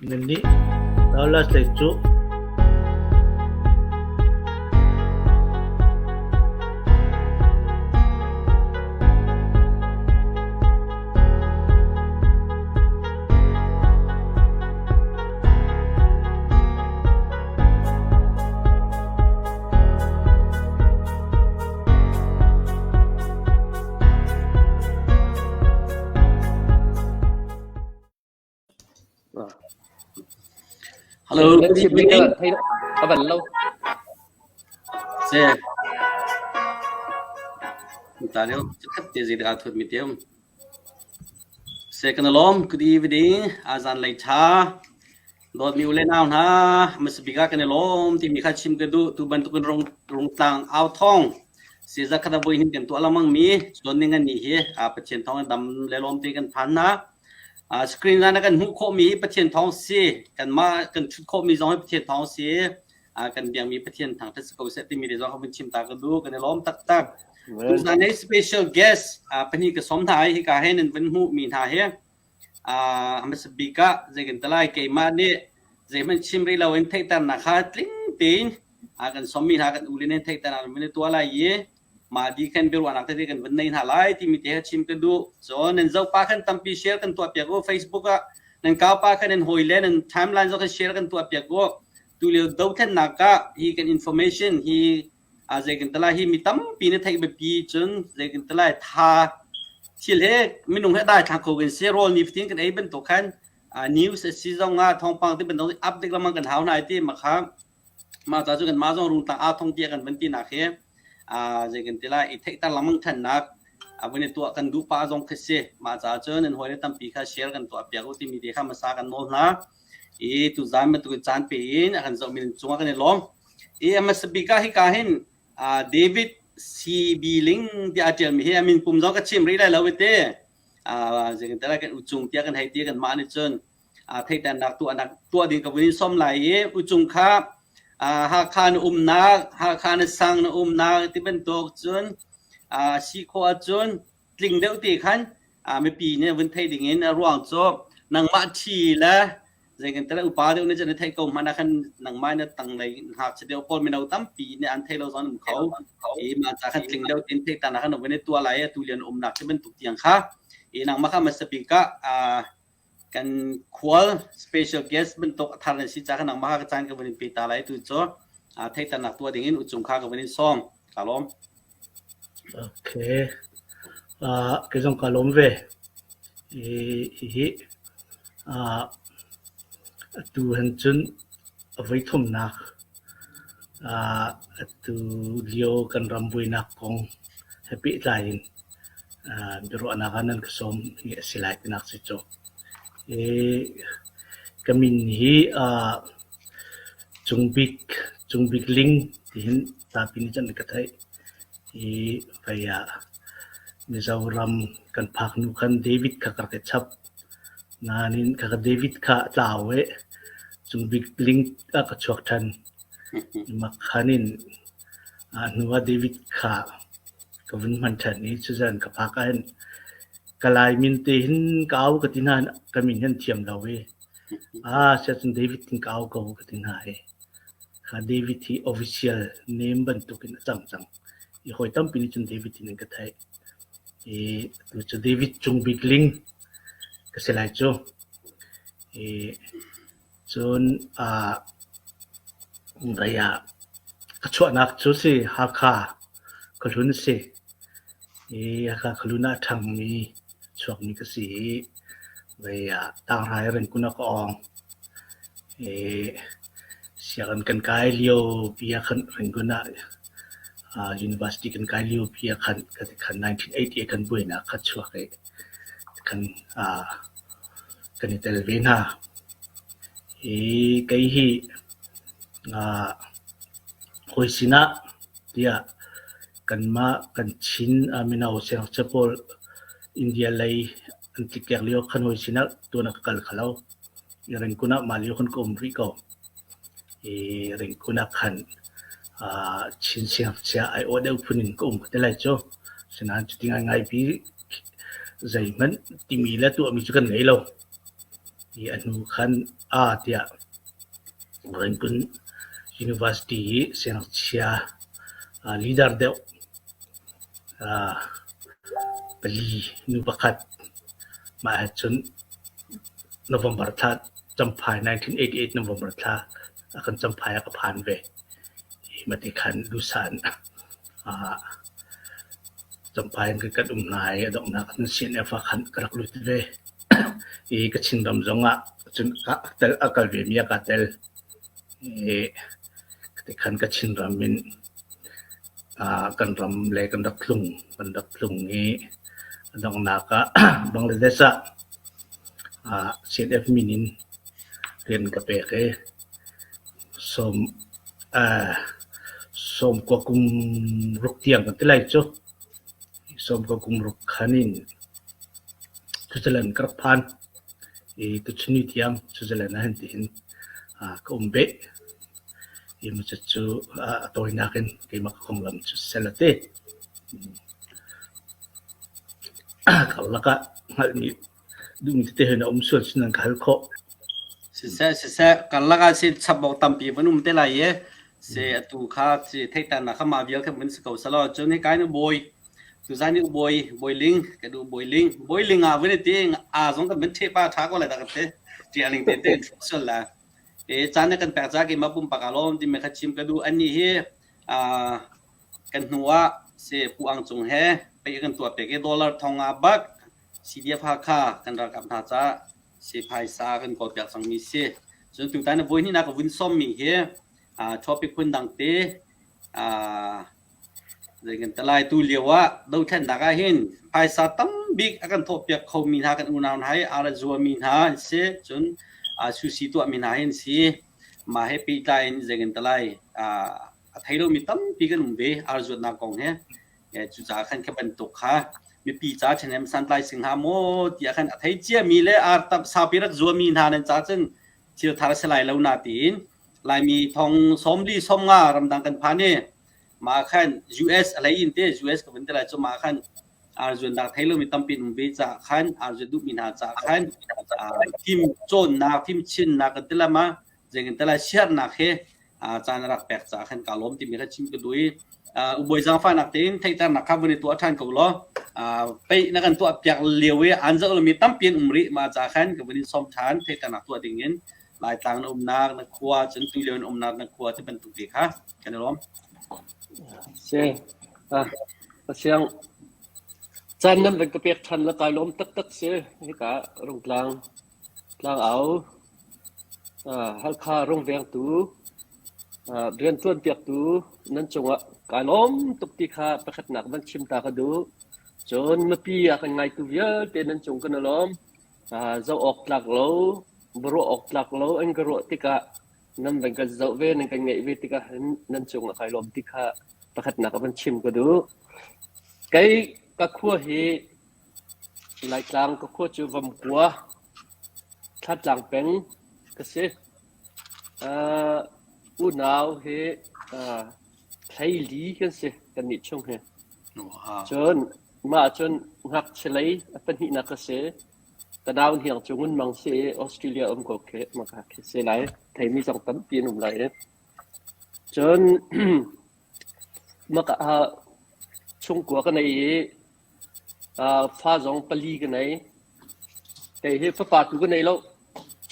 Nannih Dallas lei cu Hello, Nan good chim ning evening. ka thei ka van lo. Se. Daniel, khat te zi da thut mi tiam. Se kan lom, good evening. Azan lei tha. Dawtmi u le nau hna, hmasa bik ah kan i lawm timi kha chim ka duh. Tu bantukin rung, rungtlang au thawng siza khat a voi hin kan tuah lengmang mi cun ning an nih hi Pathian thawng in dam le lawm te kan phan hna. Screen ah na kan hmuh khawhmi hi Pathian thawng si. Kanmah kan ṭhut khawhmi zong hi Pathian thawng si. Kan biakmi Pathian thangṭhat si ko seh timi te zong ka vun chim ta ka duh. Kan i lawm taktak. Tuzan hi special guest pahnih ka sawm hna i hika he nan vun hmuhmi hna hi A hmasa bik ah zei kan ti lai keimah nih zeihmanh chim rih loin theihternak kha tling tein a kan sawmmi hna kan ule nih theihternak an vun i tuah lai i mah dih khan biaruahnak tete kan vun nei hna lai timi te kha chim ka duh. Cun nan zohpa khan tampi share kan tuahpiak u Facebook ah nan kaupa khan nan hawile nan timeline zong khan share kan tuahpiak u. Tulio dothlennak ah hi kan information hi zei kan ti lai hi mi tampi na theih biapi cun zei kan ti lai tha thil he minung he dai thlang kho kan si rawl ni fatin kan ei bantuk khan news a si zong ah thawngpang ti bantuk update lengmang kan hau hna ti ma kha ma ca cu kan ma zong rung tang a thong tia kan van ti nak hi zei kan ti lai i theihter lengmang thannak a vun i tuah kan duh pa zong khi si ma ca cun nan hawi le tampi kha share kan tuah piak u timi te kha masa kan nawl hna i tu zan bantuk in caan pe in a kan zoh mi cungah kan i lawm I a hmasa bik ah hika hin David CB Ling tiah a ṭialmi hi a min pum zong ka chim rih lai lo i te. Zeitintiah kan uchung tiah kan hei ti kanmah nih cun theihternak tuahnak tuah ding ka vun in sawm lai i uchung kha Hakha na umnak, Hakha na sang na umnak ti bantuk cun si khawh ahcun tling deuh te khan mipi nih vun theih ding in a ruang cu nangmah ṭhi le Zeitintiah upa deuh nih cun na theih ko hmanh ah khan nangmah na tanglei ngakchia deuh pawl mino tampi nih an thei lo zong an um kho. I mah ca khan tling deuh tein theihternak khan na vun i tuah lai i atu lio na umnak ti bantuk tiang kha i nangmah kha hmasa bik ah kan khual special guest bantuk a thar na si ca khan nangmah kha ka caan ka vun in pe ta lai tu cu theihternak tuah ding in uchung kha ka vun in sawm. Ka lawm. Okay. Uh, kei zong ka lawm ve. I, hihi uh, atu han cun a voi thumnak uh, atu lio kan ram buainak kong he pehtlai in uh, biaruahnak ah nan ka sawm hi a si lai tinak si cu. I, ka min hi uh, Cung Bik, Cung Bik Ling tihin zapi nih cun an ka theih. I vei ah Mizoram kan phak hnu khan David kha ka rak i chap. Nain khakha David kha a tlau i Cung Bik Ling ah ka chuak ṭhan. Makhan in a hnu ah David kha ka vun hman ṭhan i cuzan ka phak ahhin ka Lai min te hin ka au ka ti hna ka min hin thiam lo i ah siacun David in ka au ko ka ti hna i kha David hi official name bantukin a cang cang. I hawi tampi nih cun David in an ka theih. I tu cu David Cung Bik Ling ka si lai cu. I cun ah vei ah ka chuahnak cu si Hakha khuahlun a si. I Hakha khuahlun ah a ṭhangmi chuakmi ka si i vei ah Tanghrai Rengkun ah ka awng. I sianginn kan kai lio pi ah khan Rangoon ah university kan kai lio pi ah khan khan 1988 kan buainak kha chuak i kan kan i tel ve hna. I kei hi hawi sinah tiah kanmah kan Chin mino siangngakchia pawl India lei an tlikek lio khan hawi sinah tuan ah ka kal kho lo. I Rangoon ah mah lio khan ka um rih ko. I Rangoon ah khan Chin siangngakchia aiawh deuh phun in ka um te lai cu. Asinain cuti ngaingai pi zeihmanh timi le tuahmi cu kan ngei lo. I a hnu khan a tiah Rangoon University i siangngakchia leader deuh pali nu pakhat mah he cun November thla Champhai 1988 November thla a kan Champhai ah ka phan ve. Mati khan duhsah in Champhai in kan um hna i a donghnak ah CNF ah khan ka rak lut ve. I Kachin ram zong ah cun a kal vemi ah kaa tel. I tikhan Kachin ram in kan ram le kan rak tlung kan rak tlung i a donghnak ah Bangladesh ah CNF min in rian ka pek i sawmkua kum ruk tiang kan ti lai cu. Sawmkua kum ruk khan in Switzerland ka rak phan i tuchun ni tiang Switzerland ah hin tihin ka um beh. Hi cu a tawinak in keimah ka konglam cu sel a ti. Karlak ah hngalhmi duhmi tete hin a um sual cun nan ka hal khawh. Siseh, siseh, karlak ah sin chap awk tampi van um te lai i se atu kha si theihternak kha mah vial kha van si ko selaw cun hika in bawi tuzan i bawi bawiling ka duh bawiling bawiling ah van i ti a zong kan van ṭhe pa ṭha ko lai dah kan ti ṭialing te te sual la E caan na kan pek ca keimah pumpak aa lawm timi kha chim ka duh. Annih hi kan hnu ah si Pu Ang Cung he pei kan tuah pek i dollar thong ah bak CDF Hakha kan ralkap hna caah si phaisa kan kawl piak cangmi si. Cun tutan na voi hnihnak ka vun sawmmi hi topic phun dang te Zei kan ti lai tu lio ah dothlennak ah hin phaisa tambik a kan thawhpiak khomi hna kan unau hna hi ar a zuami hna an si cun susi tuahmi hna hi an si. Mah he pehtlai in zei kan ti lai a thei lomi tampi kan um ve ar zuatnak kong he. Cucaah khan kha bantuk kha mipi ca ṭhahnem santlai sing hnga maw tiah khan a thei ciami le ar tam saupi rak zuami hna nan ca cun thil thar a si lai lo na tiin Laimi thong sawmli sawmnga ramdang kan phan i mah khan US a hlei in te US ka vun ti lai cu mah khan arzuannak thei lomi tampi um ve caah khan arzuan duhmi hna caah khan fim cawnnak fim chinnak kan ti lama zei kan ti lai siarnak he caan rak pek caah khan ka lawm timi kha chim ka duh i ubawi zaangfahnak tein theihternak kha vun i tuah ṭhan ko law pei na kan tuah piak lio i an zoh lomi tampi an um rih mah caah khan ka vun in sawm ṭhan theihternak tuah ding in Laitlang na umnak na khua cun tulio na umnak na khua ti bantuk te kha kan i lawm. Si. Ah, siang caan nan van ka pek ṭhan la kai lawm taktak si. Hika Rungtlang tlang au Halkha rungvengtu rianṭuan piaktu nan cungah kai lawm tuk ti kha pakhatnak van chim ta ka duh. Cun mipi a kan ngaitu vialte nan cung kan i lawm. Zoh awk tlak lo, ruah awk tlak lo an ka ruah tikah nan van kan zoh ve, nan kan ngaih ve tikah hin nan cungah kai lawm ti kha pakhatnak ah van chim ka duh. Kei ka khua hi Laitlang ka khua cu Vamkua, Thlatlang peng ka si. Uh, unau hi uh, hleili kan si kannih chung hi. Cun mah cun ngakchia lei a pahnihnak ka si. Ka nau hniang cu Ngun Mang si i Australia um ko khi maka khi si lai. Theimi zong tampi an um lai i. Cun maka ah chungkua ka nei i fa zong pali ka nei. Kei hi fapa tu ka nei lo.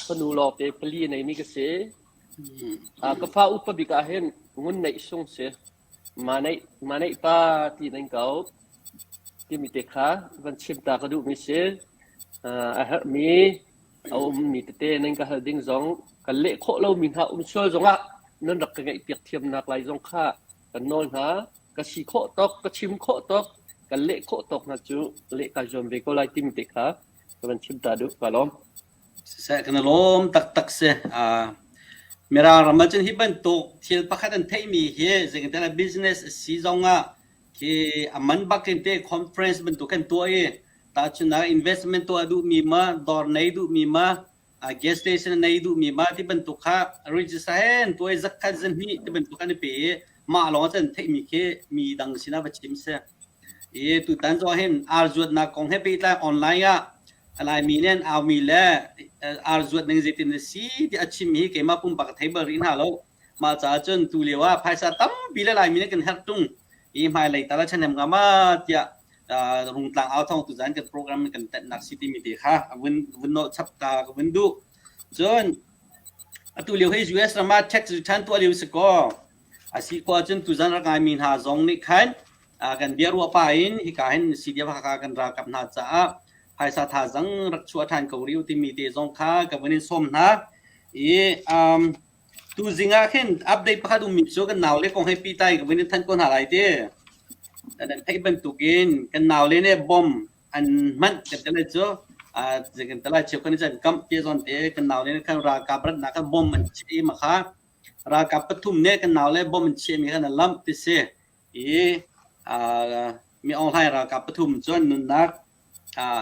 Fanu lawngte pali a neimi ka si. Ka fa upa bik ah hin Ngun Neih Sung si. Mah neih pa ti nan ko timi te kha van chim ta ka duhmi si. A herhmi a ummi tete nan ka hal ding zong kan leh khawh lomi hna um sual zongah nan rak ka ngaihpiak thiamnak lai zong kha kan nawl hna. Ka si khawh tawk, ka chim khawh tawk, kan leh khawh tawk hna cu leh kai zuam ve ko lai timi te kha ka van chim ta duh. Ka lawm. Siseh kan i lawm taktak si. Mirang ram ahcun hi bantuk thil pakhat an theihmi hi zeitintiah business a si zongah khi a man bak in te conference bantuk kan tuah i tahchunhnak investment tuah duhmi ma dawr nei duhmi ma gas station nei duhmi ma ti bantuk kha register he an tuah i zakhat zahnih ti bantuk an i pe i mah lawng ah cun theihmi khi mi dang sinah va chim si. I tutan zong hin ar zuatnak kong he pehtlai online ah Laimi nih an aumi le Ar zuat ning zeitin a si ti a chim hi keimah pumpak ka thei bal rih hna lo. Mah caah cun tu lio ah phaisa tampi le Laimi nih kan herh ṭung i hmailei tal ah ṭhahnem hnga ma tiah Rungtlang au thawng tuzan kan program kan tenhnak si timi te kha a vun vun nolh chap ta ka vun duh. Cun atu lio hi US ram ah tax return tuah lio si kaw a si khawh ahcun tuzan rak ngaimi hna zong nih khan kan bia ruah pah in hika hin CDF Hakha kan ralkap hna caah phaisa thazang rak chuah ṭhan ko rih u timi te zong kha ka vun in sawm hna. I um, tuzing ah khin update pakhat ummi cu kan naule kong he pehtlai ka vun in thanh ko hna lai ti. Nan theih bantukin kan naule nih bomb an hmanh kan ti lai cu kan ti lai cheukhat nih cun kamh ti zawn te kan naule nih khan ralkap ratnak khan bomb an chiah i mah kha ralkap pathum nih kan naule bomb an chiahmi khan an lamh ti si. I Mi Aung Hlaing ralkap pathum cun nunnak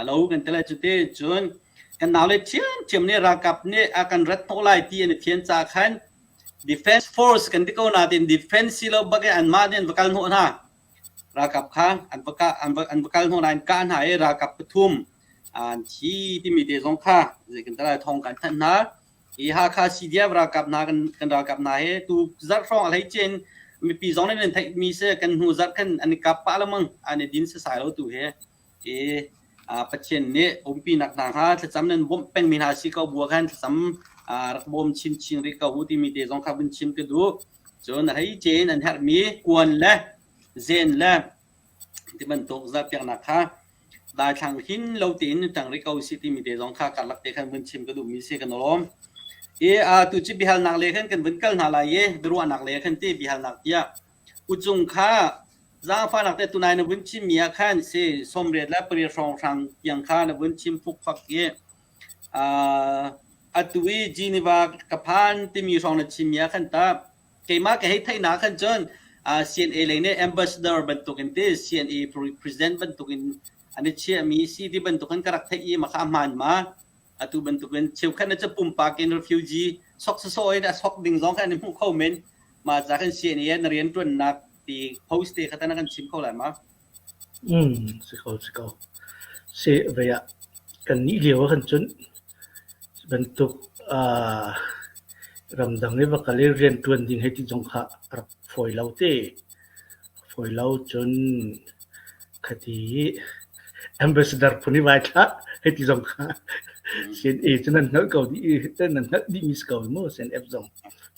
lo kan ti lai cu ti cun kan naule ṭhiamṭhiam nih ralkap nih a kan rat hnawh lai ti an i fian caah khan defense force kan ti ko nain defense si lo bak in anmah nih an va kal hnawh hna. Ralkap kha an va kah an va an va kal hnawh hna an kah hna i ralkap pathum an thi timi te zong kha zei kan ti lai thawng kan thanh hna. Hi Hakha CDF ralkap hna kan kan ralkap hna hi tu zarh hrawng a hleice in mipi zong nih nan theihmi si kan hnu zarh khan an i kap pah lengmang an i din sasai lo tu hi i Pathian nih umpinak hna hnga thlacam nan bawmh pengmi hna si ko bu khan thlacam rak bawm chinchin rih ko u timi te zong kha vun chim ka duh. Cun a hleice in an herhmi kuan le zen le ti bantuk zarhpiaknak kha daithlang hin lo tein ṭang rih ko si timi te zong kha karlak te khan vun chim ka duhmi si kan lawm. I tu cu biahalnak le khan kan vun kal hna lai i biaruahnak le khan ti biahalnak tiah ucung kha zaangfahnak te tunai na vun chimmi ah khan si sawmriat le pariat hrawnghrang tiang kha na vun chim fukfak i atu i Geneva ka phan timi hrawng na chimmi ah khan ta keimah ka hei theihnak khan cun CNA lei nih ambassador bantukin ti CNA president bantukin an i chiahmi si ti bantukin ka rak theih i maka hmaan ma atu bantukin cheukhat na cu pumpak in refugee sok sawsawh in a sok ding zong kha an i hmuh kho men ma ca khan CNA na rian ṭuannak ti post te kha ta na kan chim kho lai ma? Si ko, si ko. Si vei ah kan nih lio ah khan cun bantuk ramdang i va kal i rianṭuan ding hei ti zong kha a rak fawi lo te. Fawi lo cun khati i ambassador phun i vai thlah hei ti zong kha CNA cu nan hngalh ko dih i nan hngalh dihmi si ko mu CNF zong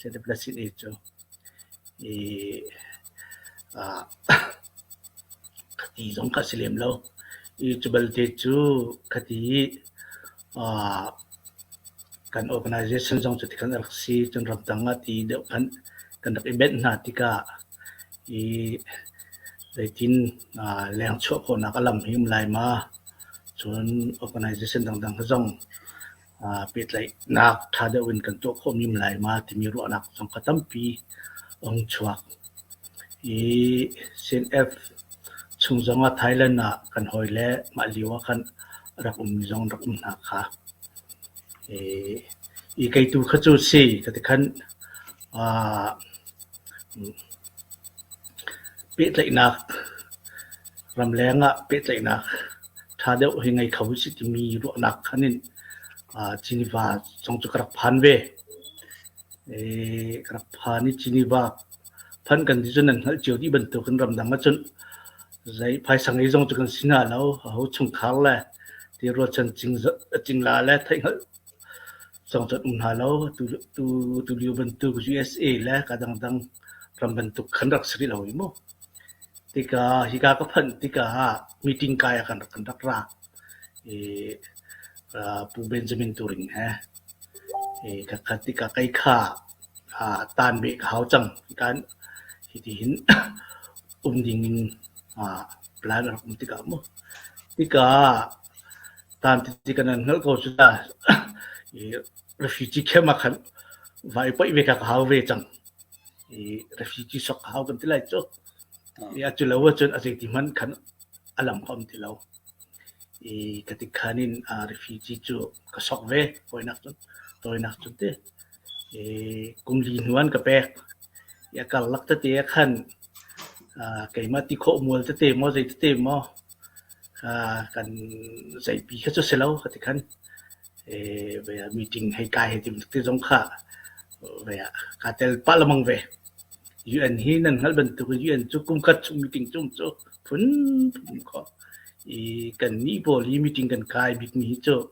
CNF le CNA cu. I khati zong kha a si lem lo. I cu balte cu khati i kan organization zong cuti khan a rak si. Cun ramdang ah ti deuh khan kan rak i benh hna tikah i zeitin leng chuah khawhnak a lam hi um lai ma? Cun organization dangdang zong pehtlaihnak ṭha deuh in kan tuah khawhmi um lai ma timi ruahnak zong kha tampi a hung chuak. I CNF chung zong ah Thailand ah kan hawile mah lio ah khan a rak ummi zong rak um hna kha. I kei tu kha cu si ka ti khan pehtlaihnak ramleng ah pehtlaihnak ṭha deuh hi ngei kho usih timi ruahnak khan in Geneva zong cu ka rak phan ve. Ka rak phan i Geneva phanh kan ti cun nan hngalh cio dih bantukin ramdang ahcun zei phaisa ngei zong cu kan si hna lo. Aho chungkhar le ti rualchan cingla le theihhngalh zong cu an um hna lo. Tu lio bantuk USA le ka dangdang ram bantuk khan rak si rih lo hi mu. Tikah hika ka phanh tikah meeting kai ah kan rak ra i Pu Benjamin Turing he khakha tikah kei kha taan beh ka hau cang. Hika hitihin um ding in plan a rak um tikah mu. Tikah taan ti kan hngalh ko cu ta refugee camp ah khan vai paih ve kha ka hau ve cang. I refugee sok ka hau kan ti lai cu. I atu lo ahcun a zeiti hmanh khan a lam ka um ti lo. I ka ti khan in refugee cu ka sok ve tawinak cun tawinak cun ti. I kum li hnu an ka pek. I a karlak tete ah khan keimah ti khawh mual tete maw zei tete maw kan zeipi kha cu si lo ka ti khan. Meeting hei kai hei ti bantuk te zong kha kaa tel pah lengmang ve. UN hi nan hngalh bantuk in UN cu kum khat chung meeting cu um cu phunphun um kho. I kannih pawl hi meeting kan kai bikmi hi cu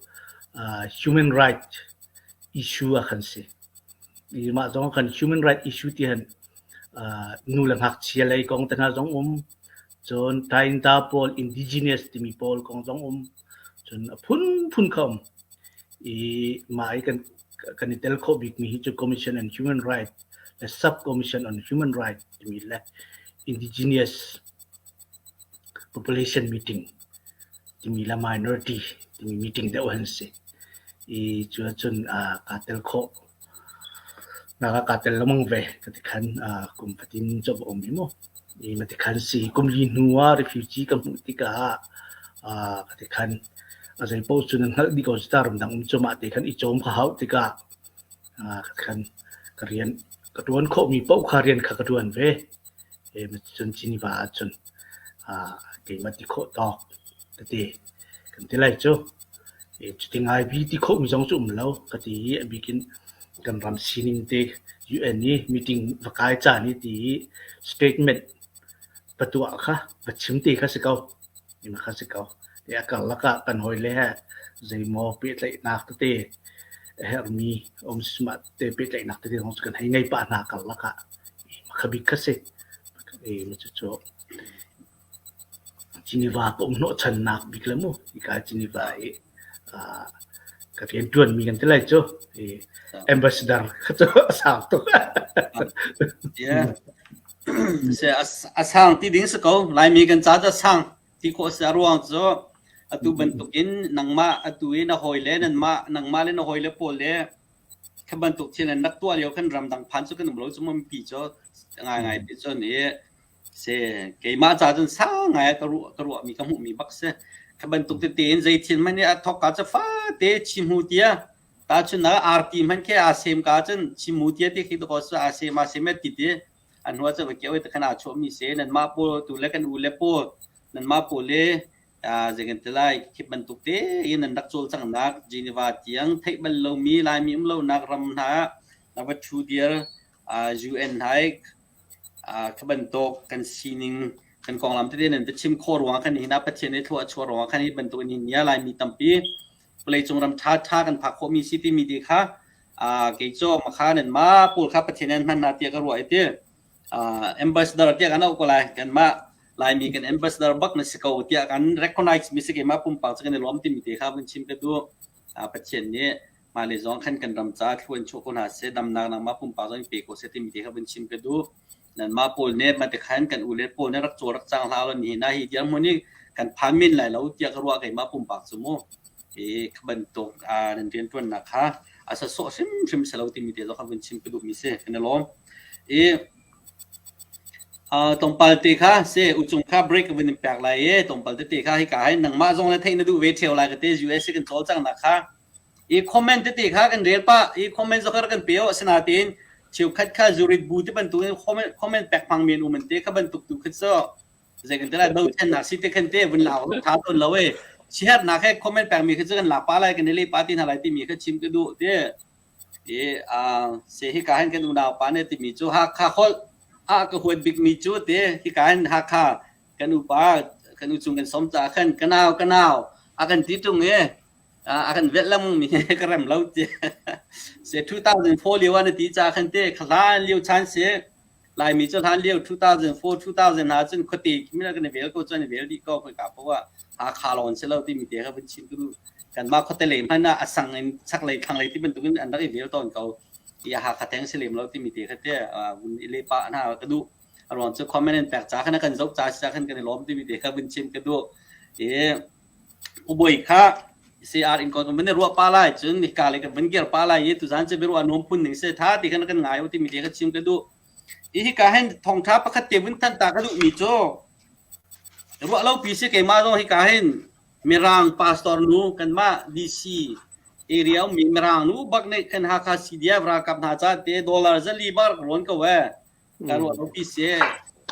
human right issue ah khan si. I mah zong khan human right issue ti han nu le ngakchia lei kong te hna zong um. Cun Tainta pawl indigenous timi pawl kong zong um. Cun a phunphun kha um. I mah i kan i tel khawh bikmi hi cu Commission on Human Rights le Sub Commission on Human Rights timi le Indigenous Population Meeting timi le Minority timi meeting deuh an si. I cu ahcun kaa tel khawh. Nak kaa tel lengmang ve. Ka ti khan kum fatin cu a um hi mu. I mati khan si kum li hnu ah refugee ka hmuh tikah ka ti khan a zei paoh cu nan hngalh dih ko ta ramdang um cu mah te khan i cawm ka hauh tikah ka khan ka rian ka ṭuan khawhmi paoh kha rian kha ka ṭuan ve. E cun Geneva ahcun keimah ti khawh tawk tete kan ti lai cu. Cuti ngai bi ti khawhmi zong cu um lo ka ti i a bik in kan ram sining te UN i meeting va kai caan i ti i statement va tuah kha va chim ti kha si ko. Ima kha si ko. Te a karlak ah kan hawile he zeimaw pehtlaihnak tete a herhmi um mah te pehtlaihnak tete zong cu kan hei ngei pah hna karlak ah. Kha bik kha si. Cucu Geneva ka um hnawhchannak bik le mu hika Geneva i ka rianṭuanmi kan ti lai cu. I ambassador kha cu a sang tuk. Yeah. A sang ti ding si ko. Laimi kan ca cu sang ti khawh si a ruang cu atu bantukin nangmah atu i na hawile nanmah nangmah le na hawile pawl le kha bantuk thil an rak tuah lio khan ramdang phan cu kan um lo cu mipi cu ngaingai ti cun i Si, keimah ca cun sang ngai ah ka ruahmi ka hmuhmi bak si. Kha bantuk tete in zei thil hmanh nih a thawk ka cu fate chimu tia tahchunhnak ah arti hmanh khi aa sem ka cun chimu tia ti khi dakaw su aa sem aa sem ti ti an hnu ah cun va keu i takhan aa chuahmi si. Nanmah pawl tu le kan u le pawl nanmah pawl le zei kan ti lai khi bantuk te in nan rak cawlcanghnak Geneva tiang theih bal lomi Laimi um lonak ram hna ah na va ṭhu dir UN hai Kha bantuk kan sining kan konglam tete nan va chim khawh ruangah khan nihin ah Pathian nih thlua a chuah ruangah khan hi bantuk in nihin ni ah Laimi tampi vawleicung ram ṭhaṭha kan phak khawhmi si timi ti kha kei cu makha nanmah pawl kha Pathian an hman hna tiah ka ruah i ti. Ambassador tiah kan auh ko lai. Kanmah Laimi kan ambassador bak na si ko tiah kan recognize mi si keimah pumpak cu kan i lawm timi te kha vun chim ka duh. Pathian nih Mah le zong khan kan ram caah thlua in chuah ko hna seh, damnak nangmah pumpak zong in pe ko seh timi te kha vun chim ka duh. Nanmah pawl nih mah tikhan kan u le pawl nih rak cawl rak cang hlah law nihin ah hi dirhmun hi kan phan men lai lo tiah ka ruah keimah pumpak cu mu. I kha bantuk nan rianṭuannak kha a sasawh hrimhrim si lo timi te zong kha vun chim ka duhmi si. Kan i lawm. I tlawmpal te kha si uchung kha break ka vun in pek lai i tlawmpal tete kha hika hin nangmah zong le theih na duh ve ṭheo lai ka te US kan cawlcanghnak kha I comment tete kha kan rel pah i comment zong kan pe awh asinain cheukhat kha zurit bu ti bantuk in comment comment pek hmang men um an te kha bantuk tu kha cu zei kan te lai bochannak si te khan te vun lau tha ton lo e sihernak he comment pek mi kha cu kan lak pa lai kan i le pa ti hna lai timi kha chim ka duh te i a se hi ka hin kan unau pa ne timi cu Hakha holh a ka huat bik mi cu te hi ka hin Hakha kan upa kan u chung kan som ca khan kanau kanau a kan ti tung e a kan velh lengmang mi ka rem lo ti se 2004 lio ah na ti ca khan te khlan lio chan si Laimi cu hlan lio 2004 2000 hna cun khuate mi kan vel ko cun vel dih ko khoi ka po ah Hakha lawn si lo ti mi te kha vun chim tu kanmah khuate lei hmanh ah a sang in chaklei thlanglei ti bantukin an rak i vel tawn ko i Hakha theng si lem lo ti mi te kha te vun i le pa hna ka duh a ruang cu comment in pek ca khan kan zoh ca si khan kan i lawm ti mi te kha vun chim ka duh i Uboi kha CR in kon kan ruah pa lai cun hika le kan van kir pa lai i tuzan cu biaruah nuam phun ning se tha ti khan kan ngai timi te ka chim ka duh. I hika hin thawngtha pakhat te vun than ta ka duh mi cu ruah lo pi si keimah zong hika hin Mirang pastor nu kanmah DC area mi Mirang nu bak nih kan Hakha CDF ralkap hna ca te dollar zali bar rawn ko e. Ka ruah lo pi si.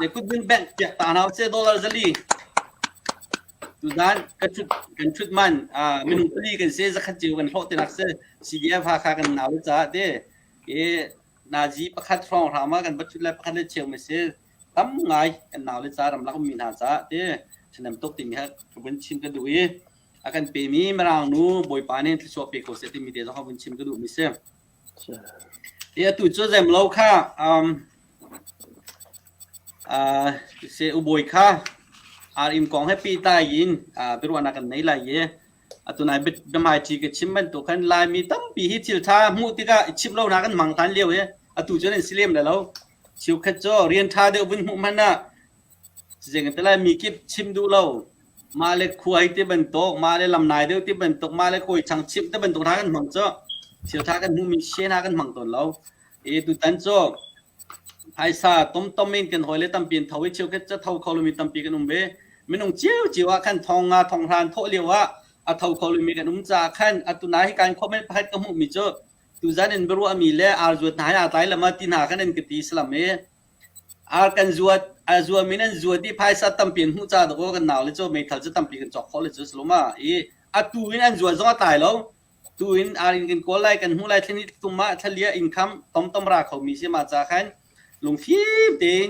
Ne kut bin bank piak ta hna se dollar zali. Tuzan kan thut kan thut man minung pali kan si zakhat cio kan hlawh tinak si CDF Hakha kan nau le caah te i nazi pakhat hrawng hram ah kan va thut le pakhat le cheu mi si tam ngai kan nau le ca ramlak ummi hna caah te ṭhahnem tuk timi kha ka vun chim ka duh i a kan pemi Mirang nu Bawipa nih thluachuah pe ko seh timi te zong kha vun chim ka duh mi si. I atu cu zemlo kha um, uh, se ubawi kha ar im kong he pehtlai in uh, biaruahnak kan nei lai i atu nai biahmaiṭi ka chim bantuk khan Laimi tampi hi thil ṭha hmuh tikah i chimh lo hna kan hmang than lio i atu cu nan si lem le lo. Cheukhat cu rian ṭha deuh vun hmuh hmanh ah Zeitin mi kip chim duh lo. Mah le khuai ti bantuk, mah le lamnai deuh ti bantuk, mah le kawi chang chimh ti bantuk hna kan hmang cu. Thil ṭha kan hmuhmi she hna kan hmang tawn lo. I tutan cu phaisa tomtom in kan hawile tampi an tho i cheukhat cu tho kho lomi tampi kan um ve. Minung ciocio ah khan thong nga thong hra an thawh lio ah a tho kho lomi kan um caah khan atu nai hi kan comment pakhat ka hmuhmi cu tuzan in biaruahmi le ar zuat hna he aa tlai lama ti hna khan an ka ti salam i Ar kan zuat, a zuam in an zuat i phaisa tampi an hmuh ca dawkaw kan nau le cu meithal cu tampi kan cawk khawh le cu salum ah i atu in an zuat zong a tlai lo. Tu in ar in kan kawl lai kan hmuh lai thlani tum ah thlalia income tomtom ra kho mi si ma ca khan lungfim tein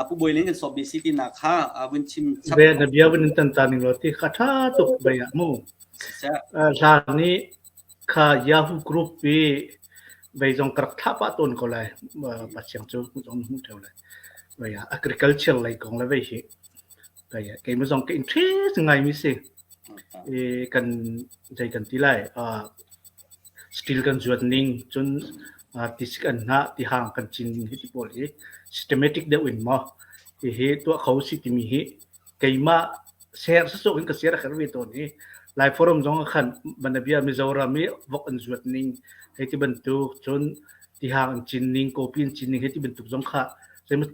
Pu Bawi Ling kan sawm mi si tinak kha vun chim chap. Ve na bia vun in tan ta ning law ti kha tha tuk bai ah mu. Hlan i Kha Yahoo Group i vei zong ka rak thlah pah tawn ko lai. Pasiang cu zong hmuh ṭheo lai. Vei ah agriculture lei kong le vei hi vei ah keimah zong ka interest ngaimi si. I kan zei kan ti lai steel kan zuat ning cun tisik an hnah tihang kan cin ning hi ti pawl hi systematic deuh in maw hihi tuah kho si timi hi keimah ser sasawk in ka ser a herh ve tawn i Lai forum zong ah khan banabia Mizoram i vok an zuat ning hei ti bantuk cun tihang an cin ning kopi an cin ning hei ti bantuk zong kha zeimaw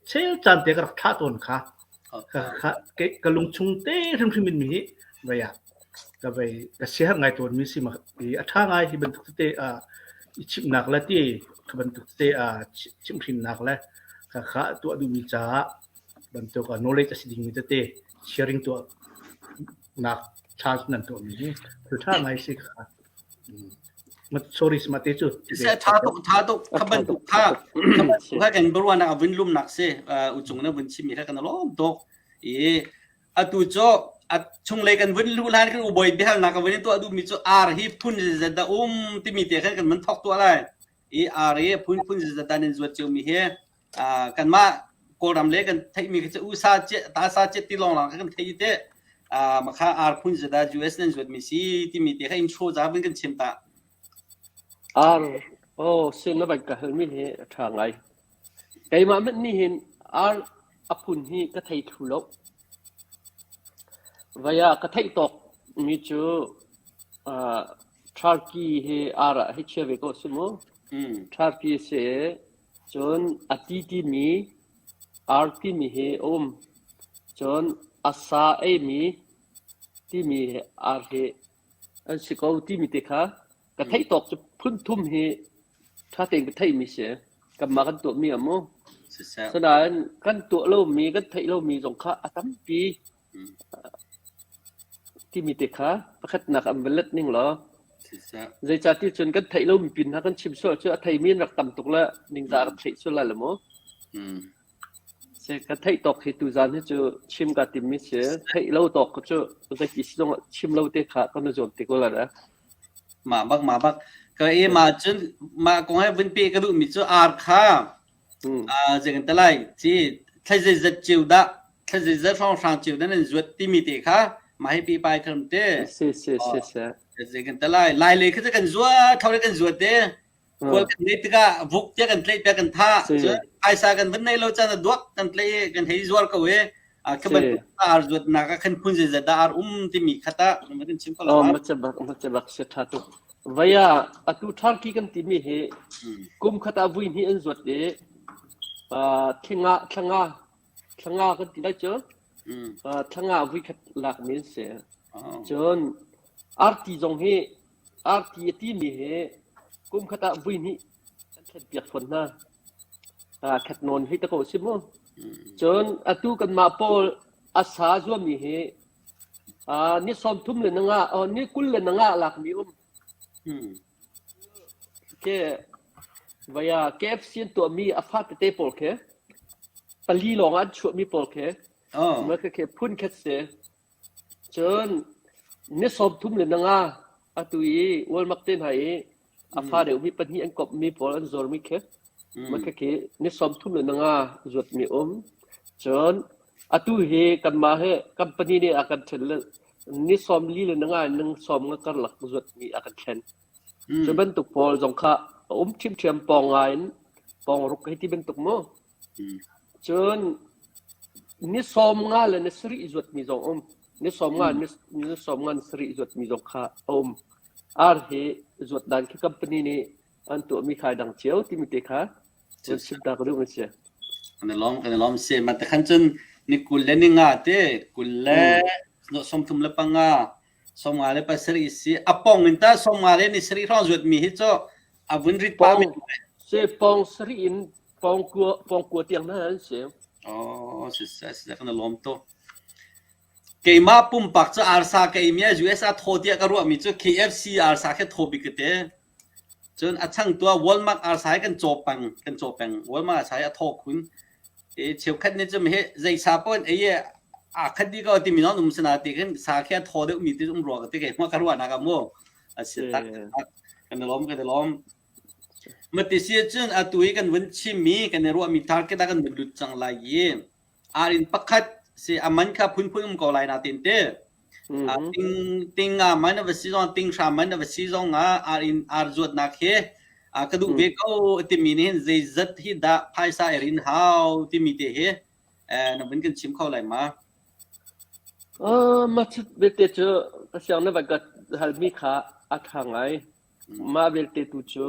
chel caan te ka rak thlah tawn kha ka kha ka lungchung te hrimhrim in mi hi vei ah ka vei ka siaherh ngai tawn mi si ma i a ṭha ngai hi bantuk tete a i chimhnak le ti kha bantuk tete a chimhhrinnak le kha kha tuah duhmi caah bantuk knowledge a si dingmi tete sharing tuah nak chance nan tuahmi hi thil ṭha ngai si kha. Sorry ma te cu. Se tha tuk tha tuk kha bantuk kha kha bantuk kha kan biaruahnak a vun lumnak si uchung na vun chimmi kha kan lawm tuk i atu cu a chunglei kan vun luh hlan kan ubawi biahalnak ka vun in tuah duhmi cu ar hi phun zeizat dah um timi te khan kan vun thok tuah lai i ar hi phun phun zeizat dah nan zuat ciomi hi kanmah Kawlram le kan theihmi khi cu USA ta sa cet ti lawng lawng kha kan thei te makha ar phun zeda US nan zuat mi si timi te kha intro za vun kan chim ta. Ar oh sin na ban ka hal mi hi a tha ngai. Keimah hmanh nih hin ar a phun hi ka thei thlu lo. Vaya ka theih tawk mi cu Turkey hi ar ah hei chia ve ko si mu. Turkey si Cun a ti timi ar timi hi a um. Cun a sa eimi timi ar hi an si ko timi te kha ka theih tawk cu phun thum hi ṭha tein ka theihmi si. Kanmah kan tuahmi ah mu. Sinain kan tuah lomi, kan theih lomi zong kha a tampi. Timi te kha pakhatnak an va let ning law zeicahti cun kan theih lomi pin hna kan chim sual cu a theimi an rak tam tuk le ningzah rak theih sual lai lo mu. Se ka theih tawk hi tuzan hi cu chim ka timmi si. Theih lo tawk cu zeiti si zong chim lo te kha kan i zuam te ko lai le. Mah bak mah bak. Ka e mah cun mah kong he vun pe ka duhmi cu ar kha Zei kan ti lai? Ci thla zeizat cio dah thla zeizat hrawnghrang cio dah nan zuat timi te kha mah hi pi pai kharam te. Si si si si. Zei kan ti lai? Lai le kha kan zuat thau kan zuat te. Khual kan nei tikah vuk tia kan tlaih pia kan tha. Cun phaisa kan van nei lo caan a duak kan tlaih kan hei zuar ko e. Kha bantuk ar zuat nak ah khan phun zeizat dah ar um timi khat ah kan chim ko lo. Ma bak ma bak se tha tuk. Vaya atu Turkey kan timi hi kum khat ah vui hnih an zuat i thinga thlanga thlanga kan ti lai cu thlanga vui khat lak mi an si. Cun arti zong hi arti a timi hi kum khat ah vui hnih an thlen piak fawn hna. Khat nawn hi ta ko si mu. Cun atu kanmah pawl a sa zuami hi. Ni 30 le na nga, ni 20 le na nga lakmi um. Ke vaya KFC an tuahmi a fa tete pawl khi pali lawng an chuahmi pawl khi ma khi phun khat si. Cun ni 30 le na nga atu i Walmart te hna i a fa deuhmi pahnih an komhmi pawl an zuarmi khi mah khikhi ni 35 zuatmi um. Cun atu hi kanmah hi company nih a kan ṭhen le ni 45 in 50 karlak zuatmi a kan thlen. Cu bantuk pawl zong kha a um ṭhiamṭhiam pawng nga in pawng ruk hei ti bantuk mu. Cun ni 50 le ni sarih zuatmi zong um. Ni 50 ni 50 ni sarih zuatmi zong kha a um. Ar hi zuat dan khi company nih an tuahmi kha dang cio timi te kha van chim ta ka duh mi si. Kan i lawm kan i lawm si. Ma te khan cun ni 20 le ni nga te 20 le 35 57 si a pong in ta 50 le ni sarih hrawng zuat mi hi cu a vun rit pa mi se pong sarih in pong kua pong kua tiang na an si. Oh si si si kan lawm to. Keimah pumpak cu arsa ka ei mi ah US ah thaw tiah ka ruahmi cu KFC arsa khi thaw bik ka ti. Cun a changtu ah Walmart arsa hi kan caw peng, kan caw peng. Walmart arsa hi a thaw khun. I cheukhat nih cun hi zei sa paoh in ei i aa khat dih ko timi non um sina ti khin sa khi a thaw deuhmi ti um rua ka ti keimah ka ruahnak ah mu. A si tak kan i lawm kan i lawm. Mati si cun atu i kan vun chimmi kan i ruahmi target ah kan vun lut cang lai i Ar-inn pakhat si a man kha phunphun um ko lai natin ti. Ting ting nga man a va si zong ting hra man a va si zong ah ar-inn ar zuatnak hi ka duh ve ko timi nih hin zeizat hi dah phaisa i rin hau timi te hi na vun kan chim kho lai ma? Mah belte cu ka siang na van ka halmi kha a ṭha ngai. Mah belte tu cu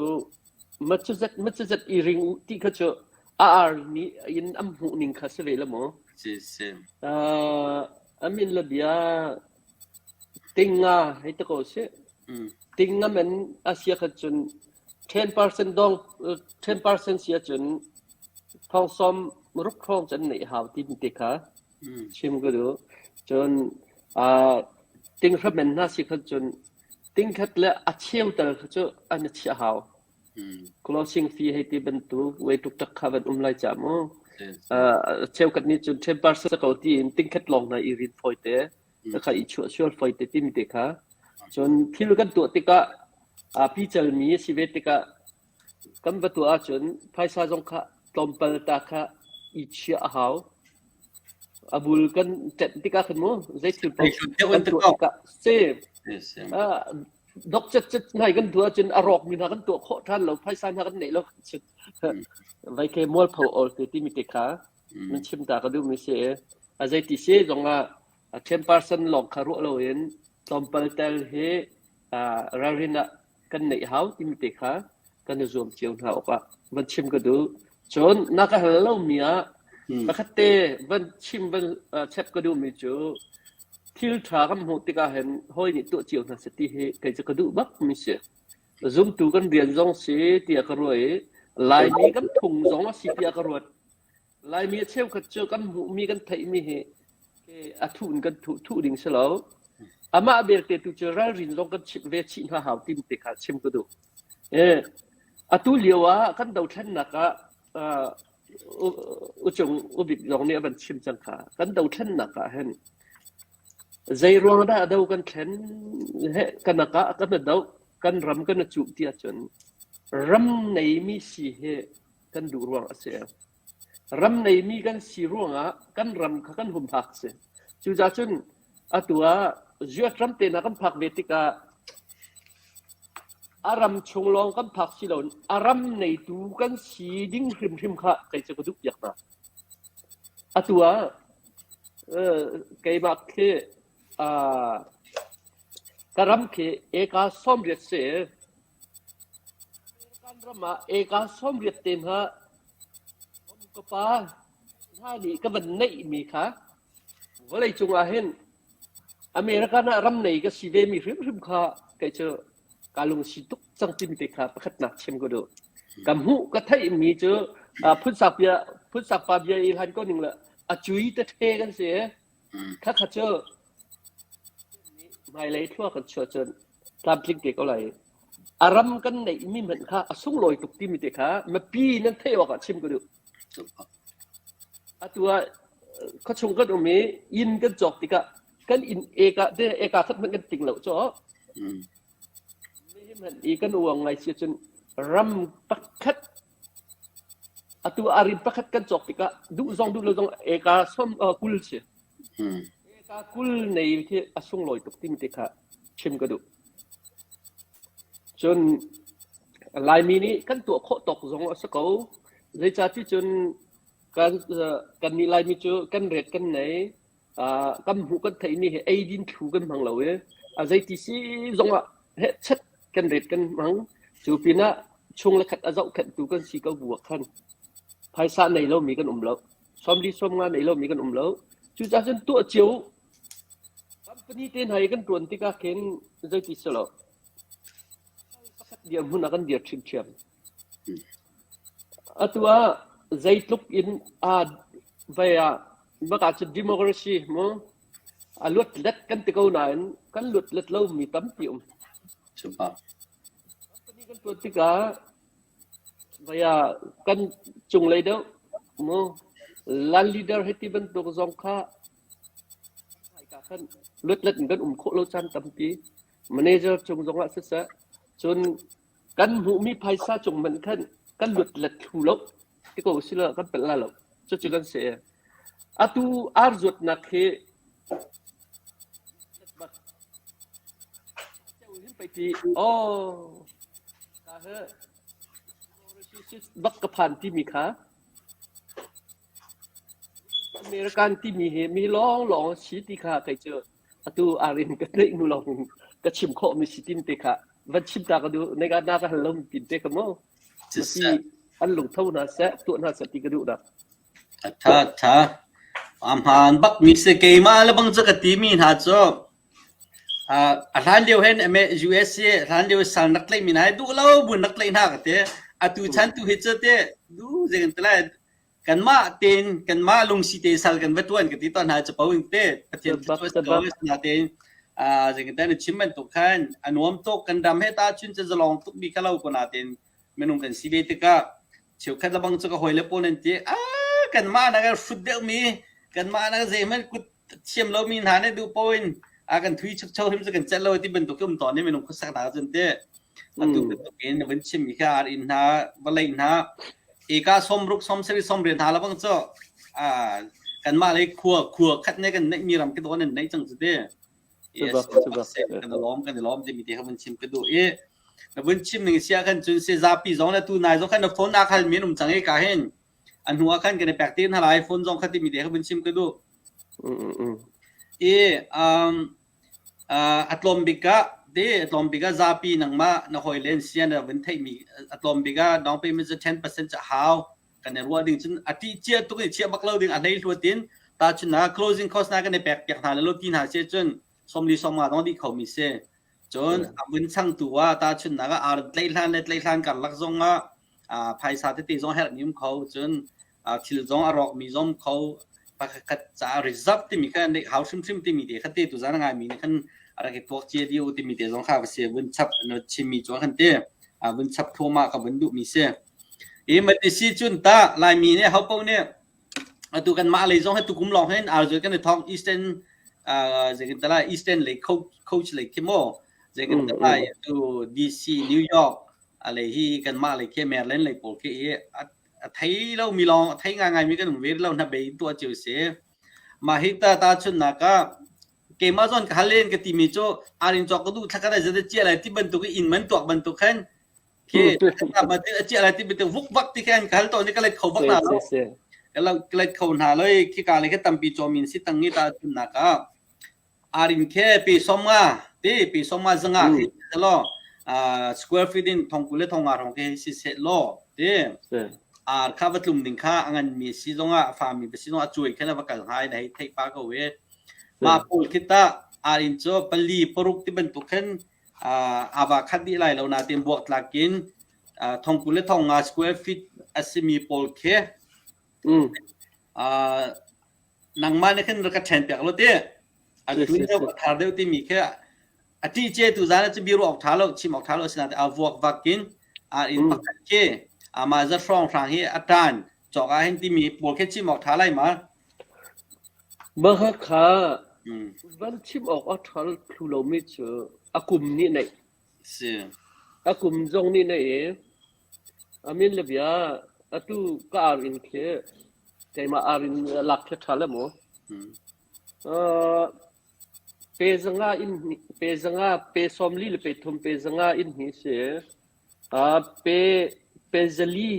Macuzat macuzat i ring u ti kha cu a ar nih in an hmuh ning kha si ve la maw? Si si. Uh, a min le bia tinga hei te ko si. Tinga men a sia kha cun 10% dong 10% sia cun thong som ruk hrawng cun neih hau ti te kha chim ka duh. Cun uh, ting hramen hna si kha cun Tingkhat le a cheu tal kha cu an i chiah hau. Closing fee hei ti bantuk wei tuk kha van um lai ca mu. Uh, cheukhat nih cun 10% ko tiin tingkhat lawng na i rin fawi te. Kha i chuah sual fawi te timi te kha. Cun thil kan tuah tikah a pical mi a si ve tikah kan va tuah ahcun phaisa zong kha tlawmpal ta kha i chiah a hau. A bul kan ṭenh tikah khan mu zei thil paoh kan tuah tikah si dok cet cet ngai kan tuah ahcun a rawkmi hna kan tuah khawh ṭhan lo phaisa hna kan neih lo vai ke mualpho ol te timi te kha nan chim ta ka duhmi si a zeiti si zongah a 10% lawng kha ruah loin tlawmpal tel hi ralrin ah kan neih hau timi te kha kan i zuam cio hna awk ah van chim ka duh. Cun na ka hal lomi ah pakhat te van chim van chep ka duhmi cu thil ṭha kan hmuh tikah hin hawi nih tuah cio hna seh ti hi kei cu ka duh bak mi si. Zumtu kan rian zong si tiah ka ruah i Laimi kan phung zong a si tiah ka ruat. Laimi a cheukhat cu kan hmuhmi kan theihmi hi a thuh in kan thuh thuh ding si lo. Amah belte tu cu ralrin zong kan chimh ve chih hna hau tim te kha chim ka duh. Eh, atu lio ah kan dothlennak ah uh, uchung ubik zong nih a van chim cang kha. Kan dothlennak ah hin zei ruang dah do kan thlen he kan ah kan do kan ram kan cuh ti ahcun ram neimi si hi kan duh ruang a si. Ram neimi kan si ruangah kan ram kha kan humhak si. Cucaah cun atu ah US ram te hna kan phak ve tikah a ram chung lawng kan phak si loin a ram neitu kan si ding hrimhrim kha kei cu ka duh piak hna. Atu ah keimah khi ka ram khi eka 80 si. Kan ram ah eka 80 te hna ka pa hna nih ka van neihmi kha vawleicung ah hin American ah ram nei ka si ve mi hrimhrim kha kei cu ka lungsi tuk cang timi te kha pakhatnak chim ka duh. Ka hmuh ka theihmi cu phunsak bia phunsak pa bia i hlan ko ning le a cui te the kan si. Kha kha cu. Hmailei thlua kan chuah cun tlamtling te ko lai. A ram kan neihmi hmanh kha a sunglawi tuk timi te kha mipi nan theih awk ah chim ka duh. Atu ah khuachung kan um i inn kan cawk tikah kan inn eka te eka khat hmanh kan ting lo caw. Mi hmanh i kan uang ngai si cun ram pakhat atu arin pakhat kan cawk tikah duh zong duh lo zong eka som 20 si. Eka 20 nei khi a sunglawi tuk timi te kha chim ka duh. Cun Laimi nih kan tuah khawh tawk zong a si ko. Zeicahti cun kan kannih Laimi cu kan ret kan nei. Kan hmuh kan theihmi hi eidin thlu kan hmang lo i a zeiti si zongah hehchet kan ret kan hmang. Cu pinah chung le khat a zohkhenhtu kan si ko bu ah khan phaisa nei lomi kan um lo. 40 50 nei lomi kan um lo. Cucaah cun tuah cio company te hna i kan ṭuan tikah khin zeiti si lo. Pakhat dirhmun ah kan dir ṭhiamṭhiam. Atu ah zeitluk in aa vai ah bak ah cun democracy mu a luatlet kan ti ko nain kan luatlet lomi tampi um. Cupa. Company kan ṭuan tikah vai ah kan cunglei deuh mu land leader hei ti bantuk zong kha hmaika khan luatlet in kan um khawh lo caan tampi. Manager cung zongah siseh, cun kan hmuhmi phaisa cung hmanh khan kan luatlet thlu lo ti ko sila kan pelh la lo. Cucu kan si. Atu ar zuatnak hi ti oh ka he bak ka phan timi kha American timi hi mi lawng lawng si ti kha kei cu atu arin ka tleih hnu lawng ka chim khawh mi si tin te kha van chim ta ka duh na ka na ka hal lo tin te ka mo ti an lungtho hna seh tuah hna seh ti ka duh dah. Tha tha a hmaan bak mi si keimah le bang cu ka ti mi hna cu a hlan lio hen US i hlan lio sal nak tlaih mi hna duh lo bun nak tlaih hna ka ti atu chan tu hi cu te du zei kan ti lai kanmah tein kanmah lungsi te sal kan va tuan ka ti tawn hna capo in te Pathian na tein zeitin na chim bantuk khan a nuam tuk kan ram he ta chun che zalong tuk bi khalo ko na tein minung kan si ve tikah cheukhat labang chu ka hoi le pawl nan ti a kanmah na kan hrut deuh mi kanmah na zeihmanh kut thiam lo mi hna nih duh poin a kan thui chuk cho hrim cu kan celh lo ti bantuk um tawn ni minung khuasak nak cun te atu bantuk in na vun chim mi kha ar inn hna vawlei hna eka 60 70 80 hna la bang cu a kanmah lei khua khua khat ne kan neih mi ram ke don an neih cang cu te. Yes, kan lawm kan lawm ti mi te kha vun chim ka duh i na vun chim ning sia khan cun se zapi zong le tu nai zong khan na phone na khal min um cang e ka hin a hnu ah khan kan i pek te hna lai phone zong kha timi te kha vun chim ka duh. I um, uh, a tlawm bik ah te a tlawm bik ah zapi nangmah na hawi len sian na vun theihmi a tlawm bik ah down payment cu 10% ca hau kan i ruah ding cun a ti chia tuk i chia bak lo ding a hlei hluat in ta chun na closing cost na kan i pek piak hna le lo ti hna se cun 40 sawmnga dong dih kho mi si. Cun a vun changtu ah tahchunhnak ah ar tlaihlan le tlaihlan karlak zong ah phaisa tete zong herhmi um kho. Cun thil zong a rawkmi zong kho. Pakhat caah reserve timi kha neih hau hrimhrim timi te kha te tu zan ngaimi nih khan a rak i tuak cia dih timi te zong kha va si vun chap na chimmi cu khan te vun chap thluahmah ka vun duhmi si. I mati si cun ta Laimi nih hopo nih Atu kanmah lei zong hi tukum lawng hin arzuai kan i thawng Eastern zeitin tala Eastern lei coach lei khi maw zeitin tala atu DC New York a lei hi kanmah lei khi Maryland lei pawl khi i a thei lo mi lawng a thei ngai mi kan um ve lo hna bei tuah cio si. Mah hi ta ta chunnak ah keimah zawn ka hal len ka timi cu arin cawk ka duh thlakhat ai zat chia lai ti bantuk i inn man tuak bantuk khan Khi a chiah lai ti bitu vuk vak ti khan ka hal tawn i ka let kho bak hna lo. Ka let kho hna lo i khi ka le khe tampi cawm in si tang i ta chunnak ah arin khe pe som nga ti pe som nga zanga khi lo square feet in thong kul le thong nga rong khi si se lo ti ar kha va tlum ding kha a ngan mi si zong ah fa mi si zong a cuai khan va kal ngai na hei theih pa ko we ma pawl khi ta arin cu pali paruk ti bantuk khan ava khat dih lai lo nain buaktlak in 10,000 le 5,000 square feet a simi pawl khi nangmah nih khin rak ka ṭhen piak lo ti. A tu deuh a thar deuh timi khi. A ṭih ce tu zan cu biaruah awk ṭha lo, chim awk ṭha lo asinain a vuak vak in a inn pakhat khi amah za hrawnghrang hi a ṭan cawk ah hin timi pawl khi chim awk ṭha lai ma? Mah kha van chim awk a ṭha thlu lomi cu a kum nih neih. Si. A kum zong nih neih i a min le bia atu ka ar in khi keimah ar in lak khi ṭha le maw? Uh, Pe zanga in hnih, pe zanga, pe 40 le pe thum, pe zanga in hnih si. Uh, pe pe zali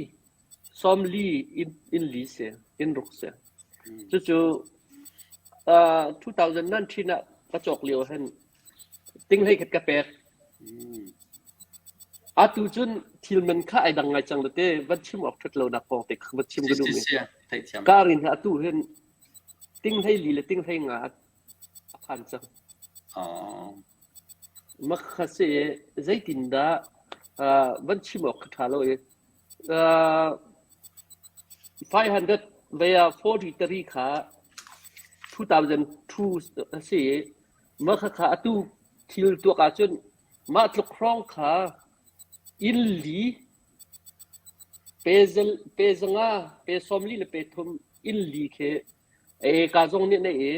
40 in in li si, in ruk si. Cucu uh, 2019 ah ka cawk lio hin ting hlei khat ka pek. Atu cun thil man kha ai dang ngai cang te van chim awk ṭhat lo nak kong te kha van chim ka duh mi. Karin hi atu hin ting hlei li le ting hlei nga a phan cang. Mah kha si i zeitindah van chim awk kha ṭha lo i 500 via 43 kha 2002 a si i mah khakha atu thil tuak ahcun mah tluk hrawng kha inn li pe zanga pe 40 le pe thum inn li khi Eka zong nih neih i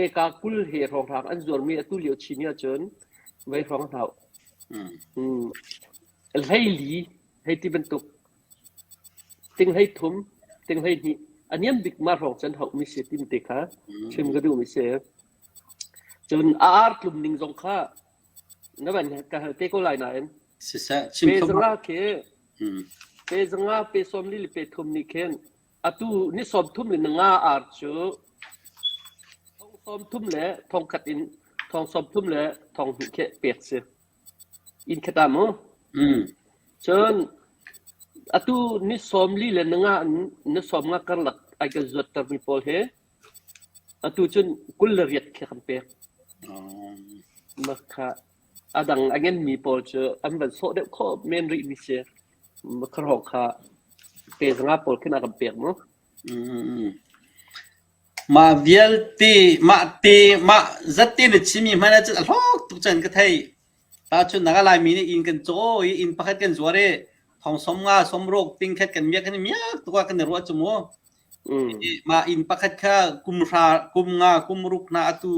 eka 20 he hrawnghrang an zuarmi atu lio chin ahcun vei hrawng an hauh. Mm. Hleili hei ti bantuk ting hlei thum ting hlei hnih a niam bik ma hrawng cun hauhmi si tim te kha chim ka duhmi si. Cun a ar tlum ning zong kha na van ka hal te ko lai nain Siseh chim pe zanga khi pe zanga pe 40 le pe thum nih khin Atu ni 30 le nga ar cu thong 30 le thong khat in thong 30 le thong hnih khi pek si. Inn khat ah mu. Cun atu ni 40 le nga ni 50 karlak ai kan zuattermi pawl hi atu cun 28 khi kan pek. Mah kha a dang a ngenmi pawl cu an van sawh deuh khawh men rihmi si. Khuaruah kha pe zanga pawl khin a kan pek mu. Mah vialte mah te mah zat te na chimmi hmanh ahcun a hlawk tuk cang ka thei. Tahchunhnak ah Laimi nih inn kan caw i inn pakhat kan zuar i thong som nga som ruk ting khat kan miak kan i miak tuk ah kan i ruah cu mu. Mah inn pakhat kha kum hra kum nga kum ruk hna atu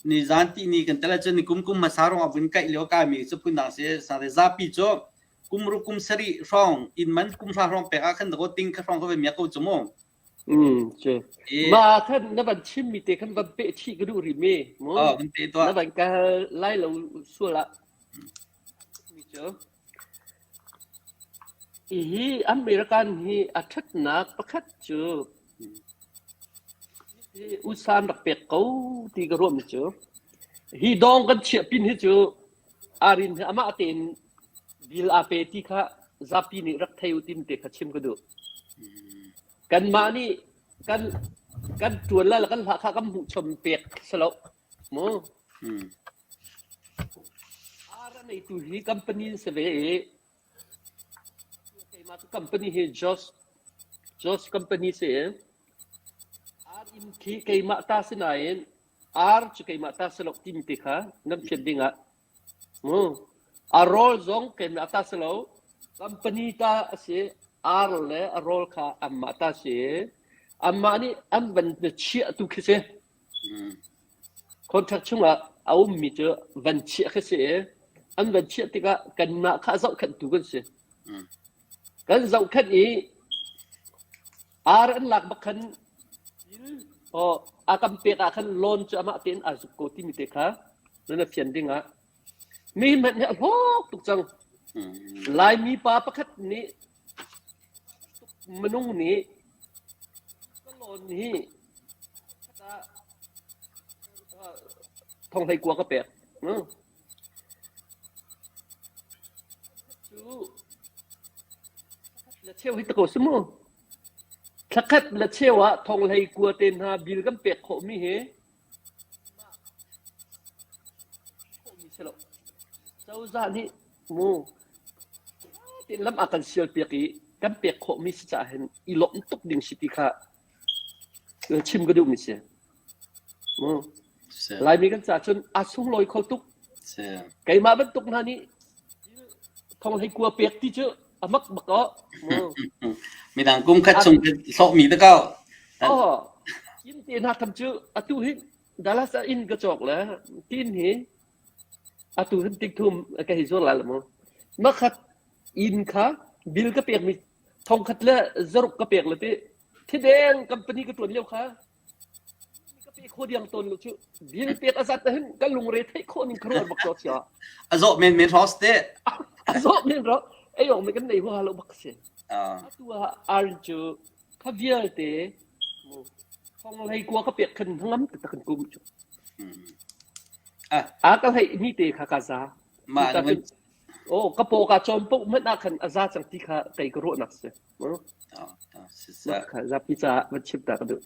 ni zan ti ni kan tel ahcun ni kum kum hmasa rong ah vun kaih lio kai mi cu phundang si zapi cu kum ruk kum sarih hrawng inn man kum hra hrawng pek ah khan dakaw ting kha hrawng ka van miak ko cu mu. Mm, cu. Ma khan na van chim mi te khan van peh chih ka duh rih mi mu. Oh, van pe tuah. Na van ka lai lo sual ah. Mi cu. Hi American hi a ṭhatnak pakhat cu hi usan rak pek ko ti ka ruah mi cu hi dawng kan chiah pin hi cu Arin hi amah tein bill aa pe ti kha zapi nih rak thei u tim te kha chim ka duh. Kanmah nih kan kan ṭuan lai le kan hlah kha kan hmuh chom pek si lo. Mu. Ar a neitu hi company an si ve i keimah cu company hi Josh Josh company si i ar inn khi keimah ta si nain Ar cu keimah ta si lo timi te kha nan fian ding ah mu a rawl zong keimah ta si lo company ta a si ar le a rawl kha anmah ta si anmah nih an van chiah tu khi si contract chungah a ummi cu van chiah khi si an van chiah tikah kanmah kha zohkhenhtu kan si Kan zohkhenh i ar an lak bak khan aw a kan pek ah khan loan cu amah tein aa zuk ko timi te kha nan a fian ding ah mi hmanh hi a hlawk tuk cang. Laimi pa pakhat nih minung nih ka loan hi thong hlei kua ka pek. Cu le cheu hi ta ko si mu. Thlakhat le cheu ah thong hlei kua te hna bil kan pek khawhmi hi khawhmi si lo. Cozah nih mu tin lam a kan sial piak i kan pek khawhmi si caah hin i lawmh tuk ding si ti kha chim ka duhmi si. Mu. Laimi kan caah cun a sunglawi kho tuk. Keimah bantuk hna nih thong hlei kua pek ti cu a mak bak aw. Midang kum khat chung hlawhmi te ko. Oh, inn te hna tham cu atu hi Dallas ah inn ka cawk le tin hi atu hin tik thum ka hei zuar lai lo mu. Makhat inn kha bill ka pek mi thong khat le zaruk ka pek le ti thideng company ka tuan lio kha ka pe kho diang tawn lo cu bill pek a zat hin ka lungre theih khawh ning kharuat bak to chia. A zawh men men hros te. A zawh men ro ei ong me kan nei huha lo bak si. Atu ah arin cu kha vialte thong hlei kua ka pek khan ngam te kan kum cu. A ka hlei mi te kha ka za. Ma Oh, ka paw ka cawm paoh hmanh ah khan a za cang ti kha kei ka ruahnak si. Kha zapi caah van chim ta ka duh.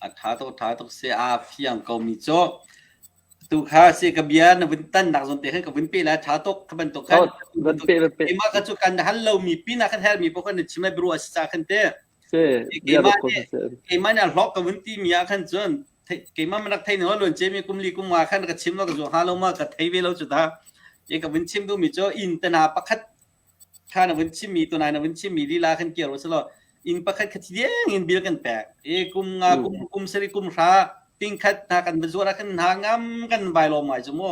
A tha tuk tha tuk si a fiang ko mi cu. Tu kha si ka bia na vun tan nak zon te khan ka vun pe la tha tuk ka bantuk khan. Van pe van pe. Keimah ka cu kan hal lo mi pin ah kan hel mi po kan chim ai bru a si ca khan te. Si keimah nih keimah nih a hlawk ka vun ti mi ah khan cun keimah man rak thei ning luan ce mi kum li kum nga khan ka chim lo ka zu ha lo ma ka thei ve lo cu ta. E ka vun chim du mi cu inn tana pakhat kha na vun chim mi tunai na vun chim mi lila khan kir usilo inn pakhat kha thi deng in bil kan pek e kum nga kum kum sari kum hra ting khat na kan zuar khan na ngam kan vai lo mai chu mu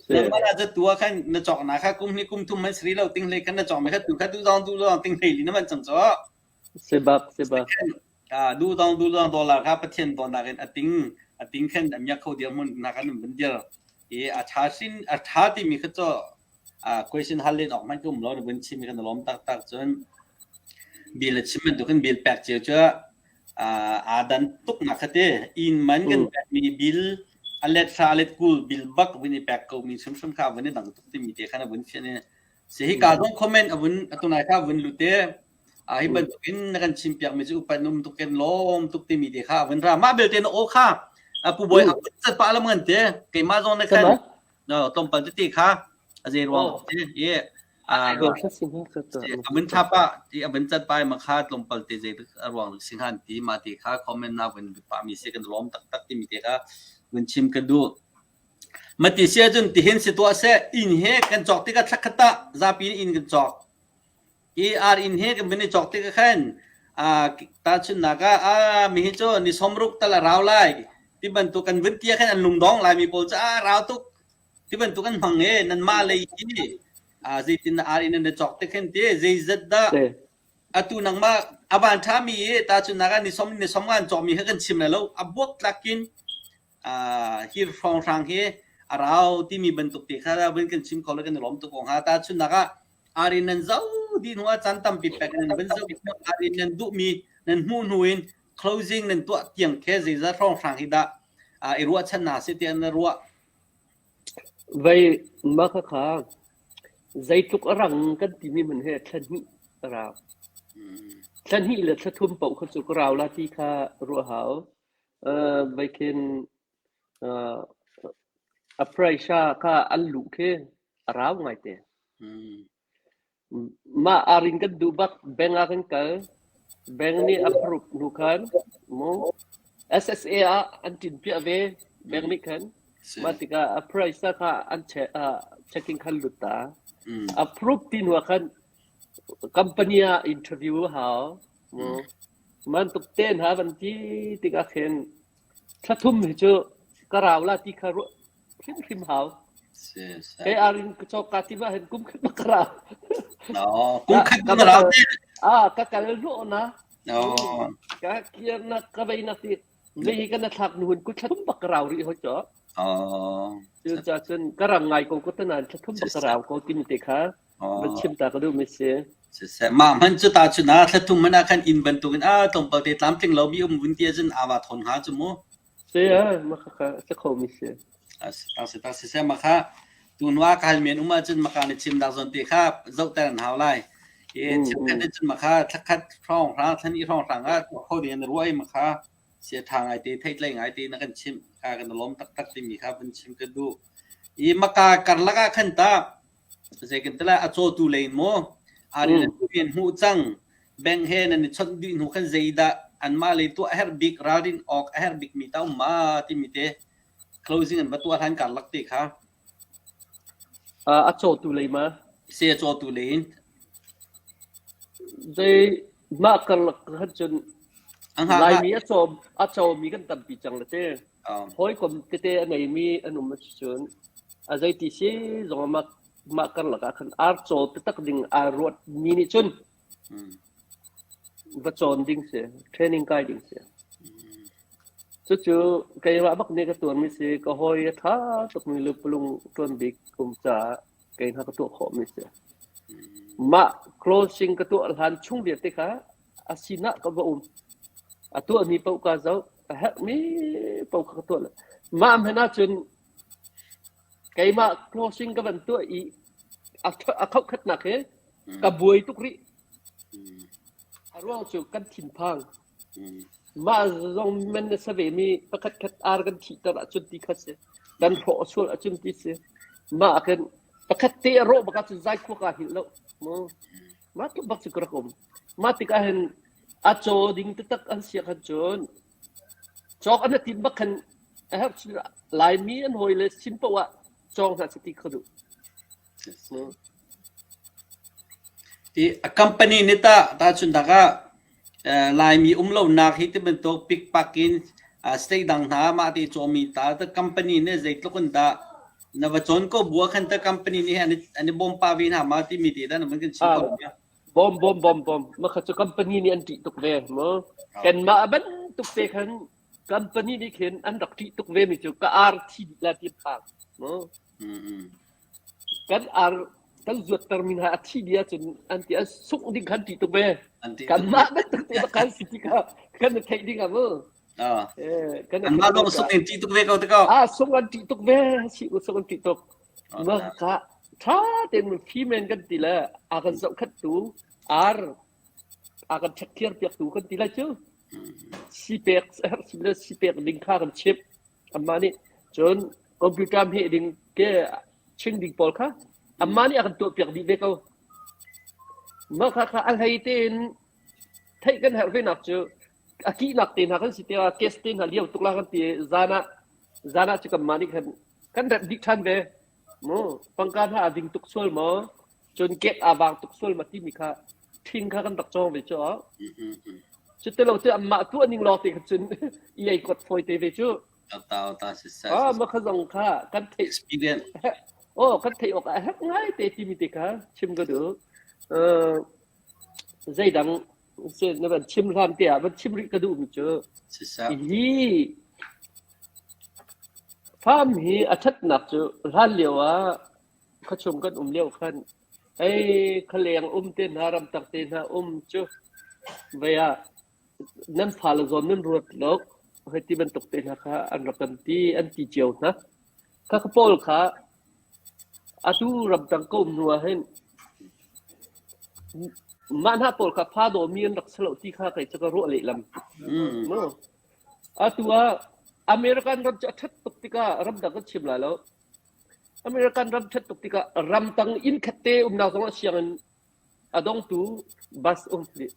nangmah la za tua khan na chok na kha kum ni kum thum man sri lo ting le khan na chok me kha tu kha tu dong tu dong ting hlei li na man chang cho Sebak sebak. Du dong du dong dollar kha Pathian dawtnak in a ting a ting khan a miak kho dir mun na kan um dir i a tha sin a tha ti mi kha cho question hal len awk hmanh ka um lo na vun chim i kan i lawm taktak. Cun bill a chim bantukin bill pek cio cu aa dan tuk nak kha ti. Inn man kan pekmi bill a let hra a let kul bill bak vun i pek ko mi hrimhrim kha vun i dang tuk timi te khan a vun fian i si hika zong comment a vun atunai kha vun lut i hi bantukin na kan chim piak mi cu upat num tuk kan lawm tuk timi te kha vun ra mah belte na aw kha pu boy a cat pa lam ngan te keimah zong na khan No, tlawmpal tete kha a zei ruang te i a vun tha pa ti a vun cat pa ma kha tlawmpal te zei a ruang si han ti ma ti kha comment na vun pa mi si kan lawm taktak ti mi te kha vun chim ka duh. Mati sia cun tihin si tuah seh inn he kan cawk tikah thlakhat ah zapi in inn kan cawk. I ar inn he kan vun i cawk tikah khan tahchunhnak ah ah mi hi cu ni sawmruk tal a rau lai ti bantuk kan vun ti ah khan an lungdong Laimi pawl cu ah rau tuk ti bantuk an hmang i nanmah lei hi zeitin dah ar inn nan i cawk tik khin ti zeizat dah atu nangmah a van ṭhami i tahchunhnak ah ni sawm ni sawm nga an cawkmi kha kan chim lai lo a buaktlak in hi hrawnghrang hi a rau timi bantuk te kha vun kan chim kho le kan i lawm tuk ko hnga. Tahchunhnak ah ari nan zo dih hnu ah caan tampi pek nan vun zoh hnu ari nan duhmi nan hmuh hnu in closing nan tuah tiang khe zeizat hrawnghrang hi dah i ruahchan hna seh tiah na ruah? Vei mah khakha zeitluk a rang kan timi hmanh hi thla hnih a rau. Thla hnih le thla thum paoh kha cu ka rau la ti kha ruah hau. Veikhin a price kha an luh khi a rau ngaite. Mah arin kan duh bak bank ah kan kal. Bank nih a approve hnu khan mu SSA ah an ṭin piah ve bank nih khan. Mah tikah a price kha an check checking khan lut ta. Approve ti hnu ah khan company ah interview hau. Mu Bantuk te hna van ti tikah khin thla thum hi cu ka rau la ti kha ruah hrimhrim hau. Kei arin ka cawk ka ti ma hin kum khat bak ka rau. No, kum khat na rau te. Ah, ka kal hnawh na. Ka kiar na ka vei na ti. Mei hi kan thlak nu hun ku thla thum bak ka rau rih hoi cho. Oh. Cu ca cun ka rang ngai ko ko tanan thla thum bak ka rau ko ti mi te kha. Van chim ta ka duh mi si. Siseh, mah hmanh cu ta chun ah thla thum hmanh ah khan inn bantukin ah tlawmpal te tlamtling lomi um vun ti ahcun aa va thawn hnga cu mu. Si a, mah kha a si kho mi si. A si tak siseh, mah kha tu hnu ah ka hal men um ahcun maka na chim dak zawn te kha zohter an hau lai. I cheukhat nih cun mah kha thlakhat hrawng hrang thlan i hrawng hrang ah tuah kho ding in ruah i mah kha sia ṭha ngai te theihtlei ngai te na kan chimh kha kan lawm taktak timi kha vun chim ka duh. I maka karlak ah khan ta Zeitintiah a cawtu lei in maw aa nan rian hmuh cang, bank he nan i chawnh dih hnu khan zeidah anmah lei tuah a herh bik, ralrin awk a herh bikmi ta um ma timi te closing an va tuah hlan karlak te kha. A cawtu lei ma? Si a cawtu lei in. Zei mah karlak khan cun Laimi a caw a cawmi kan tampi cang le te. Hawikom tete a neimi an um ahcun a zeiti si zong ah mah mah karlak ah khan ar caw taktak ding aa ruat mi nih cun va cawn ding si, training kai ding si. Cucu keimah bak nih ka tuarmi si, ka hawi a ṭha tukmi lupalung ṭuan bik um caah kei hna ka tuah khawhmi si. Mah closing ka tuah hlan chung vialte kha a sinah ka va um. A tuahmi paoh ka zoh, a herhmi paoh kha ka tuah. Mah hmanh ahcun keimah closing ka van tuah i a khauhkhatnak hi ka buai tuk rih. A ruang cu kan thinphang. Mah zong man na sa vemi pakhat khat ar kan thihter ahcun ti kha si. Kan hrawh sual ahcun ti si. Mah ah khin pakhat te a rawh bak ahcun zai khua kaa hngilh lo. Mah tluk bak cu ka rak um. Mah tikah hin a caw ding taktak an si ahkhan cun cawk an tim bak khan a herh Laimi an hawi le sin paoh ah cawng hna seh ti ka duh. I a company nih tah tahchunhnak ah Laimi um lonak hi ti bantuk pikpak in state dang hna mah te cawmi ta ta company nih zeitluk in dah na va cawn ko bu ah khan ta company nih an i an i bawm pah ve hna ma timi te dah na van kan chim ko hnga? Bawm bawm bawm bawm mah kha cu company nih an ṭih tuk ve mu. Kanmah bantuk te khan company nih khin an rak ṭih tuk ve mi cu ka ar thi dih la ti an phang mu. Kan ar kan zuatter mi hna a thi dih ahcun an ti an sungh ding khan ṭih tuk ve. Kanmah bantuk te bak khan si ti kha kan i theih ding ah mu. Anmah zong sungh in ṭih tuk ve ko te ko. Ah sungh an ṭih tuk ve si sungh an ṭih tuk. Mah ka ṭha tein fimen kan ti le a kan zohkhenhtu ar a kan ṭhekthiar piaktu kan ti lai cu. Sipek le sipek ding kha kan chimh. Amah nih cun computer hmeh ding ke ching ding pawl kha amah nih a kan tuahpiak dih ve ko. Mah kha kha a hlei tein theih kan herh ve nak cu a kihnak te hna kan si tikah case te hna lio tuk la kan ti zan ah zan ah cu kanmah nih khan kan remh dih ṭhan ve. Mu pangka hna a ding tuk sual maw cun gate aa vang tuk sual ma timi kha ṭhing kha kan rak cawng ve cu. Cutilo cu anmah tuah ning lawng te kha cun i ei kot fawi te ve cu. Ah, mah kha zong kha kan theih experience. Oh, kan theih awk a herh ngai te timi te kha chim ka duh. Uh, zeidang na van chim hlan te ah van chim rih ka duh mi cu hi farm hi a ṭhatnak cu hlan lio ah khuachung kan um lio khan Ei, khualeng um te hna, ramtak te hna um cu vei ah nan fale zawn nan ruat lo hei ti bantuk te hna kha an rak kan ti, an ti cio hna. Khakha pawl kha atu ramtang ka um hnu ah hin mah hna pawl kha fa dawmi an rak si lo ti kha kei cu ka ruah lehlam. Mu. Atu ah American ram cu a ṭhat tuk tikah ramdang kan chim lai lo. American ram ṭhat tuk tikah ramtang inn khat te umnak zongah sianginn a dongtu bus um dih.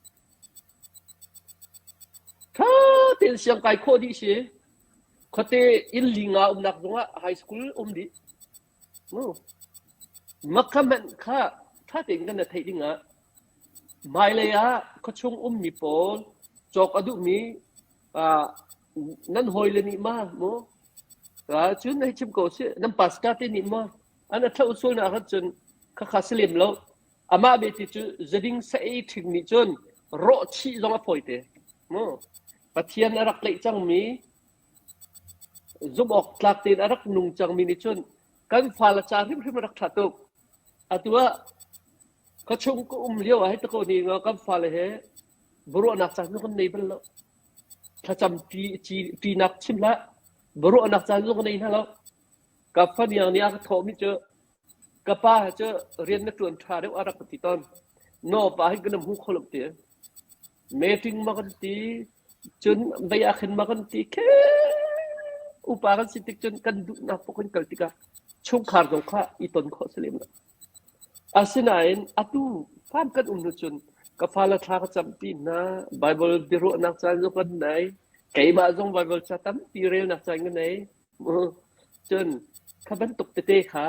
Ṭha tein siangkai khawh dih si. Khuate inn li nga umnak zongah high school um dih. Mu. Makha hmanh kha ṭha tein kan na theih dingah hmailei ah khuachung ummi pawl cawk a duhmi uh, nan hawile nih ma mu cun hei chim ko sih nan pastor te nih maw an a thlauh sual nak ahcun khakha si lem lo amah beti cu zading sa ei ṭhing nih cun rawh chih zong a fawi te mu Pathian a rak tlaih cangmi zumh awk tlak tein a rak nung cangmi nih cun kan fale ca hrimhrim a rak ṭha tuk atu ah ka chung ka um lio ah hei ta ko ni kan fale he biaruahnak caan kan nei bal lo Thlacam ṭinak chim hlah. Biaruahnak caan zong ka nei hna lo. Ka faniang nih a ka thawhmi cu ka pa cu rian na ṭuan ṭha deuh a rak ka ti tawn. No pa hi kan hmu kho lo ti. Meeting ma kan ti, cun vei ah khin ma kan ti khe upa kan si tik cun kan duhnak paoh kan kal tikah chungkhar zong kha i ton khawh si lem lo. Asinain atu farm kan um hnu cun ka fale thla ka campi hna, Baibal biaruahnak caan zong kan nei, keimah zong Baibal ca tampi relnak caan ka nei. Cun kha bantuk tete kha.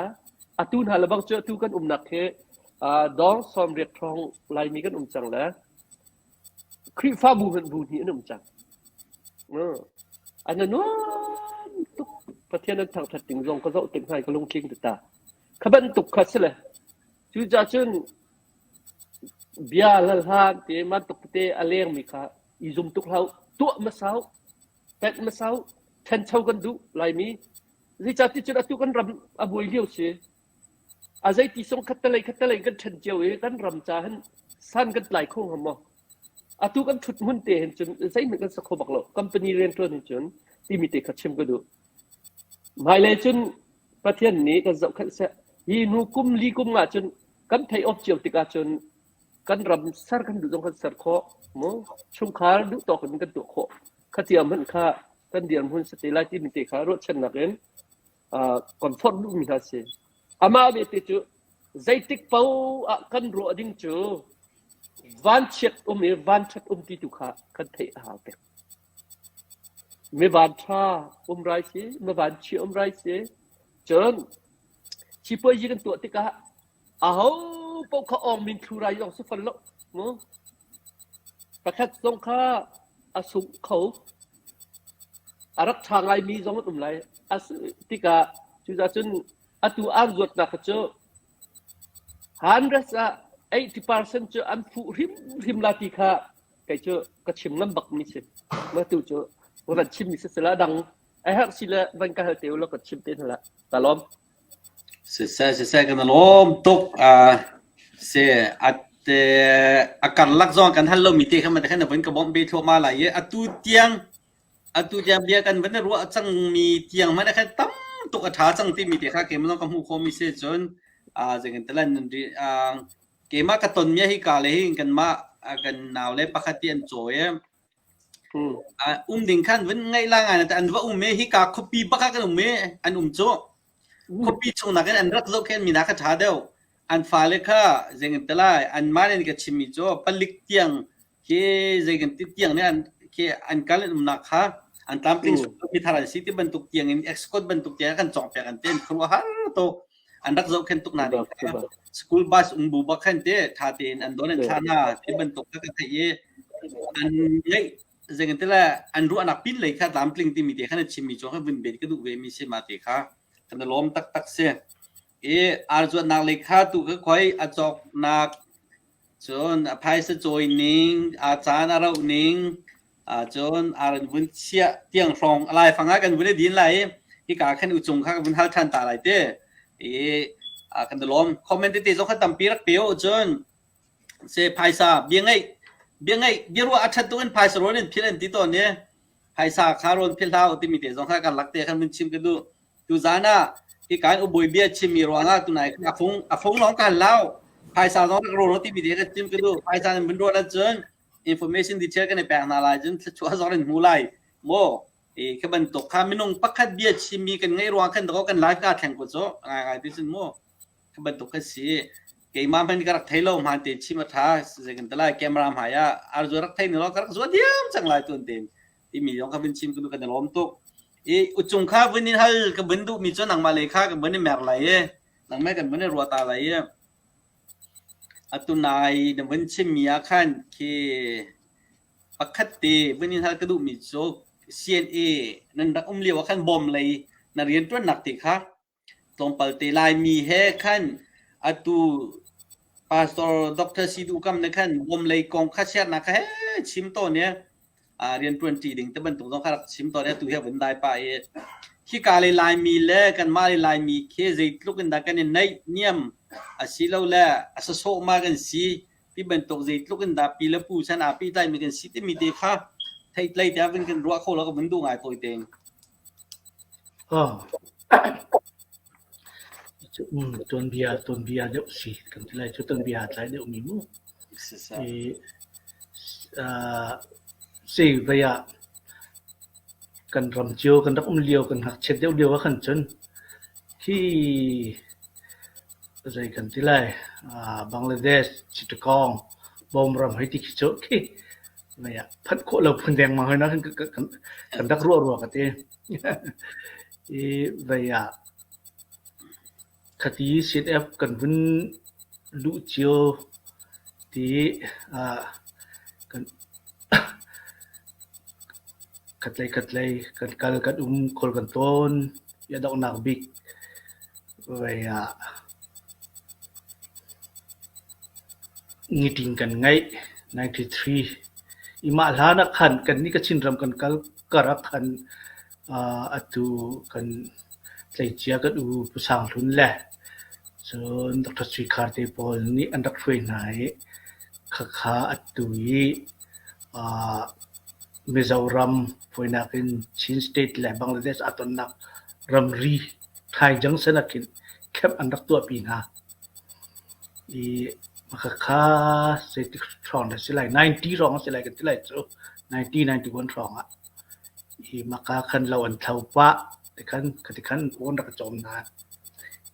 Atu hna lebang cu atu kan umnak hi dawng 80 hrawng Laimi kan um cang le Khrihfabu hmanh bu hnih an um cang. An nuam tuk. Pathian an thangṭhat ding zong ka zoh tik hna i ka lungtling ta. Kha bantuk kha si le cucaah cun bia le hla te bantuk tete a lengmi kha i zum tuk hlah u. Tuah hmasa u. Pek hmasa u. Ṭhancho kan duh Laimi. Zeicahti cun atu kan ram a buai lio si. A zeiti sung khattelei khattelei kan ṭhen cio i kan ram ca hin san kan tlai kho hnga maw? Atu kan ṭhut hmun te hin cun zeihmanh kan sa kho bak lo. Company rianṭuan hin cun timi te kha chim ka duh. Hmailei cun Pathian nih kan zohkhenh seh. Hi hnu kum li kum nga cun kan theih awk cio tikah cun kan ram ser kan duh zong kan ser khawh. Mu chungkhar duh tawk in kan tuah khawh. Khatia hmanh kha kan dirhmun si te lai timi te kha ruahchannak in kan forh duhmi hna si. Amah bete cu zeitik paoh ah kan ruah ding cu vanchiat um i vanṭhat um ti tu kha kan theih a hau pek. Mi vanṭha um rai si, mi vanchia um rai si. Cun sipuazi kan tuah tikah aho paoh kha awng min thlu rai zong si fal lo. Mu? Pakhat zong kha a sung kho. A rak ṭha ngaimi zong an um lai. A tikah cucaah cun atu aan zuatnak kha cu hundreds ah 80% cu an fuh hrimhrim la ti kha kei cu ka chim ngam bak mi si. Ma tu cu van chim mi si sila dang a herh si le van ka hal te u law ka chim te hna la. Ta lawm. Siseh siseh kan lawm tuk. Uh, se at a karlak zong kan hal lomi te kha man khan van ka bawmh be thluahmah lai i atu tiang atu tiang bia kan van ruah cangmi tiang man khan tam tuk a ṭha cang timi te kha keimah zong ka hmuh khawhmi si cun zeikan talan keimah ka ton mi hi ka le hin kanmah kan nau le pakhat ti an cawi um ding khan van ngaih la ngai an va um e hi ka khuapi bak ah kan um e an um cu khuapi chung nakin an rak zohkhenh mi hna kha ṭha deuh. An fale kha zeitin ti lai anmah nih an ka chimmi cu palik tiang khi zeitin ti tiang nih an khi an kal an umnak kha an tlamtling mi thar an si ti bantuk tiang in escort bantuk tiang kan cawngpiak an ti an khuaruahhar tuk. An rak zohkhenh tuk hna ding kha school bus um bu bak khan te ṭha tein an don an thlah hna ti bantuk kha ka theih i an ngeih zeitin ti le an ruahnak pin lei kha tlamtling timi te khan a chimmi cu kha vun ben ka duh ve mi si ma te kha kan i lawm taktak si. I arzuatnak lei kha tu kha khoi a cawknak cun a phaisa cawi ning a caan a rauh ning cun a ran vun chiah tiang hrawng a laifang ah kan vun i din lai i hika khan uchung kha ka vun hal ṭhan ta lai te i kan i lawm comment tete zong kha tampi rak pe u cun se phaisa bia ngeih bia ngeih bia ruah a ṭhat tuk in phaisa rawn in phil an ti tawn i phaisa kha rawn phil hlah u timi te zong kha kan lak te khan vun chim ka duh tuzan ah hi kan ubawi bia chimmi ruangah tunai a fung a fung lawng kan lau phaisa zong rak rawn timi te kan chim ka duh phaisa nan vun ruat ahcun information detail kan i pek hna lai cun thluachuah zong in hmu lai mo i kha bantuk kha minung pakhat bia chimmi kan ngeih ruang khan dakaw kan life ka thleng ko cu ngai ngai ti cun mu Kha bantuk kha si. Keimah hmanh ka rak thei lo hmaan tein chim a ṭha. Zei kan ti lai camera hmai ah arzu rak thei ni law ka rak zua diam cang lai tuan tein timi zong kha vun chim ka duh kan i lawm tuk. I uchung kha vun in hal ka vun duhmi cu nangmah lei kha kan vun i mer lai i nangmah kan vun i ruah ta lai i atu nai na vun chimmi ah khan khi pakhat te vun in hal ka duhmi cu CNA nan rak um lio ah khan bawm lei na rianṭuannak te kha Tlawmpal te Laimi he khan atu Pastor Dr. Si Duh Kam nih khan bawmlei kong kha siarnak kha he chim tawn i rianṭuan ṭi ding te bantuk zong kha rak chim tawn i atu hi a vun dai pah i khika le Laimi le kanmah le Laimi khi zeitluk in dah kan i naih niam asilole a sasawh ma kan si ti bantuk zeitluk in dah pi le pu chan aa pehtlaimi kan si timi te kha theihtlei tiah vun kan ruah kho lo ka vun duh ngai tawi tein. Tuanbia tuanbia deuh si kan ti lai cu tuanbia aa tlai deuhmi mu. I sei vei ah kan ram cio kan rak um lio kan ngakchiat deuh lio ah khan cun khi zei kan ti lai Bangladesh, Chittagong, Bawmram hei ti khi cu khi vei ah phanh khawh lo phun dengmang hoi na kan kan rak ruah rua ka ti. I vei ah. Khati CNF kan vun luh cio ti kan khatlei khatlei kan kal kan um khawl kan tawn i a donghnak bik vei ah meeting kan ngeih 93 i mah hlan ah khan kannih Kachin ram kan kal kar ah khan atu kan tleicia kan u Pu Sang Hlun le cun Dr. Sui Khar te pawl nih an rak hruai hna i khakha atu i Mizoram fawinak in Chin State le Bangladesh aa tonnak ramri Thai Junction ah khin camp an rak tuahpi hna. I khakha zeitik hrawng dah si lai 90 hrawng a si lai kan ti lai cu 1991 hrawng ah i maka khan lo an thlo pah tikhan khatikhan pawn rak i cawm hna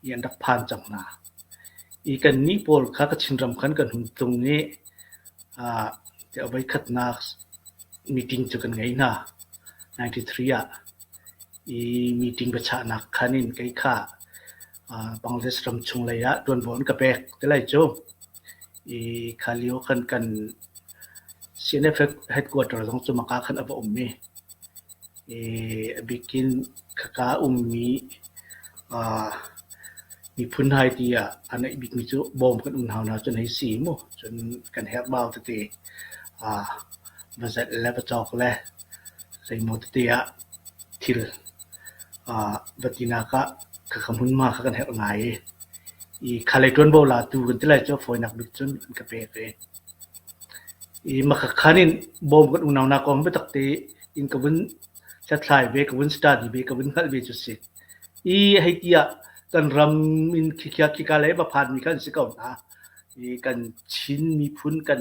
i an rak phan cang hna. I kannih pawl kha Kachin ram khan kan hun tlung i tiah voikhatnak meeting cu kan ngei hna 93 ah. I meeting biachahnak khan in kei kha Bangladesh ram chung lei ah ṭuanvo an ka pek ti lai cu. I kha lio khan kan CNF headquarter zong cu maka khan a va um i i a bikin khaka ummi miphun hai ti ah a neih bikmi cu bawm kan um hau na cun hei si mu. Cun kan herh bau tete va zelh le va cawk le zeimaw tete ah thil va tinak ah khakha hmunhma kha kan herh ngai i i khalei ṭuanvo latu kan ti lai cu fawinak bik cun an ka pek i i makhakhan in bawm kan unau hna kong biatak tein ka vun hlathlai ve, ka vun study ve, ka vun hngalh ve cu si. I hei tiah kan ram in khikhiak khika lei va phanmi kha an si ko hna. I kan Chin miphun kan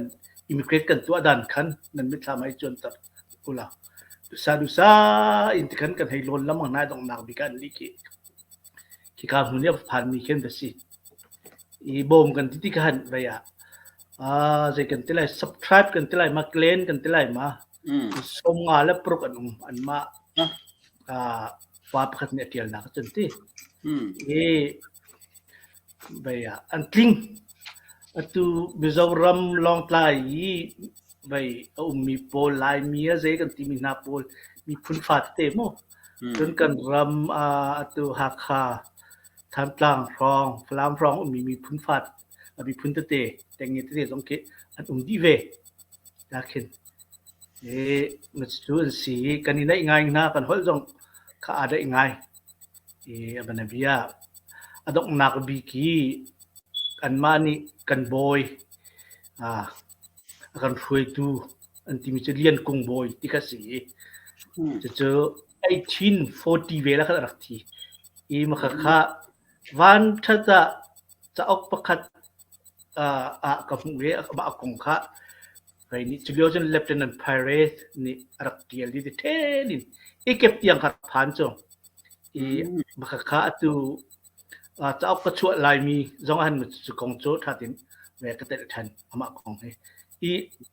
immigrate kan tuah dan khan nan mitthlam ai cuanter ula. Dusa dusa in tikhan kan hei lawn lamang hna donghnak bik ah an lih khi. Khika hmun i a phanmi khi an va si. I bawm kan ti ti khan vei ah zei kan ti lai subscribe kan ti lai ma clan kan ti lai ma 50 le paruk an um anmah pa pakhat nih a ṭialnak cun ti. I vei ah an tling. Atu Mizoram Lawngtlai i vei a ummi pawl Laimi a zei kan timi hna pawl miphun fa tete mu. Cun kan ram atu Hakha Thantlang hrawng, Falam hrawng ummi miphun fa miphun tete tengnge tete zong khi an um dih ve. Nakhin cu an si i kan i naih ngai hna, kan holh zong kha aa daih ngai. I a bianabia a donghnak bik hi kanmah nih kan bawi a kan hruaitu an timi cu Lian Kung Bawi ti kha si i cucu 1840 vel ah khan a rak thi. I makhakha vanṭhat ah cauk pakhat ah ka hmuh i amah a kong kha Hei nih culio cun Lieutenant Pires nih a rak ṭial i ti ṭhen in ikep tiang kha rak phan cu. I makhakha atu cauk ka chuah laimi zong ah cu kong cu ṭha tein ve ka telh ṭhan amah kong hi. I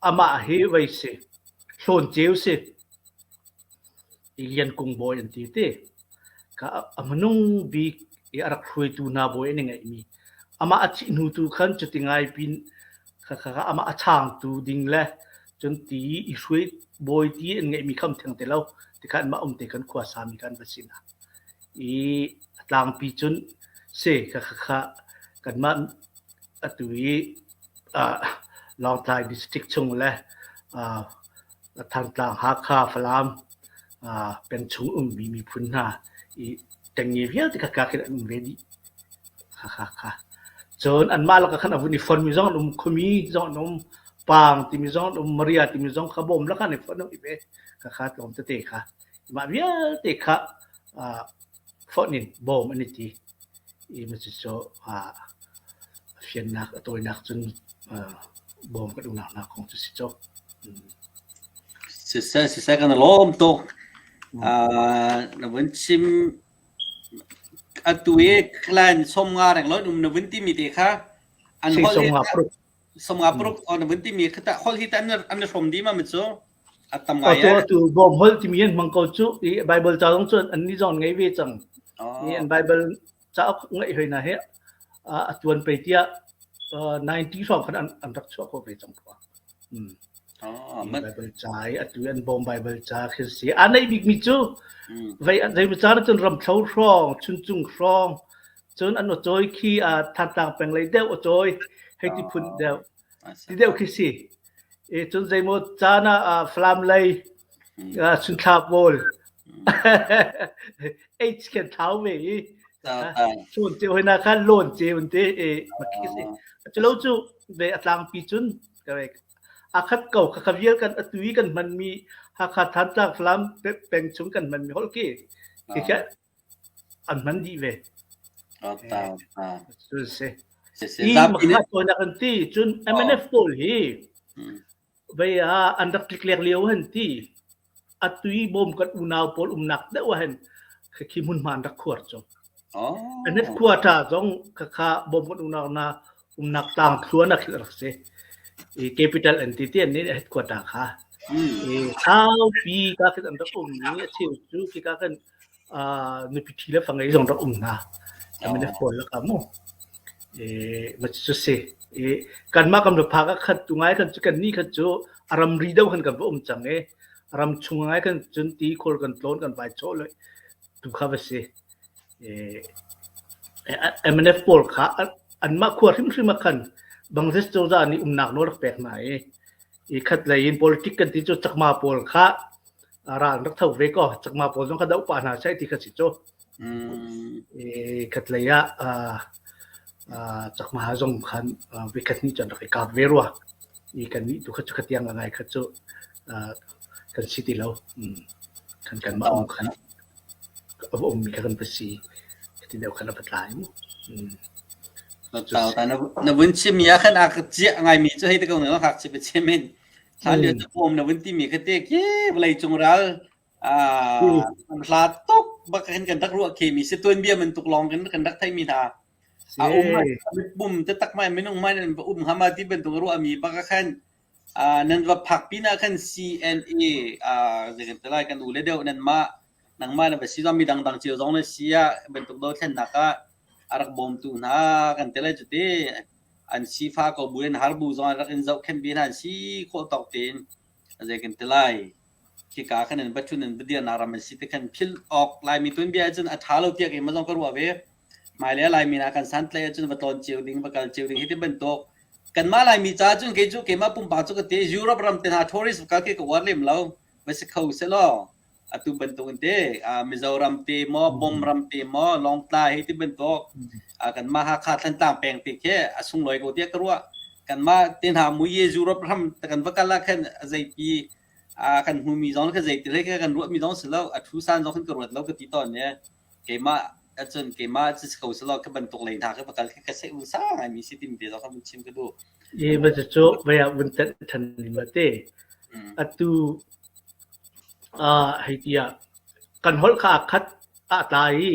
amah hi vei si hlawn ceu si. I Lian Kung bawi an ti ti. Ka a hmanung bik i a rak hruaitu hna bawi an i ngeihmi. Amah a thih hnu tu khan cuti ngai pin Khakha amah a chaangtu ding le cun ti i hruai bawi ti an ngeihmi kha um theng ti lo. Tikhan mah um te khan khua sami kha an va si hna. I a tlangpi cun si khakha kanmah atu i Lawngtlai district chung le Thantlang, Hakha, Falam peng chung ummi miphun hna i ṭengnge vialte khakha khin an um ve dih. Khakha. Cun anmah lakah khan a vun i fonmi zong an um, khuami zong an um, Paang timi zong an um, Maria timi zong kha bawm lakah an i fonh i ve. Khakha tlawm tete kha. Mah vialte kha fonh in bawm an i ti. I cucu fiannak a tawinak cun bawm kan umnak hna kong cu si cawk. Siseh, siseh kan i lawm tuk. Na vun chim atu i clan 50 reng lo um na vun timi te kha an holh hi 50 paruk na vun timi kha ta holh hi ta an i hrawm dih ma cu a tam ngai eh. Atu bawm holh timi an hmang ko cu i Bible ca zong cun an ni zong ngei ve cang. I an Bible cauk ngeih hoi na he. a tuan pei tiah 90 hrawng khan an rak chuah khawh ve cang rua. Bible ca i atu an bawm Bible ca khi si. A neih bikmi cu vei zei ca cun ramthlo hrawng, chuncung hrawng, cun an aw khi Thantlang peng lei deuh aw hei ti phun deuh. Ti deuh khi si. E cun zeimaw caan ah Falam lei Sunthla pawl H kan thau ve i chawn ceu hoi na khan lawn ceu an ti e makhi si. Culo cu ve a tlangpi cun a khat ko kha kha vial kan atu i kan hmanmi Hakha Thantlang Falam peng chung kan hmanmi holh khi khi khi an hman dih ve. Cu si. I makha tawinak an ti cun MNF pawl hi vei ah an rak tliklek lio han ti atu i bawm kan unau pawl umnak deuh ah hin khi hmunhma an rak khuar cu. An headquarter zong khakha bawm kan unau na umnak tlang thluan ah khin a rak si. I capital an ti ti an nih headquarter kha. I saupi ka khin an rak um i a cheu cu khika khan nupi ṭhi le fangei zong rak um hna. MNF pawl lakah mu. Ma cu si. I kanmah kan va phak ah khat tu ngai khan cu kan nih khan cu a ramri deuh khan kan va um cang i ram chung ngai khan cun ti khur kan tlawn kan vai chawh le tu kha va si. MNF pawl kha anmah khua hrimhrim ah khan Bangladesh cozah nih umnak nawl rak pek hna i i khat lei in politic kan ti cu Chakma pawl kha ral an rak tho ve ko Chakma pawl zong kha doh pah hna seh ti kha si cu. I khat lei ah Chakma zong khan vikhat nih cun rak i kap ve rua. I kan nih tu kha cu khatiang ngai kha cu kan si ti lo. Kan kanmah um khan a va ummi kha kan va si. Ti deuh khan a va tlai mu. Na vun chimmi ah khan a ka ciah ngaimi cu hei te ko na hak chim chim in hlan lio bawm na vun timi kha te khi vawlei cung ral hla tuk bak hin kan rak ruah khemi si tuan bia man tuk lawng kan kan rak theimi hna a um bum te tak mai minung mai nan um hama ti bantuk ruah mi bak khan Nan va phak pinah khan CNA zei kan ti lai kan u le deuh nanmah nangmah na va si zong mi dangdang cio zong na si ah bantuk dothlennak ah a rak bawmtu hna kan ti lai cu ti an sifa ko bu in har bu zong an rak in zohkhenh ve hna an si khawh tawk tein zei kan ti lai khika khan an va ṭhun an va dirnak ram an si te khan philh awk Laimi tuanbia ahcun a ṭha lo tiah keimah zong ka ruah ve. Hmailei Laimi hna kan santlaih ahcun va tlawn cio ding va kal cio ding hi ti bantuk Kanmah Laimi caah cun kei cu keimah pumpak cu ka ti Europe ram te hna tourist kal khi ka uar lem lo. Va si kho sehlaw atu bantuk in te Mizoram te maw Bom ram te maw Lawngtlai hei ti bantuk kanmah Hakha Thantlang peng te khi a sunglawi ko tiah ka ruah. Kanmah te hna mui Europe ram kan va kal ah khan zeipi kan hmumi zong kha zeiti hlei kha kan ruahmi zong si lo a thu san zong khan ka ruat lo ka ti tawn ne. Keimah ahcun keimah cu si ko selaw ka bantuk lei hna ka va kal khi ka seh sa ngaimi si timi te zong kha vun chim ka duh. I ma cu vei ah vun tenh than ni ma te. Atu hei tiah kan holh kha a khat a tlai i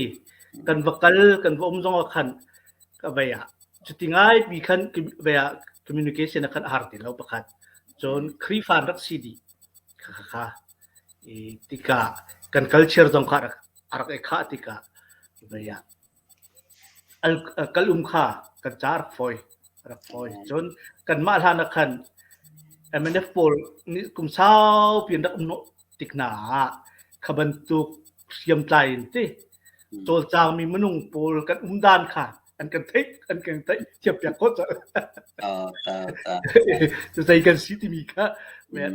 kan va kal kan va um zong ah khan ka vei ah cuti ngai pi khan vei ah communication a khan a har ti lo pakhat. Cun Khrihfa rak si dih kha kha kha i tikah kan culture zong kha rak a rak i khah tikah vei ah kal um kha kan ca rak fawi rak fawi. Cun kanmah hlan ah khan MNF pawl nih kum saupi an rak um hnawh tik hna ah kha bantuk hriamtlai in ti cawlcangmi minung pawl kan um dan kha an kan theih an kan theih thiam piak khawh cang. Zei kan si timi kha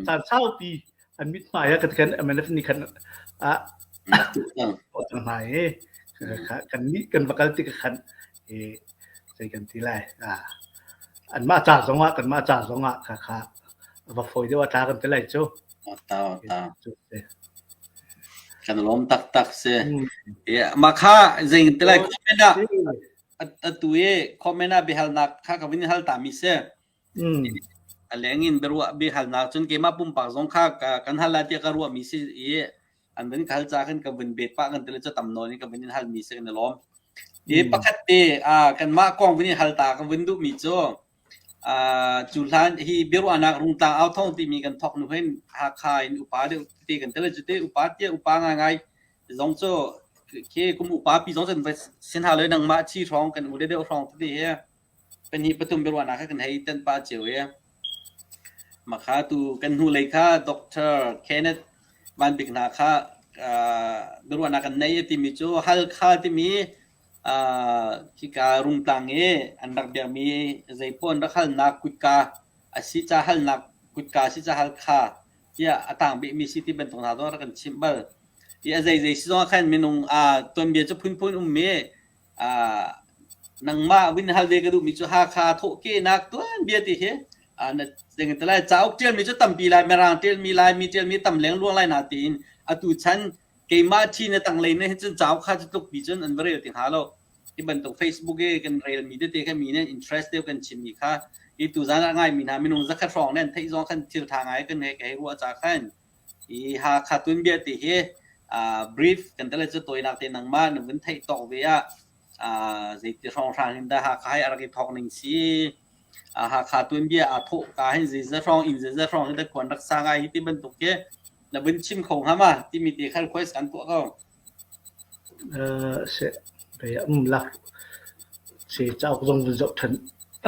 caan saupi an mithmai ah kan kan MNF nih khan a cang hna i kan nih kan va kal tik khan i zei kan ti lai anmah ca zong ah kanmah ca zong ah kha kha va fawi deuh a tla kan ti lai cu ta ta kan lawm taktak si mah kha zei ti lai comment ah atu i comment ah biahalnak kha ka vun hal ta mi si A leng in biaruah biahalnak cun keimah pumpak zong kha kan hal lai tiah ka ruahmi si i an vun ka hal ca khan ka vun bet pah kan ti le cu tam nawn in ka vun in halmi si kan i lawm. Hi pakhat te kanmah kong vun in hal ta ka vun duhmi cu cu hlan hi biaruahnak Rungtlang Authawng timi kan thawk hnu hin Hakha in upa deuh te kan ti le cu te upa tiah upa ngaingai zong cu Khi kum upa pi zong cun va sin hna lo nangmah chi hrawng kan u le deuh hrawng tete hi pahnih pathum biaruahnak kha kan hei tan pah cio i makha tu kan hnulei kha Doctor Kenneth Van Bik hna kha biaruahnak kan nei timi cu Halkha timi khika Rungtlang i an rak biakmi zeipaoh an rak halnak kutka a si ca halnak kutka a si ca Halkha tiah a tang bikmi si ti bantuk hna zong rak kan chimh bal. I a zeizei si zong ah khan minung tuanbia cu phunphun ummi nangmah vun hal ve ka duhmi cu Hakha thawhkehnak tuanbia ti hi lai cauk ṭialmi cu tampi lai Mirang ṭialmi Laimi ṭialmi tam lengluang lai na tiin atu chan keimah ṭhi na tanglei na hin cun cauk kha cu tlukpi cun an va rel ti hnga lo. Hi bantuk Facebook i kan relmi tete kha mi nih interest deuh kan chimmi kha i tuzan ah ngaimi hna minung zakhat hrawng nih an theih zong khan thil ṭha ngai kan he ka hei ruah ca khan i Hakha tuanbia ti hi brief kan tale cu tawinak te nangmah na vun theih tawk ve ah zeiti hrawnghrang hin dah Hakha hi a rak i thawk ning si Hakha tuanbia aa thawh ka hin zeizat hrawng inn zeizat hrawng hin dah khuan rak sa ngai hi ti bantuk khi na vun chim kho hnga ma timi te kha request kan tuah ko. Seh vei ah um lak si cauk zong vun zoh ṭhan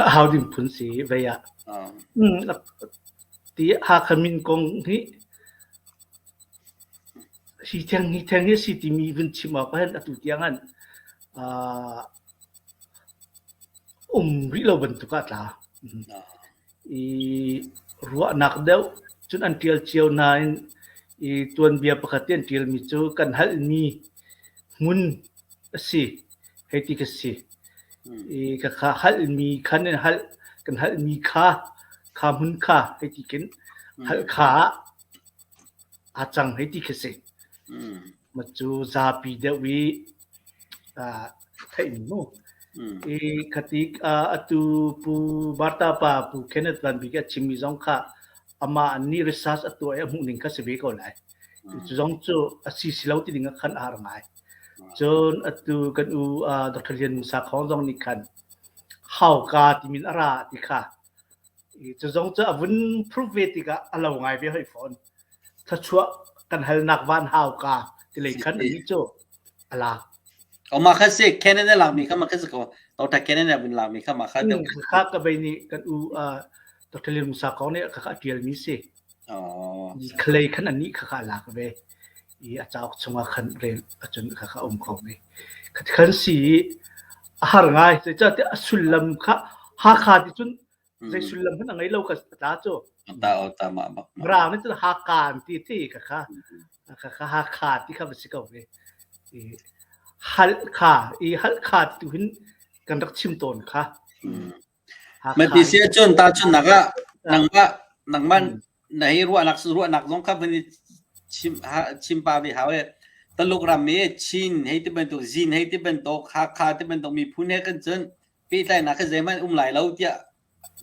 a hau ding phun si vei ah. Ti Hakha min kong hi hi theng hi theng hi si timi vun chim awk ahhin atu tiang an um rih lo bantuk ah a tla. I ruahnak deuh cun an ṭial cio nain i tuanbia pakhat te an ṭialmi cu kan halmi hmun a si hei ti ka si. I khakha halmi khan in halh kan halmi kha kha hmun kha hei ti khin halkha ah aa cang hei ti khi si. Ma cu zapi deuh i theih mu. I khati atu Pu Barta pa Pu Kenneth Van Bik a chimmi zong kha amah nih research a tuah i a hmuh ning kha si ve ko lai. Cu zong cu a si si lo ti ding ah khan a har ngai. Cun atu kan u Dr. Lian Musa Khawng zong nih khan hauka timin a ra ti kha Cu zong cu a vun prove ve tikah a lo ngai ve hoi fawn. Thluachuah kan halnak van hauka ti lei khan anih cu a lak. O ma kha si Canon a lakmi kha ma kha si ko. Dr. Canon a vun lakmi kha ma kha deuh. Kha ka bei nih kan u Dr. Lim Musa Kong nih kha a tialmi si. Oh. Khalei khan anih kha kha a lak ve. I a cauk chungah khan rel acun kha kha um kho ve. Khan si a har ngai. Zeicahtiah a sullam kha Hakha ti cun zei sullam hmanh a ngei lo ka tla cu. Ta o ta ma bak. Mirang nih cun Hakka an ti ti kha kha kha kha Hakha ti kha va si ko ve. I Halkha i Halkha ti tu hin kan rak chim tawn kha. Ma ti si cun ta cun nak ah nangmah nangmah na hi ruahnak ruahnak zong kha van i chim chim pa ve hau e. Taluk ram i Chin hei ti bantuk Zin hei ti bantuk Hakha ti bantuk miphun he kan cun pehtlainak hi zeihmanh um lai lo tiah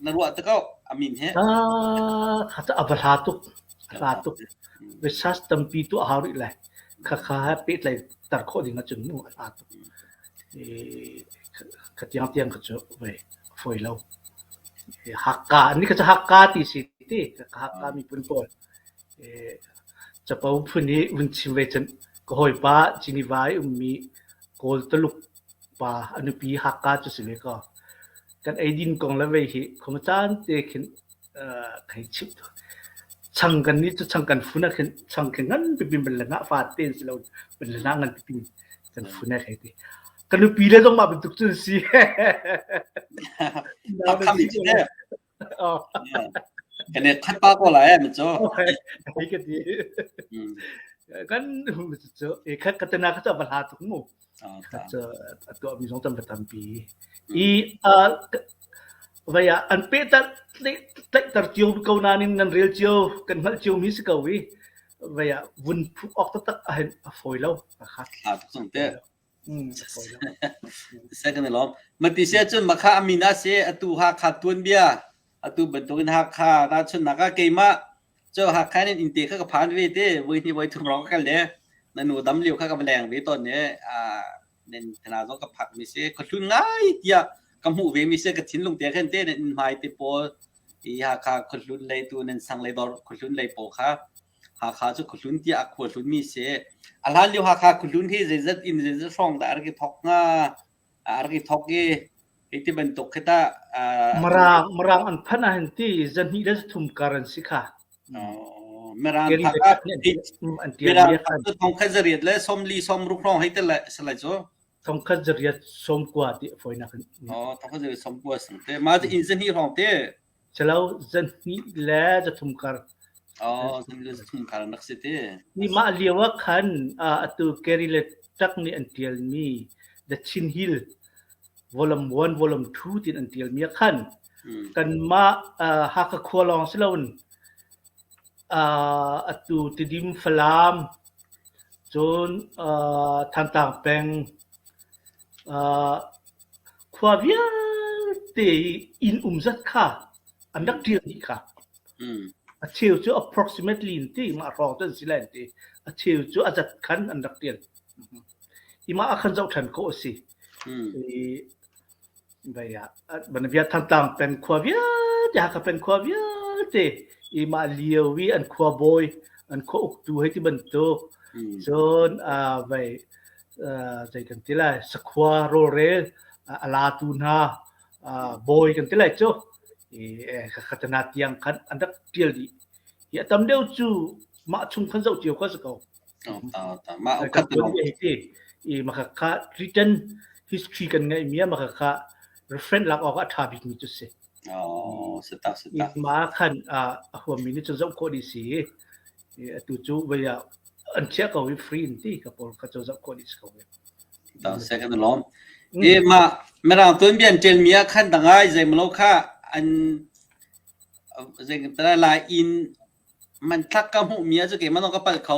na ruah te ko a min he. Ah, kha a va hla tuk. A hla tuk. Research tampi tu a hau rih lai. Kha kha pehtlai tar khawh ding ahcun mu a hla tuk. Kha tiang tiang kha cu vei fawi lo. Hakka ni kha cu Hakka ti si ti Hakka miphun pawl. Capo phun i vun chim ve cun ka hawipa Geneva i ummi Kawl Tuluk pa a nupi Hakka cu si ve kaw kan eidin kong le vei hi khua caan te khin ka hei chimh. Chang kan nih cu chang kan fun ah khin chang khi ngan pipi ban le ngah fa te si lo ban le ngan pipi kan fun ah hei ti. Ka nupi le zong mah bantuk cun si. Kan i khat pa ko lai mi cu. Hei ka ti. Kan cu e khat ka tena ka va hla tuk mu. Cu a tuah mi zong tam tampi. I vai ah an pe tar tlaihter cio ko nain nan rel cio kan hngalh cio mi si ko i vai ah vun phuk awk taktak a a fawi lo. Kha tuk zong te. Second lawm. Mati sia cun makha amin a si atu Hakha tuanbia atu bantukin Hakha tahchunhnak ah keimah cu Hakha in innte kha ka phan ve te voi hnih voi thum rong ka kal le na nu dam lio kha ka va leng ve tawn ne nen thana zong ka phak mi si khuahlun ngai tiah ka hmuh ve mi si ka thinlung te khan te nan inn hmai te pawl i Hakha khuahlun lei tu nan sang lei dor khuahlun lei pawl kha. Hakha cu khuahlun tiah a khua hlunmi si. A hlan lio Hakha khuahlun hi zeizat in zeizat hrawng dah a rak i thawk hnga? A rak i thawk i hei ti bantuk khi tah Mirang Mirang an phanh ah hin ti zahnih le zathum kar an si kha. Mirang Keri phak le ah nih an tial Mirang mi phak cu 1840 60 hrawng hei ti le si lai cu. 1890 ti fawinak in. Oh, 1890 sang te. Mah cu inn zahnih hrawng te. Calo zahnih le zathum kar. Oh, zahnih le zathum kar an rak si te. Ni mah lio ah khan atu Kerry le Tak nih an tialmi The Chin Hill Volume 1, Volume 2 tin an tialmi ah khan kanmah Hakha khua lawng si loin atu Tidim Falam cun Thantlang peng khua vialte i inn um zat kha an rak ṭial dih kha. A cheu cu approximately in ti mah hrawng cu an si lai an ti. A cheu cu a zat khan an rak ṭial. Hi mah ah khan zoh ṭhan khawh a si. I Vei ah Banabia Thantlang peng khua vialte Hakha peng khua vialte i mah lio i an khua bawi an khua uktu hei ti bantuk cun vei zei kan ti lai sakhua rawlrel a latu hna bawi kan ti lai cu i khatana tiang khan an rak ṭial dih i a tam deuh cu mah chung khan zoh cio kha si ko. Mah ukhat ti i makhakha written history kan ngeihmi ah makhakha reference lak awk a ṭha bikmi cu si. Oh, si tak si tak. Ma khan a huammi nih cun zoh khawh dih si. Atu cu vei ah an chiah ko i free in ti ka pawl kha cu zoh khawh dih si ko. Ta second lom. E ma mirang tuanbia an ṭialmi ah khan dangai zeimalo kha an zei lai in Hmanthlak ka hmuhmi ah cu keimah zong ka palh kho.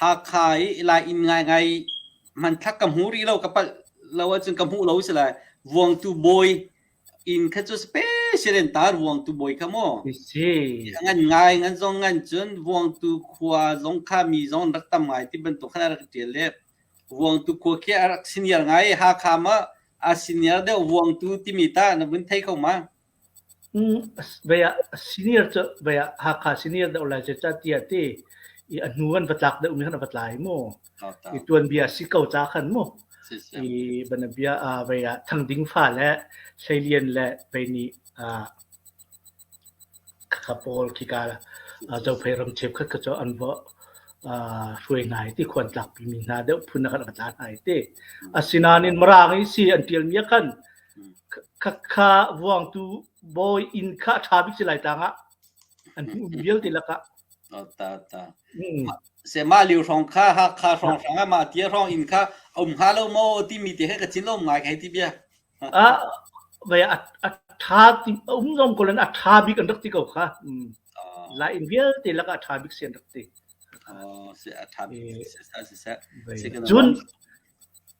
Hakha i Lai inn ngaingai hmanthlak ka hmu rih lo, ka palh lo ahcun ka hmuh lo si lai. Vuangtu bawi inn kha cu special in tar Vuangtu bawi kha maw? Si. Ngan ngai ngan zong ngan cun Vuangtu khua zong kha mi zong an rak tam ngai ti bantuk khan a rak ṭial le Vuangtu khua khi a rak senior ngai i Hakha ma a senior deuh Vuangtu timi ta na vun thei kho ma? Vei ah senior cu vei ah Hakha senior deuh lai zeicahtiah ti i a hnu an va tlak deuhmi khan a va tlai mu. I tuanbia si ko ca khan mu. I banabia vei ah Thangding fa le Hleilian le vei nih khakha pawl khika Zophei ram cheukhat kha cu an va hruai hna i ti khuan tlakpimi hna deuh phun khan a va tla hna i ti. Asinain Mirang i si an ṭialmi ah khan Khakha vuangtu bawi inn kha a ṭha bik si lai tlang ah an hmuhmi vialte lakah. Ta ta. Se mah liu hrawng kha Hakha hrawng hrang ah mah tia hrawng inn kha um hnga lo maw timi te he ka chin lo ngai kai ti bia. A vai a a ṭha ti a um zong ko len a ṭha bik an rak ti ko kha. Lai inn vialte lakah a ṭha bik si an rak ti. Oh, si a ṭha bik si si si. Cun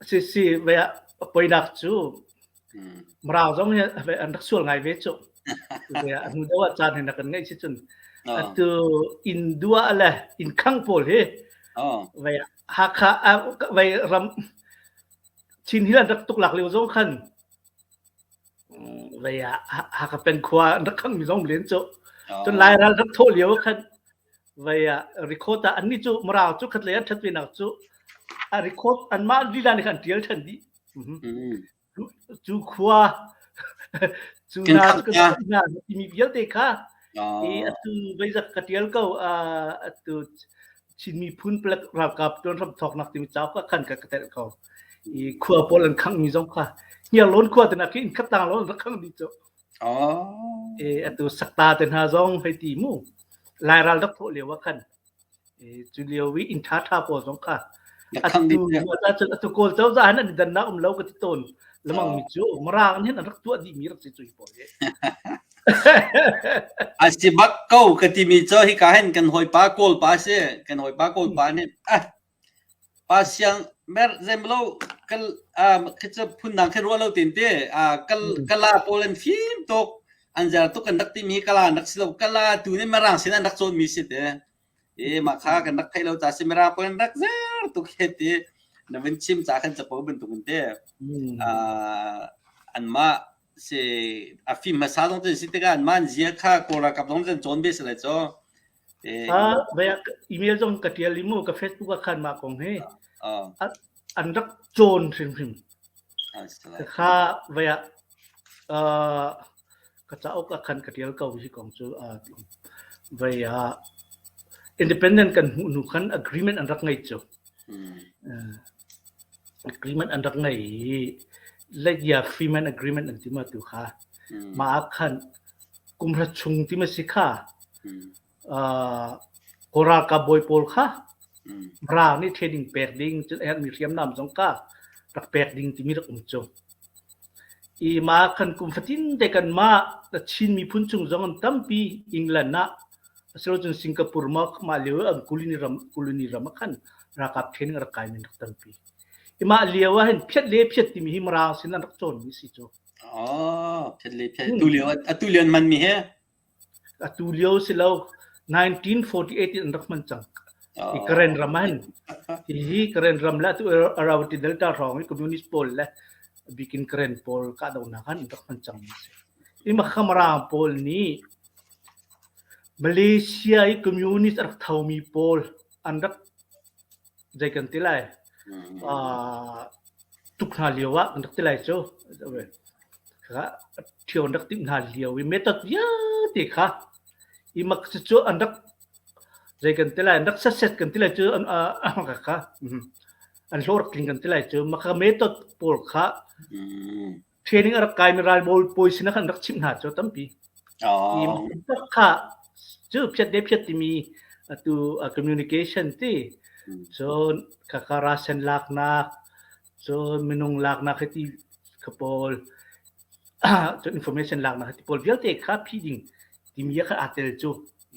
Si si ve ah a poinak cu Mirang zong hi an rak sual ngai ve cu. Ve ah hnu deuh ah caan hin rak kan ngeih si cun atu inn dua le inn khang pawl hi ve Hakha ve ram Chin Hill an rak tuk lak lio zong khan Vei ah Hakha peng khua an rak khangmi zong len cu. Cun Lairal rak thawh lio khan vei ah record ah annih cu Mirang cu khat lei an ṭhat venak cu a record anmah lila nih khan an ṭial ṭhan dih. Cu khua cu hna cu hna timi vialte kha i atu veizak ka ṭial ko atu Chin miphun palek ralkap tuan ram thawknak timi cauk ah khan ka ka telh ko. I khua pawl an khangmi zong kha Hniarlawn khua te khi inn khat tang lawn rak khang dih cu. Oh. E atu sakta te hna zong hei ti mu. Lairal rak thawh lio ah khan e cu lio i inn ṭha ṭha pawl zong kha atu atu kawl cozah han an i dannak um lo ka ti tawn lamang mi cu Mirang hin an rak tuah dih mi rak si cu hi pawl hi. A si bak ko ka timi cu hika hin kan hawipa Kawlpa a si. Kan hawipa Kawlpa nih ah pa siang mer zemlo kal ah khi cu phundang khi ruah lo tin te ah kal kala pawl an fim tuk an zer tuk kan rak timi hi kala an rak si lo kala tu nih mirang sin an rak cawn mi si te e mah kha kan rak thei lo ca si mirang pawl an rak zer tuk he ti na vun chim ca khan capo bantuk in te ah anmah si a fim hmasa zong cun si tikah an man zia kha Kawl ralkap zong cun cawn ve si lai cu. Email zong ka ṭial i mu ka Facebook ah khan mah kong hi an rak cawn hrimhrim. Kha vai ah ka cauk ah khan ka ṭial ko hi kong cu vai ah independent kan hmuh hnu khan agreement an rak ngei cu. Agreement an rak ngei i Legia Freeman Agreement an ti ma tu kha. Mah ah khan kumhra chung ti ma si kha Kawl ralkap bawi pawl kha Mara nih training pek ding cun a herhmi hriamnam zong kha rak pek ding timi rak um cu. I mah khan kum fatin te kanmah Chin miphun chung zong an tampi England ah asilocun Singapore ma mah lio an colony ram colony ram ah khan ralkap training a rak kaimi an rak tampi. I mah lio ah hin phiat le phiat timi hi Mirang sin an rak cawnmi si cu. Oh, phiat le phiat. Tu lio atu lio an hmanmi he Atu lio si lo 1948 in an rak hman cang. I Karen ram ah hin hihi Karen ram le atu Arawati Delta hrawng i communist pawl le bikin Karen pawl kahdohnak han an rak hman cang mi si. I Makhamarang pawl nih Malaysia i communist a rak thomi pawl an rak zei kan ti lai tuk hna lio ah kan rak ti lai cu kha ṭhio an rak timh hna lio i method vialte kha i mak cu an rak zei kan ti lai an rak set kan ti lai cu an kha an hlawh rak tling kan ti lai cu maka method pawl kha training a rak kaimi ralbawi pawi sinah khan rak chimh hna cu tampi. Oh. Kha cu phiat de phiat timi atu communication ti cun khakha rasen laknak cun minung laknak hi ti kha pawl cun information laknak hi ti pawl vialte kha phi ding timi kha aa tel cu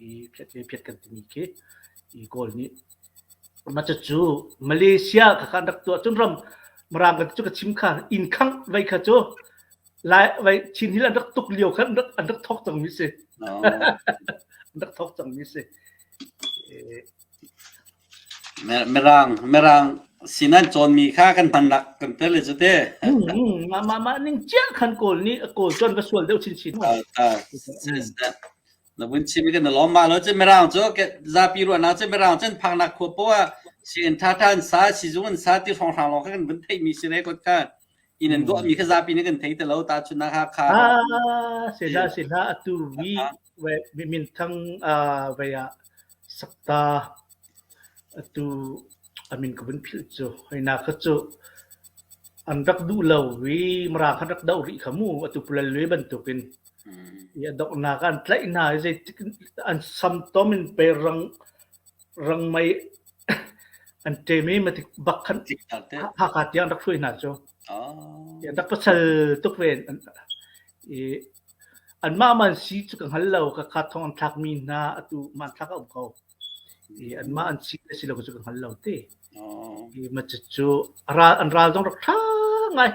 i phiat le phiat kan timi khi i kawl nih mah cu Malaysia kha khan rak tuah cun ram Mirang kan cu ka chim kha inn khang vai kha cu lai vai Chin Hill an rak tuk lio khan an rak an rak thok cang mi si an rak thok cang mi si Mirang Mirang sinan cawnmi kha kan hmannak kan tel le cu te. Mah mah mah ning cia khan kawl nih kawl cun va sual deuh chinchin. Na vun chim i kan i lawm. Mah lo cu Mirang cu zapi ruahnak cu Mirang cun phaknak khua poah ah sianginn ṭhaṭha an sa, sizung an sa ti hrawnghrang lawng kha kan vun theihmi si re kot kha. Inn an duahmi kha zapi nih kan thei ti lo. Tahchunhnak Hakha. Ah, sila sila atu vi minthang vei ah sakta atu a min ka vun philh cu hoi-na kha cu an rak duh lo i Mirang kha rak doh rih kha mu atu Pulal Lue bantukin i a donghnak ah an tlaih hna i zeitik an samtom in pei rang rang mei an ṭem i matik bak khan Hakha tiang rak hruai hna cu. An rak pasal tuk ve i anmah man si cu ka hngal lo ka kha thong an thlakmi hna atu hmanthlak a um ko. I anmah an si le si lo cu ka hngal lo ti. I ma cu ral an ral zong rak ṭha ngai.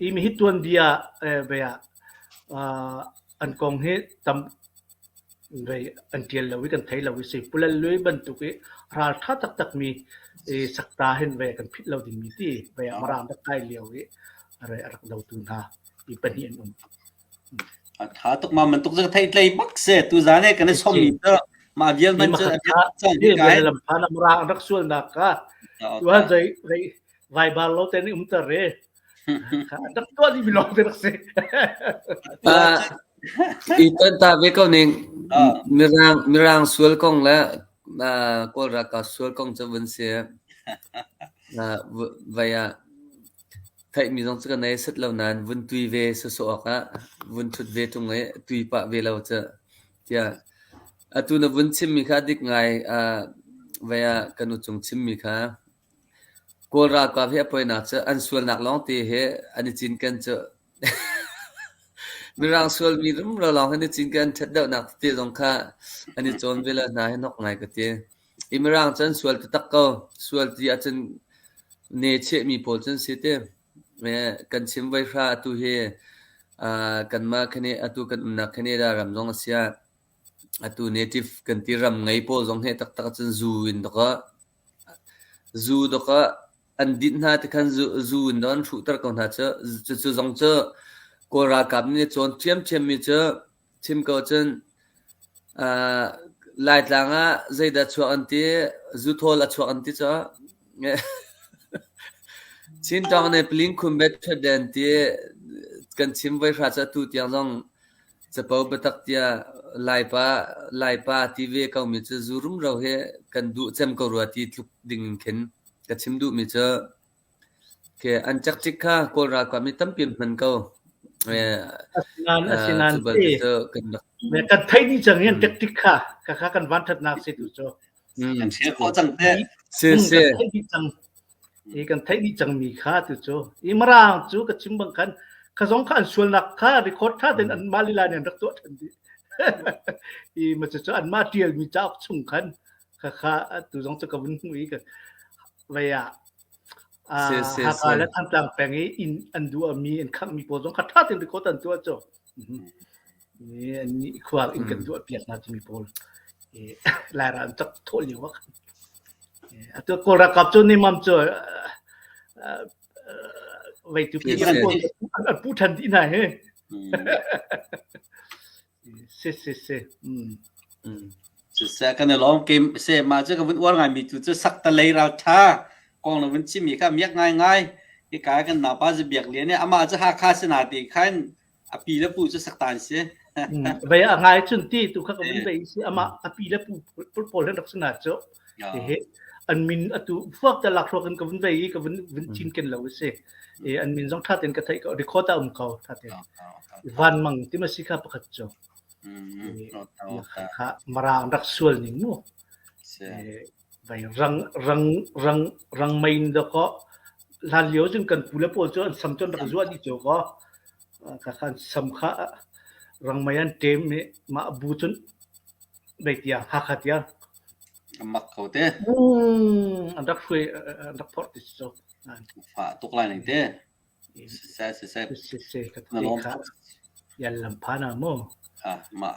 I mi hi tuanbia ve ah an kong hi tam vei an ṭial lo i kan thei lo i si. Pulal lui bantuk i ral ṭha taktak mi i sakta hin ve kan phit lo dingmi ti ve ah Mirang rak kai lio i a rak dotu hna mi pahnih an um. A ṭha tuk ma man tuk cu thei tlei bak se tu zan he kan i som mi cu ma vial man cu lam phan amra an rak sual nak ka tu ha zai vai vai bar lo te ni um ter re rak tuah di bilong te rak si i ton ta ve ko ning mirang mirang sual kong le kawl ralkap sual kong cu vun si vai ah Theihmi zong cu ka nei set lo nain vun tui ve sawsawh awkah vun ṭhut ve ṭung i tui pah ve lo cu tiah atu na vun chimmi kha a dik ngai. Vei ah ka nu cung chimmi kha Kawl ralkap hi a poinak cu an sualnak lawngte hi an i cinken cu. Mirang sualmi rumro lawng hi an i cinken, an ṭhat deuhnak tete zong kha an i cawn ve lo hna hi hnok ngai ka ti. I Mirang cu an sual taktak ko. Sual ti ahcun ne chehmi pawl cu an si ti. Kan chim voi hra atu hi kanmah atu kan umnak Canada ram zong a si ah atu native kan ti ram ngei pawl zong hi taktak ahcun zu in dawk zu dawk an dinh hna ti khan zu in dawk an hruhter ko hna cu. Cucu zong cu Kawl ralkap nih cawn ṭhiamṭhiammi cu chim ko cun. Laitlang ah zeidah chuak an ti? Zuthawl a chuak an ti cu. Chin tawng nih Paling khun bet ṭhat an ti. Kan chim voi hra cu atu tiang zong capo biatak tiah Laipa Laipa ti ve ko mi cu zu rumro hi kan duh cem ko rua ti tluk ding in khin ka chim duh mi cu Ke an cakcik kha Kawl ralkap nih tampi an hman ko. Asinain asinain Cu balte cu kan rak kan theih dih cang i an tactic kha kha kan vanṭhatnak si tu cu. Kan share khawh cang te. Si si. Kan theih dih cang. I kan theih dih cangmi kha tu cu. I Mirang cu ka chim bang khan kha zong kha an sualnak kha record tha tein an mah lila nih an rak tuah ṭhan dih. I ma cu anmah ṭialmi cauk chung khan kha kha tu zong cu ka vun hmuh i ka vei ah Hakha le Thantlang peng i inn an duahmi an khanghmi pawl zong kha ṭha tein record an tuah cu. An khua inn kan duah piak hna timi pawl Laira an cak thawh lio ah khan. Atu Kawl ralkap cu nimam cu vei tu an pu ṭhan dih hna hi. Si si si. Mm. Siseh kan i lawm kem se mah cu ka vun uar ngai mi tu cu sakta lei ral tha kong na vun chim mi kha miak ngai ngai hi ka kan napa zu biak lian i amah cu Hakha sina ti khan a pi le pu cu sakta an si. Vei a ngai cun ti tu kha ka vun vei si amah a pi le pu pawl hen rak sina cu he an min atu fuak te lak hruak in ka vun vei i ka vun vun cin ken lo si. E an min zong tha ten ka theih ko record a um ko tha ten. Van mang ti ma si kha pakhat cu. Kha marang rak sual ning mu. Vai rang rang rang rang main da ko hlan lio cun kan pu le pawl cu an sam cun rak zuah dih cio ko. Ka khan sam kha rang mei an ṭem i mah bu cun bei tiang Hakha tiang. Mak ko te. An rak hruai an rak phorh ti cu. Fa tuk lai ning te. Siseh siseh. Siseh ka te kha yan lam phan ah mu. Ah mah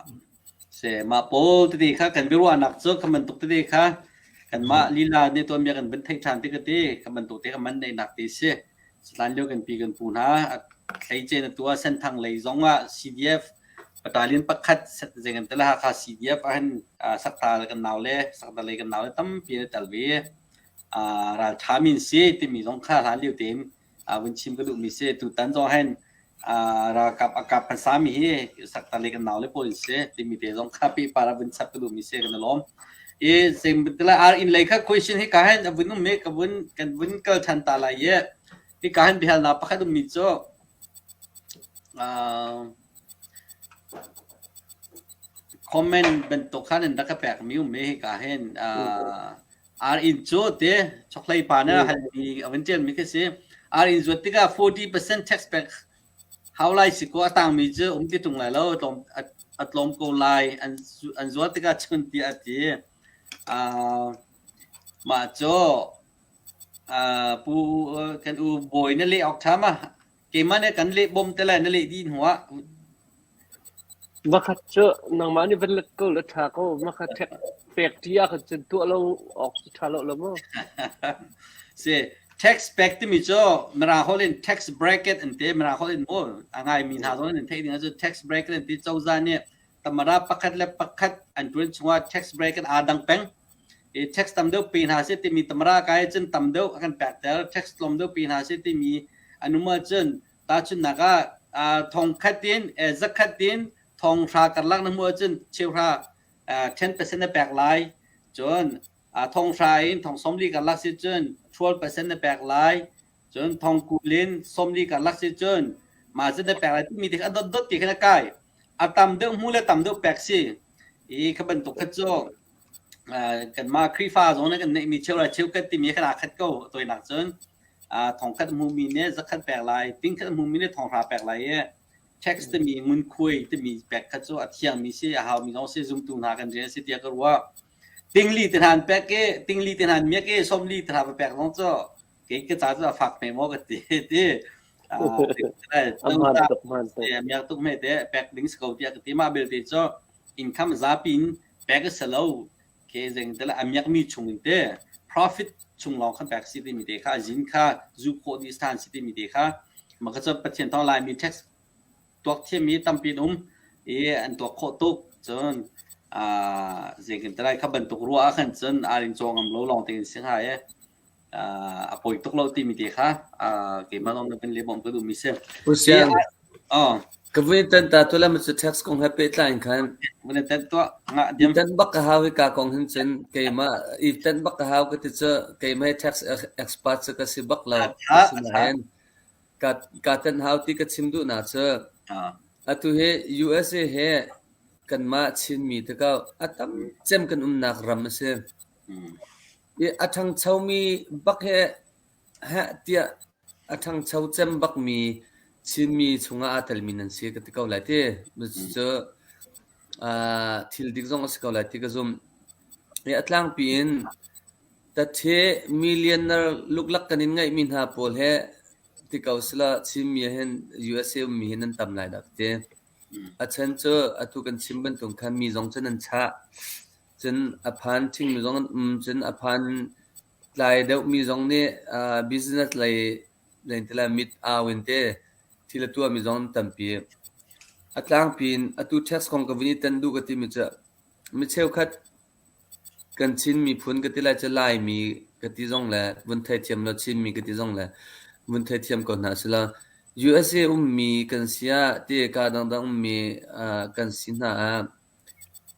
se mah pawl tete kha kan biaruahnak cu kha bantuk tete kha kanmah lila nih tuanbia kan van theih ṭhan tik ti kha bantuk te kha man neihnak ti si. Hlan lio kan pi kan pu hna thleice na tua Senthang lei zong ah CDF battalion pakhat zei kan tel Hakha CDF ah hin Sakta kan nau le Sakta lei kan nau le tampi an i tel ve. Ralṭha min si timi zong kha hlan lio tein vun chim ka duhmi si. Tutan zong hin ralkap a kap hmasa mi hi Sakta lei kan nau le pawl in si timi te zong kha pehpar ah vun chap ka duhmi si kan i lawm. I zei ar inn lei kha question hi ka hin a vun um i ka vun kan vun kal ṭhan ta lai i hi ka hin biahalnak pakhat ummi cu comment bantuk khan in rak ka pekmi um i hika hin ar inn cu te chokhlei pa na halmi a van ṭialmi khi si. Ar inn zuat tikah 40% tax pek hau lai si kaw a tangmi cu um ti ṭung lai lo tlawm a tlawm ko lai an an zuat tikah cun tiah a ti. Mah cu pu kan u bawi na leh awk ṭha ma? Keimah nih kan leh bawm te lai na leh dih hnu ah. Makhat cu nangmah nih van let ko la ṭha ko. Makhat ṭhek pek ṭi ah khan cun tuah lo awk cu ṭha lo lo maw? Si tax pek timi cu Mirang holh in tax bracket an ti. Mirang holh in mu a ngaimi hna zong in theih ding ahcun tax bracket an ti. Cozah nih tamara pakhat le pakhat an ṭuan chungah tax bracket aa dang peng. I tax tam deuh pe hna seh timi tamara kai cun tam deuh a kan pekter. Tax tlawm deuh pe hna seh timi an um ahcun Tahchunhnak ah, thongkhat in zakhat in thonghra karlak na hmuh ahcun cheuhra 10% na pek lai. Cun thonghra in thong sawmli karlak si cun 12% na pek lai. Cun thong kul in sawmli karlak si cun mah zat na pek lai timi te kha a dotdot ti khan a kai. A tam deuh hmu le tam deuh pek si. I kha bantuk kha cu kanmah Khrihfa zong nih kan neihmi cheuhra cheukhat timi kha aa khat ko. Tawinak cun thongkhat hmumi nih zakhat pek lai, tingkhat hmumi nih thonghra pek lai i tax timi ngunkhuai timi pek kha cu a thiangmi si a haumi zong si zumtu hna kan rian si tiah ka ruah. Tingli te hna an pek i tingli te hna an miak i sawmli te hna va pek zong cu kei ka ca cu a fak hme maw ka ti ti. Miak tuk hme te pek ding si ko tiah ka ti. Mah belte cu income zapi in pek a si lo. Ke zeng te le a miakmi chung in te profit chung lawng khan pek si timi te kha a zin kha zu khawh dih than si timi te kha mah kha cu Pathian thawng Laimi tax tuak thiammi tampi an um i an tuak khawh tuk cun. Zei kan ti lai kha bantuk ruah ah khan cun ar in caw ngam lo lawng te in si hnga i a poi tuk lo timi te kha keimah lawng na van le bawmh ka duhmi si. U Siang, ka vui tan ta tu lam cu tax kong he pehtlai in khan Vun tan tuah ngah diam. Tan bak ka hau hi ka kong hin cun keimah i tan bak ka hau ka ti cu keimah hi tax expert cu ka si bak lo. Asinain ka ka tan hau ti ka chim duhnak cu atu hi USA he kanmah Chinmi te ko a tam cem kan umnak ram a si. I a ṭhangchomi bak he heh tiah a ṭhangcho cem bakmi Chinmi chungah aa telmi nan si ka ti ko lai ti. Cucu thil dik zong a si ko lai ti ka zumh. I a tlangpi in tathe millionaire luklak kan in ngeihmi hna pawl he ti ko sila Chinmi ah hin USA ummi hi nan tam lai dah ka ti. A chan cu atu kan chim bantuk khan mi zong cu nan chah. Cun a phan ṭhingmi zong an um. Cun a phan tlai deuhmi zong nih business lei zeintila mit au in te thil a tuahmi zong an tampi. A tlangpi in atu tax kong ka vun i tan duh ka timi cu mi cheukhat kan Chin miphun ka ti lai cu Laimi ka ti zong le vun theithiam lo Chinmi ka ti zong le vun theithiam ko hna sila USA ummi kan si ah ti ka dangdang ummi kan si hna ah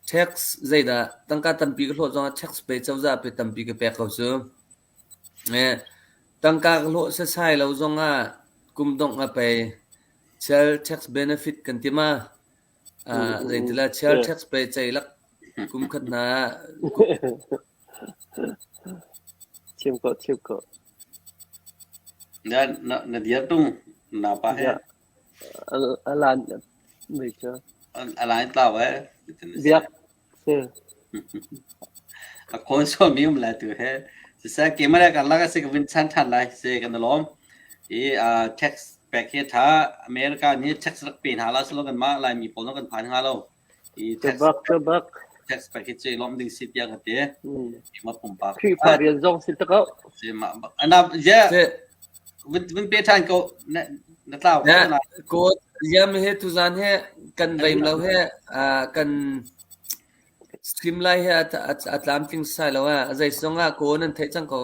Tax zeidah tangka tampi ka hlawh zongah tax pe cozah pe tampi ka pek ko cu. Tangka ka hlawh sasai lo zongah kum dongh a pei. Chial tax benefit kan ti ma? Zeitila chial tax pe ceilak kum khat hna ah Chim ko, chim ko. Na na na dir tung na pa he. A lan mi cu. A lan tlau eh. Biak si. A khawn so mi um la tu he. Siseh keimah le kan lak a si ka vin chan than lai si kan lawm. I tax pek hi tha America nih tax rak pe hna la silo kan mah Laimi pawl kan phan hnga lo. I tax bak tax pek hi cu lawm ding si tiah ka ti. Keimah pumpak. Khrihfa rian zong si tak Si ma ana ye vun vun pe than ko na na tlau ko ko yam he tuzan he kan veim lo he kan stream lai he a tlamtling sai lo a zei song ah ko nan theih cang ko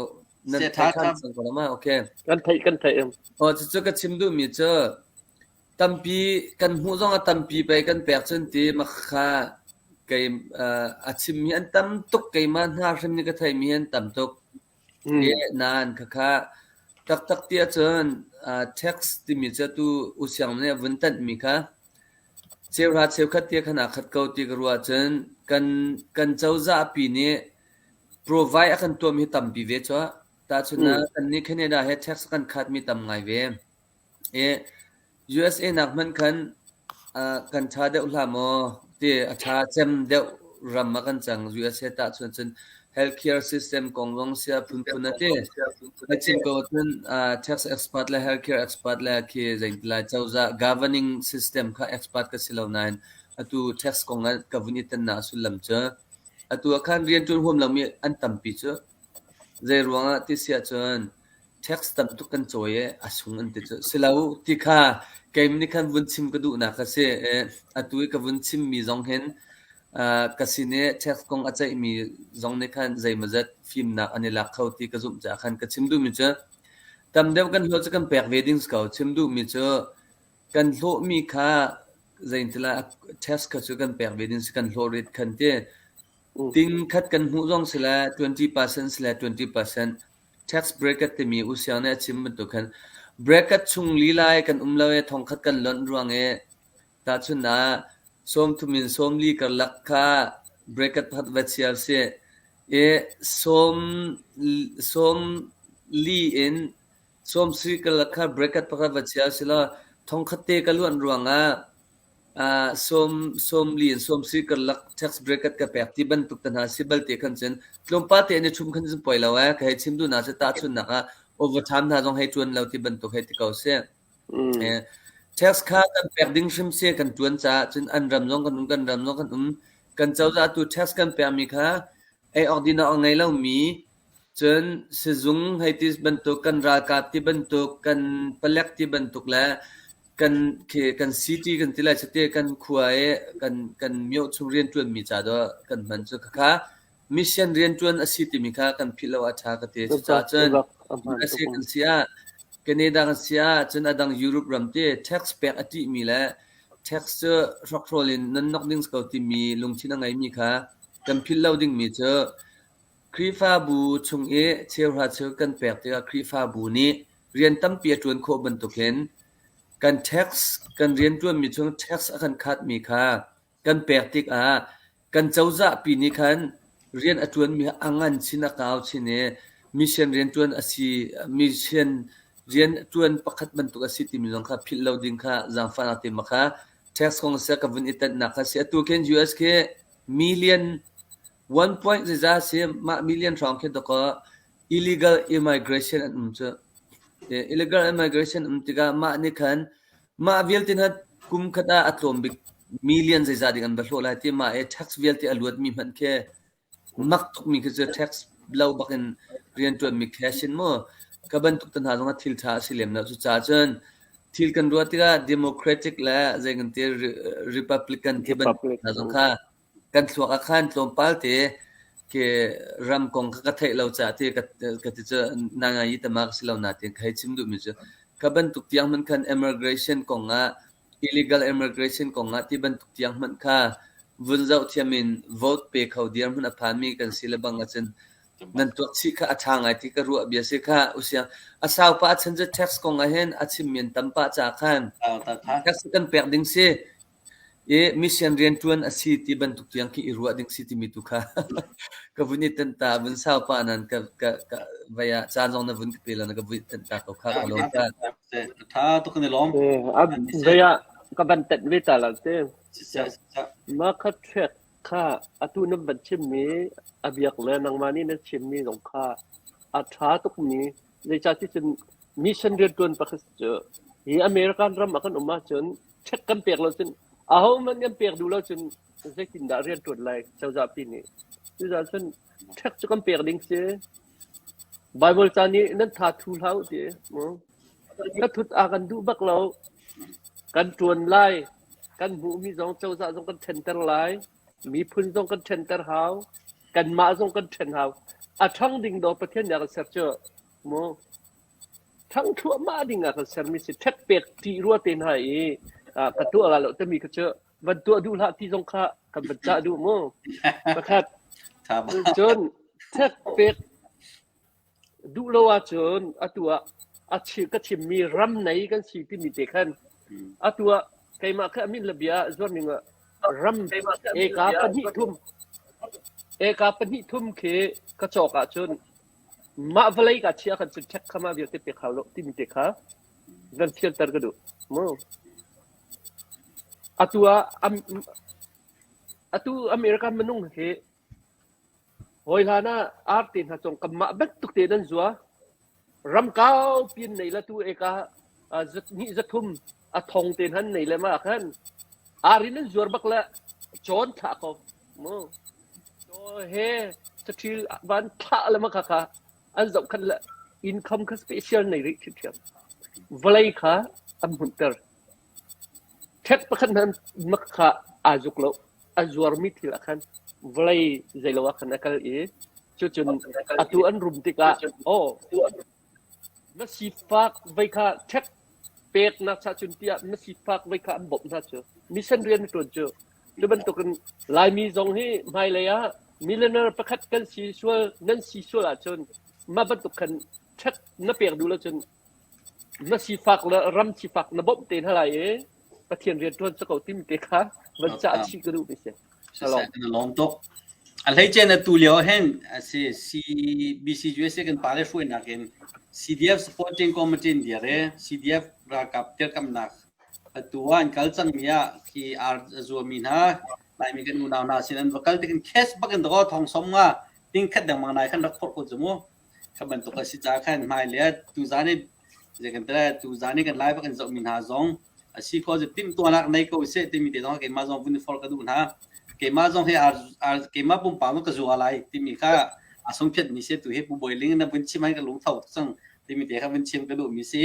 nan theih than cang ko ma okay kan theih kan theih oh cu ka chim duh mi cu tampi kan hmuh zong a tampi pei kan pek cun ti makha kei a chimmi an tam tuk keimah hna hrim nih ka theihmi an tam tuk nain khakha taktak ti ahcun tax timi cu atu U Siang nih a vun tanhmi kha cheuhra cheukhat ti khan aa khat ko ti ka ruah ahcun kan kan cozah pi nih provide a kan tuahmi hi tampi ve cu. Tahchunhnak kannih Canada he tax a kan khatmi tam ngai ve. I USA nak hmanh khan kan ṭha deuh hlah maw ti a ṭha cem deuh ram ah kan cang. USA tahchuan cun healthcare system kong zong sia phunphun a ti. A chim ko cun tax expert le healthcare expert le khi zeitilai cozah governing system kha expert ka si lo nain atu tax kong ah ka vun i tannak sullam cu atu ah khan rianṭuan huam lomi an tampi cu zei ruangah ti si ahcun Tax tam tuk kan cawi i a sung an ti cu. Si lo ti kha keimah nih khan vun chim ka duhnak a si. I atu i ka vun chimmi zong hin ka sin i tax kong a ceihmi zong nih khan zeimawzat fimnak an i lak kho ti ka zumh caah khan ka chim duhmi cu tam deuh kan hlawh cu kan pek ve ding si ko. Chim duhmi cu kan hlawhmi kha zeintila tax kha cu kan pek ve ding si kan hlawh rit khan ti. Ting khat kan hmuh zong si le 20% si le 20% Tax bracket timi U Siang nih a chim bantuk khan bracket chung lila i kan um lo i thongkhat kan lonh ruang i tahchunh ah sawmthum in sawmli karlak kha bracket pakhat va chia usih i sawmli in sawmsarih karlak kha bracket pakhat va chia usih law thongkhat te ka luanh ruangah sawmli in sawmsarih karlak tax bracket ka pek ti bantuk te hna si balte khan cun tlawmpal te an i ṭhum khan cun poi lo ee ka hei chim duhnak cu tahchunhnak ah overtime hna zong hei ṭuan lo ti bantuk hei ti ko sih. Tax kha kan pek ding hrim si kan ṭuan caah cun an ram zong kan um kan ram zong kan um kan cozah tu tax kan pekmi kha ei awk din awk ngei lomi cun sizung hei ti bantuk kan ralkap ti bantuk kan palek ti bantuk le. Kan khi kan city kan ti lai cu kan khua i kan kan myo chung rianṭuanmi ca dawh kan hman cu khakha mission rianṭuan a si timi kha kan philh lo a ṭha ka ti. Cucaah cun USA kan si ah Canada kan si ah cun a dang Europe ram te tax pek a ṭihmi le tax cu hrokhrawl in nan nok ding si ko timi lungthin a ngeimi kha kan philh lo dingmi cu Khrihfabu chung i cheuhra cheu kan pek tikah Khrihfabu nih rian tampi a ṭuan khawh bantukin kan tax kan rianṭuanmi chung tax a kan khatmi kha kan pek tikah kan cozahpi nih khan rian a ṭuanmi a ngan chin a kau chin i mission rianṭuan a si mission rianṭuan pakhat bantuk a si timi zong kha philh lo ding kha zaangfahnak te ma kha tax kong seh ka vun i tanhnak kha si. Atu khin US khi million 1 point zeizah si mah million hrawng khi dakaw illegal immigration an um cu. Illegal immigration um tikah mah nih khan mah vialte hna kum khat ah a tlawm bik million zeizah ding an va hlawh lai ti mah i tax vialte a luatmi hmanh khi mak tukmi khi cu tax lo bak in rianṭuanmi cash in mu ka bantuk te hna zongah thil ṭha a si lem lo. Cucaah cun thil kan ruah tikah Democratic le zei kan ti Republican ti bantuk hna zong kha kan thluak ah khan tlawmpal te ke ram kong kha ka theih lo caah ti ka ti cu na ngai i tama ka si lo na ti ka hei chim duhmi cu ka bantuk tiang hmanh khan immigration kong ah illegal immigration kong ah ti bantuk tiang hmanh kha vun zoh thiam in vote pe kho dir hmanh a phanmi kan si le bang ahcun nan tuak chih kha a ṭha ngai ti ka ruah bia si kha usiang a sau pa a chan cu tax kong ah hin a chimmi an tam pah ca khan tax kan pek ding si I mission rianṭuan a si ti bantuk tiang khi i ruah ding si timi tu kha ka vun i tenh ta. Vun sau pah nain ka, ka, ka vai ah caan zong na vun ka pe lo na ka vun i tenh ta ko kha ka lawm ta. Tha tuk kan i lawm. Vai ah ka van tenh ve ta lang te. Mah kha ṭhek kha atu nan van chimmi a biak le nangmah nih na chimmi zong kha a ṭha tukmi zeicah ti cun mission rianṭuan pakhat cu hi American ram ah kan um ahcun check kan pek lo cun ahohmanh kan pek duh lo cun zeitindah rian ṭuan lai cozahpi nih. Cucaah cun check cu kan pek ding si. Bible ca nih nan tha thu hlah u ti. Ka thut a kan duh bak lo. Kan ṭuan lai. Kan hmuhmi zong cozah zong kan ṭhenter lai. Miphun zong kan ṭhenter hau. Kanmah zong kan ṭhen hau. A ṭhang ding dawh Pathian nih a kan ser cu. Mu. Ṭhang thluahmah ding ah kan sermi si. Ṭhek pek ṭih rua te hna i ka tuah la lo timi kha cu van tuah duh hlah ti zong kha kan van cah duh mu. Pakhat. Cun ṭhek pek duh lo ahcun atu ah a ka chimmi ram nei kan si timi te khan atu ah keimah kha amin le bia zuar ning ah ram eka pahnih thum eka pahnih thum khi ka cawk ahcun Mah vawlei ka chiah khan cun ṭhek kha mah vialte pek hau lo timi te kha van fianter ka duh. Mu. Atu ah atu American minung hi hawi hlan ah arte hna cong kanmah bantuk te nan zua ram kau pin nei la tu eka ni zathum a thong te han nei le ma khan arin an zuar bak le cawn thlah ko mu Caw he saṭhil van thlah le mah kha an zohkhenh le income kha special nei rih ṭhiamṭhiam. Vawlei kha an hmunhter. Ṭhek pakhat hmanh mak kha aa zuk lo. A zuarmi thil ah khan vawlei zeilo ah khan a kal i cucun atu an rum tikah aw Na sifak vei kha ṭhek peknak cha cun tiah na sifak vei kha an bawmh hna cu mission rian na ṭuan cu. Cu bantukin Laimi zong hi hmailei ah millionaire pakhat kan si sual nan si sual ahcun mah bantuk khan ṭhek na pek duh lo cun na sifak le ram sifak na bawmh te hna lai i Pathian rian ṭuan cu ko timi te kha van cah chih ka duh mi si. Siseh kan lawm tuk. A hleice na tu lio hin a si CBC USA kan pale hruainak in CDF supporting committee in dir i CDF ralkap dirkamnak atu ah an kal cangmi ah khi ar a zuami hna Laimi kan unau hna sin an va kal tikin cash bak in dakaw thong som nga ting khat dengmang nai khan rak phorh ko cu mu kha bantuk a si ca khan hmai le tuzan i zei kan tele tuzan i kan live kan zohmi hna zong a si kho cu timhtuahnak nei ko seh timi te zong keimah zong vun i forh ka duh hna keimah zong hi keimah pumpak zong ka zua lai timi kha a sung phiat mi se tu hi pu Bawi Ling na vun chim ai ka lungtho cang timi te kha vun chim ka duh mi si.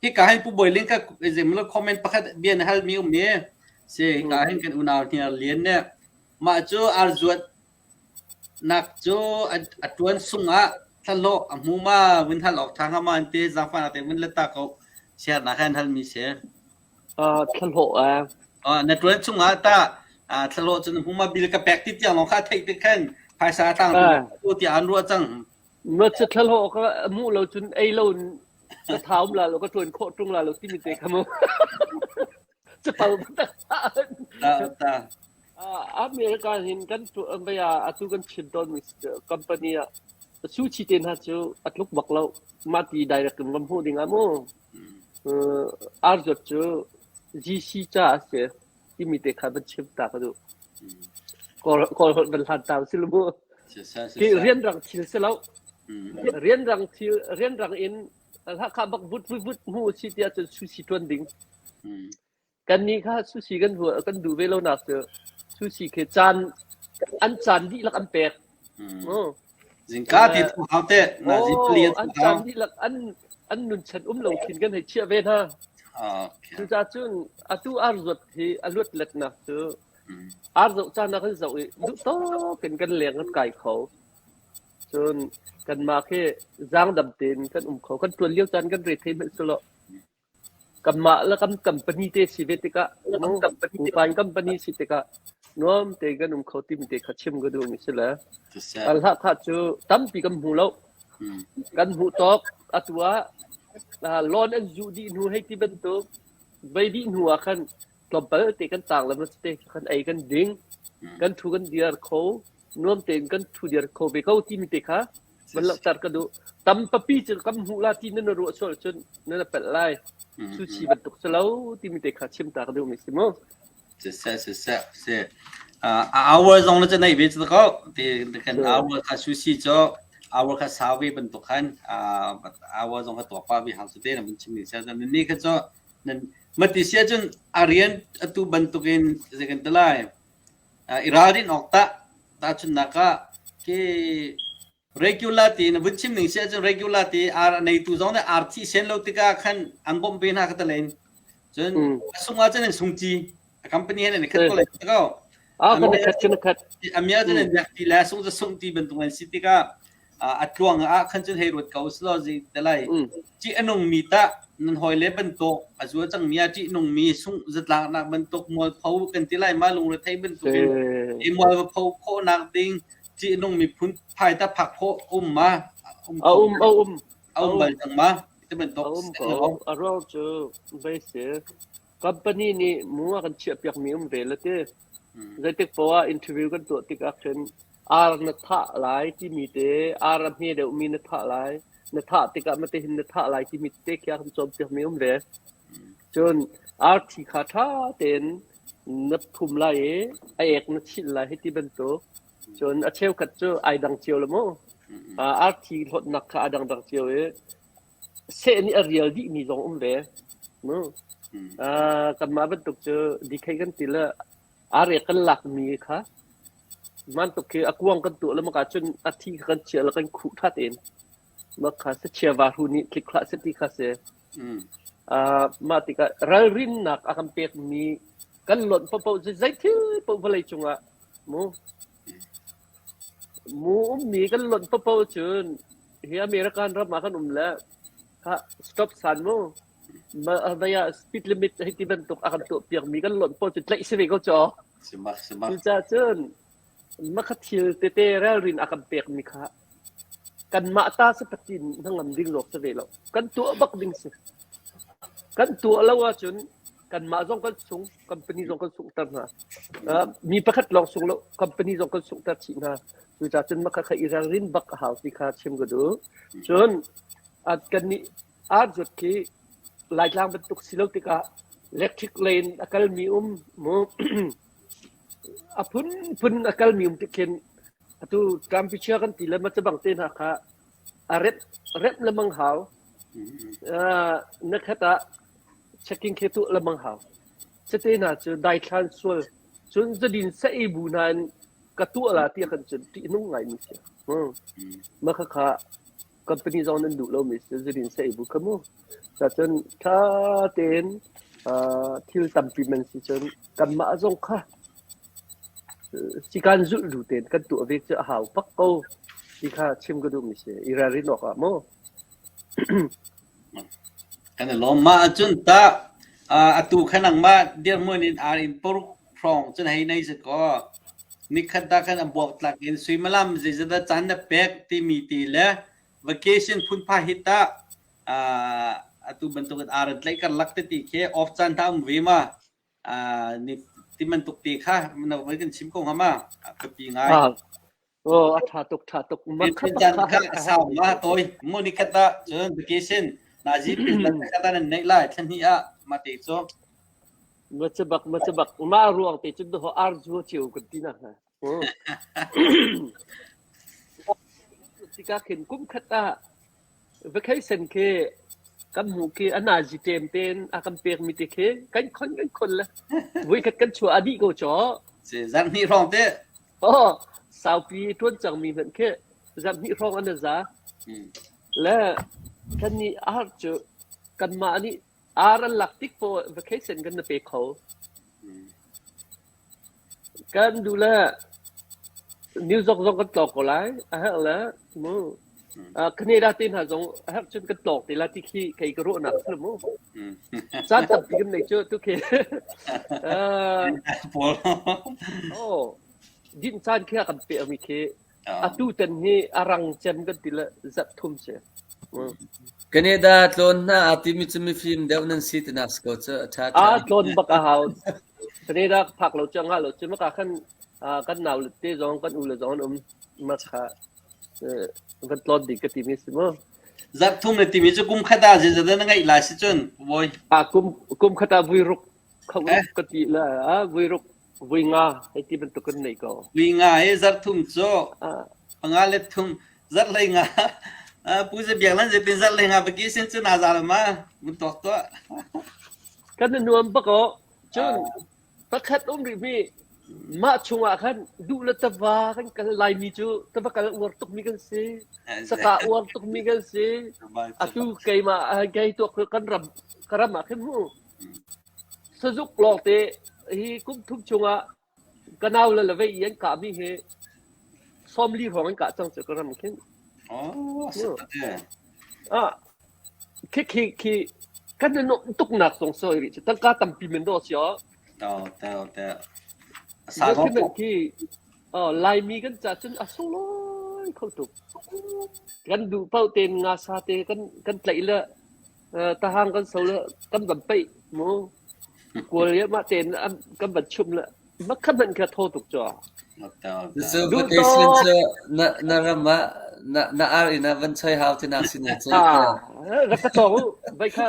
Hika hin Pu Bawi Ling ka zemlo comment pakhat bia na hal mi um i si hika hin kan unau hniar lian ne mah cu arzuat nak cu a tuan sung ah thlahlawh a hmu ma vun hal awk tha hnga ma an ti zaangfah nak te vun let ta ko siar nak han hal mi si. Thlahlawh a. Na tuan chung ah ta thlahlawh cu na hmu ma bil ka pek ti tiang lawng kha theih te khan phaisa tang tu tiah an ruah cang. Ma cu thlahlawh ka hmuh lo cun ei lo ka thaum la lo ka ṭuan khawh ṭung la lo timi te kha mu. Capal tak ta ta. America hin kan baya atu kan chim tawn mi company ah sushi te hna cu a tluk bak lo mah ti direct in ram hmuh ding ah mu. Ar zawt cu GC ca a si timi te kha van chim ta ka duh. Kawl kawl holh van hlan ta si lu mu. Hi rianrang thil si lo. Rianrang thil rianrang in kha bak vut vut vut hmu si tiah cun sushi tuan ding. Kannih kha sushi kan ruah kan duh ve lo nak cu sushi khi caan an caan dihlak an pek. Mm. Zingka ti thu hau te na zipli an caan dihlak an an nun chan um lo khin kan hei chiah ve hna. Okay. Cucaah cun atu ar zuat hi a luat letnak cu ar zoh caan ah kan zoh i duh tawk in kan leng kan kai kho. Cun kanmah khi zaangdam tein kan um kho. Kan ṭuan lio caan kan re thei hmanh selaw Kanmah le kan company te si ve tikah pupa in company si tikah nuam tein kan um kho timi te kha chim ka duhmi si le hlah kha cu tampi kan hmu lo. Kan hmuh tawk atu ah loan an zuh dih hnu hei ti bantuk vei dih hnu ah khan tlawmpal te kan tang le te kan ei kan ding kan thu kan diar kho nuam tein kan thu diar kho ve ko timi te kha van langhter ka duh. Tam papi cu kam hmuh la ti nan ruah sual cun nan pelh lai. Suchi bantuk si lo timi te kha chim ta ka duh mi si mu. Siseh siseh si. A hour zong na nei ve cu ko ti kan hour kha sushi cu hour kha sau ve bantuk khan hour zong kha tuak pa vi hang su te na mun chim ni sia ni kha cu nan mati sia cun a rian atu bantukin zei kan ti lai i ralrin awk tah tahchunhnak ah khi regular ti na vun chim ning si ahcun regular ti ar a neitu zong nih ar thi sen lo tikah khan an bawmh ve hna ka talen cun a sung ah cun an sung ci a company he an khat ko lai ko a kan khat kan khat amia cun an yak ti le sung cu sung ti bantuk an si tikah a tluang ah khan cun hei ruat ko selaw zi te lai ṭih a nungmi tah nan hawile bantuk a zual cangmi ah ṭih nungmi sungh zatlaknak bantuk mualpho kan ti lai ma lungrethei bantuk in i mual va pho khawhnak ding ṭih nungmi phun phai ta phak khawh um ma um a um a um a um bal cang ma ti bantuk a um ko a ruang cu bei si company nih mu a kan chiah piak mi um ve la ti zeitik poah interview kan tuah tikah khin ar na thah lai timi te ar a hme deuhmi na thah lai na thah tikah mate hin na thah lai timi te khi a kan cawnpiakmi um ve. Cun arthi kha ṭha tein na phum lai i a ek na chilh lai hiti bantuk. Cun a cheukhat cu ai dang cio lo mu. Arthi hlawtnak kha a dangdang cio i seh nih a rial dihmi zong um ve. Mu. Kanmah bantuk cu dikhei kan ti le arek kan lakmi kha Man tuk khi a kuang kan tuah le maka cun a thi kha kan chiah le kan khuh ṭha tein. Mah kha sachia vahru nih tlik hlah seh ti kha si. Uh, mah tikah ralrinnak a kan pekmi kan lonh paohpaoh cu zeithil paoh vawlei cungah mu mu ummi kan lonh paohpaoh cun hi American ram ah kan um le kha stop san mu ma ah speed limit hei ti bantuk a kan tuah piakmi kan lonh paoh cu tlaih si ve ko caw. Simak simak. Cucaah cun makha thil tete ralrin a kan pekmi kha kanmah ta si patin hnangam ding zawk si ve lo. Kan tuah bak ding si. Kan tuah lo ahcun kanmah zong kan sung, company zong kan sunghter hna. Uh, mi pakhat lawng sung lo, company zong kan sunghter chih hna. Cucaah cun makha kha i ralrin bak a hau ti kha chim ka duh. Cun kan nih Ar zuat khi Laitlang bantuk si lo tikah electric lei in a kalmi um mu a phunphun a kalmi um tik khin atu temperature kan ti le ma bang te hna kha a rep rep lemang hau. Uh, na khat ah checking khi tuah lemang hau. Cate hna cu daithlan sual cun zadin sa ei bu hna in ka tuah la ti kan cun ṭih nung ngai mi si. Hmm. Ma kha kha. Company zong nan duh lomi si zudin sa ei bu kha mu. Cacun ṭha tein thil tampi man si cun kanmah zong kha sikaan zulh du tein kan tuah ve cu a hau bak ko ti kha chim ka duhmi si. I ralrin awk ah mu. Kan i lawm. Mah ahcun tah atu kha nangmah dirhmun in ar in paruk hrawng cun hei nei si kaw nikhat dah khan a buaktlak in suimilam zeizat caan na pek timi ti le vacation phunphai hi tah atu bantuk in ar an tlaih karlak tete khi off caan tha um ve ma ni ti bantuk te kha na voi kan chim ko hnga ma biapi ngai. Oh, a ṭha tuk, ṭha tuk. Ma kha caan kha a sau ma tawi mu ni khat ah cun vacation nazi khat ah nan neih lai thla hnih ah ma te cu. Ma ca bak, ma ca bak. Ma ruang te cun ho ar zu cio kan ti na ha. Tikah khin kum khat ah vacation khi kan hmuh khi a nazi ṭem tein a kan pekmi te khi kan khon kan khon le voi khat kan chuah a dih ko caw. Si zarh hnih hrawng te. Oh, saupi ṭuan cangmi hmanh khi zarh hnih hrawng an za. Le kan nih ar cu kanmah nih ar an lak tik poah vacation kan na pe kho. Kan duh le New York zong kan tlawng ko lai. A herh le mu. Canada te hna zong a herh cun kan tlawng te la ti khi kei ka ruahnak a si mu. Caan tampi kan nei cu tu khi. Paul. Oh, din caan khi a kan pek mi khi Atu tan hi a rang cem kan ti le zarh thum si. Canada tlawn hna aa timi cu mifim deuh nan si tinak si ko cu a ṭha ṭha. Aa tlawn bak a hau. Canada phak lo cu ngah lo cu maka khan kan nau le te zong kan u le zong an um ma kha van tlawn ding ka timi si mu. Zarh thum na timi cu kum khat ah zeizat na ngeih lai si cun bawi. A kum kum khat ah vui ruk kho ka ti la a vui ruk Vui nga hei ti bantuk kan nei ko. Vui nga hi zarh thum cu panga le thum zarh hlei nga pu ze biak lan zetin zarh hlei nga vacation cu na za ma mun tuak tuah. Kan nuam bak o. Cun pakhat um rih mi mah chungah khan duh le tava kan kal Laimi cu tava kal uar tuk mi kan si. Saka uar tuk mi kan si. Atu keimah kei tuak kan ram ka ram ah khin mu. Sazuk lawngte hi kum thum chungah ka nau le lavei i an kahmi hi 40 hrawng an kah cang cu ka ram khin. Oh, Ah, khi khi khi kan i nuamh tuknak zong soi rih cu tangka tampi men dawh si aw. Tao tao tao. Document khi oh, Laimi kan ca cun a sunglawi kho tuk. Kan duh paoh tein nga sa te kan kan tlaih le Tahang kan so le kan van peih mu. Kual i mah tein kan van chum le makha hmanh kha thaw tuk cu. Cu vacation cu na na ram ah na na ar inn ah van choi hau tinak si ne cu. Ah, rak ka cawng u. Vai kha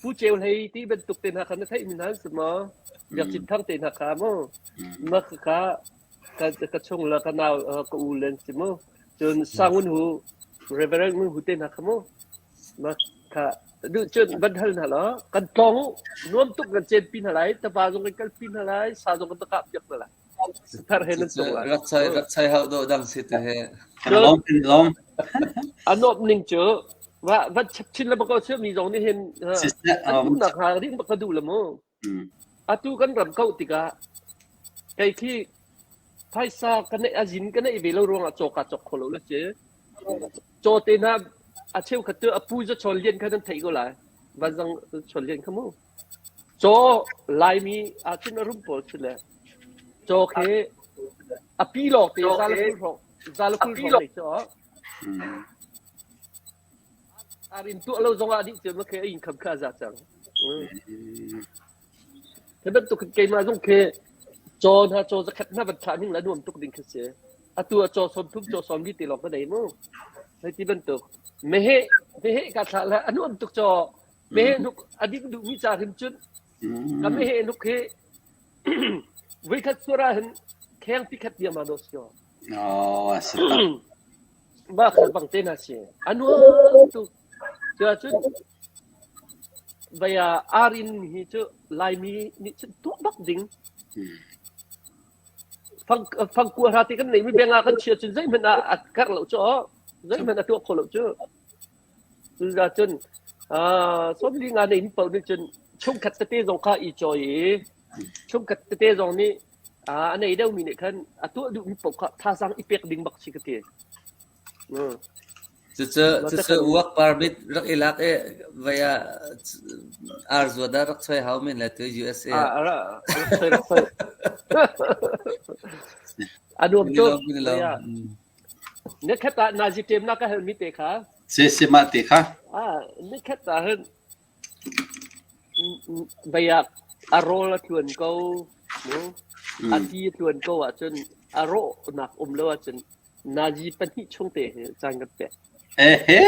Pu Ceu Hlei ti bantuk te hna kha na theih mi hna si maw? Biak Cin Thang te hna kha mu. Ma kha ka ka chung le ka nau ka u len si mu. Cun Sangun hu Reverend Ngun Hu te hna kha mu ma kha duh cun van hal hna law kan tlawng u nuam tuk kan cen pi hna lai tava zong kan kal pi hna lai sa zong kan kap piak hna lai thar he nan tung lai rak chai rak chai hau do dang si te he lom lom anuam ning cu va va chap chin le bako mi zong nih hin an duhnak ha ring bak ka duh le mu Atu kan ram kauh tikah kei khi phaisa ka neih a zin ka neih ve lo ruangah caw kaa cawk kho lo le si. Caw te hna a cheukhat cu a pu za chawn lian kha nan theih ko lai. Vanzang chawn lian kha mu. Caw Laimi ahcun a rum pawl si le caw khi a pi lawng te za le kul hrawng za le kul hrawng nei cu. Ar in tuah lo zongah dih cu ma khi a inn kham kha a za cang. Hi bantuk in keimah zong khi caw hna caw zakhat hna van thlah ning la nuam tuk ding khi si. Atu ah caw 30 caw 40 te lawng ka nei mu. Hei ti bantuk. Meheh meheh ka thlah la a nuam tuk caw. Meheh hnuk a ding duhmi ca hrim cun ka meheh hnuk hi voikhat suar ah hin kheng pi khat tiang ma do si. Oh, a si Mah kha bang te hna si. A nuam tuk. Cuahcun vei ah ar-inn hi cu Laimi nih cun tuah bak ding. Fangkua hra ti kan neihmi beng ah kan chia cun zeihmanh ah a karh lo cu. Zeihmanh a tuah kho lo cu. Cucaah cun 45 nei paoh nih cun chungkhat tete zong kha i cawi i chungkhat tete zong nih a nei deuhmi nih khan a tuah duhmi paoh kha thazaang i pek ding bak si ka ti. Cucu cucu work permit rak i lak i vai ah ar zuat ah rak choi hau men le tu USA ah. Rak choi rak choi. A nuam tuk. Nikhat ah nazi ṭem na ka halmi te kha. Si si mah te kha. Ah, nikhat ah hin vei ah a rawl a tluan ko, mu. A ti a tluan ko ahcun a rawhnak um lo ahcun nazi pahnih chung te hi caan kan pek. Ehe,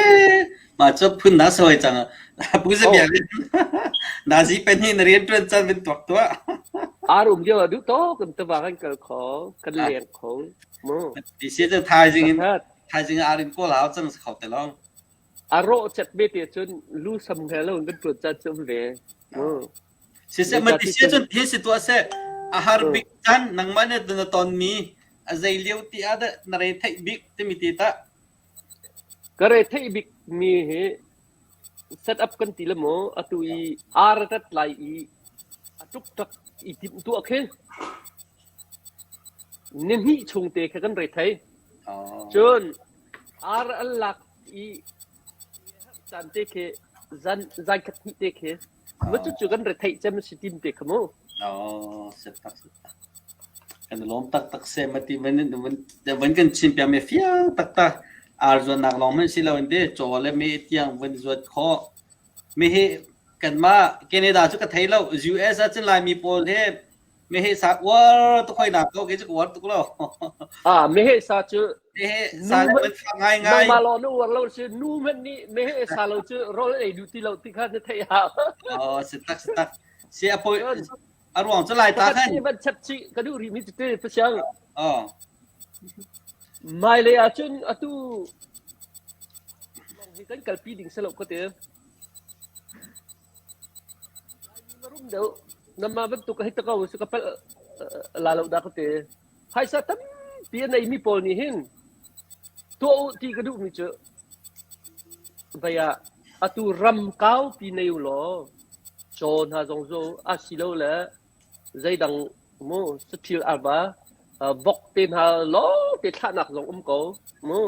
mah cu phun na sawi cang. Pu Zabiak nazi pahnih na rian ṭuan caan van tuak tuah. Ar um lio ah duh tawk in tiva kan kal kho, kan leng kho. Mu. Ti si cu thaizing in thaizing ah arin kawl hau cang kho te lo. A rawh chet be te cun lu sam he lo in kan ṭuan caan cu um ve. Mu. Siseh man ti si cun hi si tuah seh a har bik caan nangmah nih na tonmi a zei lio ti ah dah na re theih bik timi ti tah. Ka re theih bik mi hi set up kan ti le maw atu i ar rat lai i a tuk tak i timh tuah khi Nihnih chung te kha kan re thei. Cun ar an lak i caan te khi zan zan khat hnih te khi ma cucu kan re theih cem si tim te kha mu. Oh, set tak set tak. Kan lawm tak tak se mati van van kan chim piak me fiang tak tak ar zuan nak lawng man si lo in te chaw le me tiang van zuat kho me hi kanmah Canada cu ka thei lo US ah cun Laimi pawl he Meheh sa uar tuk hoi na ko ke cu uar tuk lo. Ah meheh sa cu meheh sa le man fa ngai ngai. Nangmah law na uar lo si nu hmanh nih meheh sa lo cu rawl ei duh ti lo ti kha na theih hau. Oh si tak si tak. Si a poi a ruang cu lai ta khan. Ban chap chi ka duh rih mi cu te pasiang. Oh. Mai le ah cun atu hi kan kalpi ding se lo ko te. Laimi na rum deuh. Nanmah bantuk hei ta ko si ka palh la lo dah ka ti. Phaisa tampi a neimi pawl nih hin tuah u ti ka duhmi cu vei ah atu ram kaupi nei u law caw hna zong zu a si lo le zeidang mu saṭhil arva vok te hna lawng te thlahnak zong um ko mu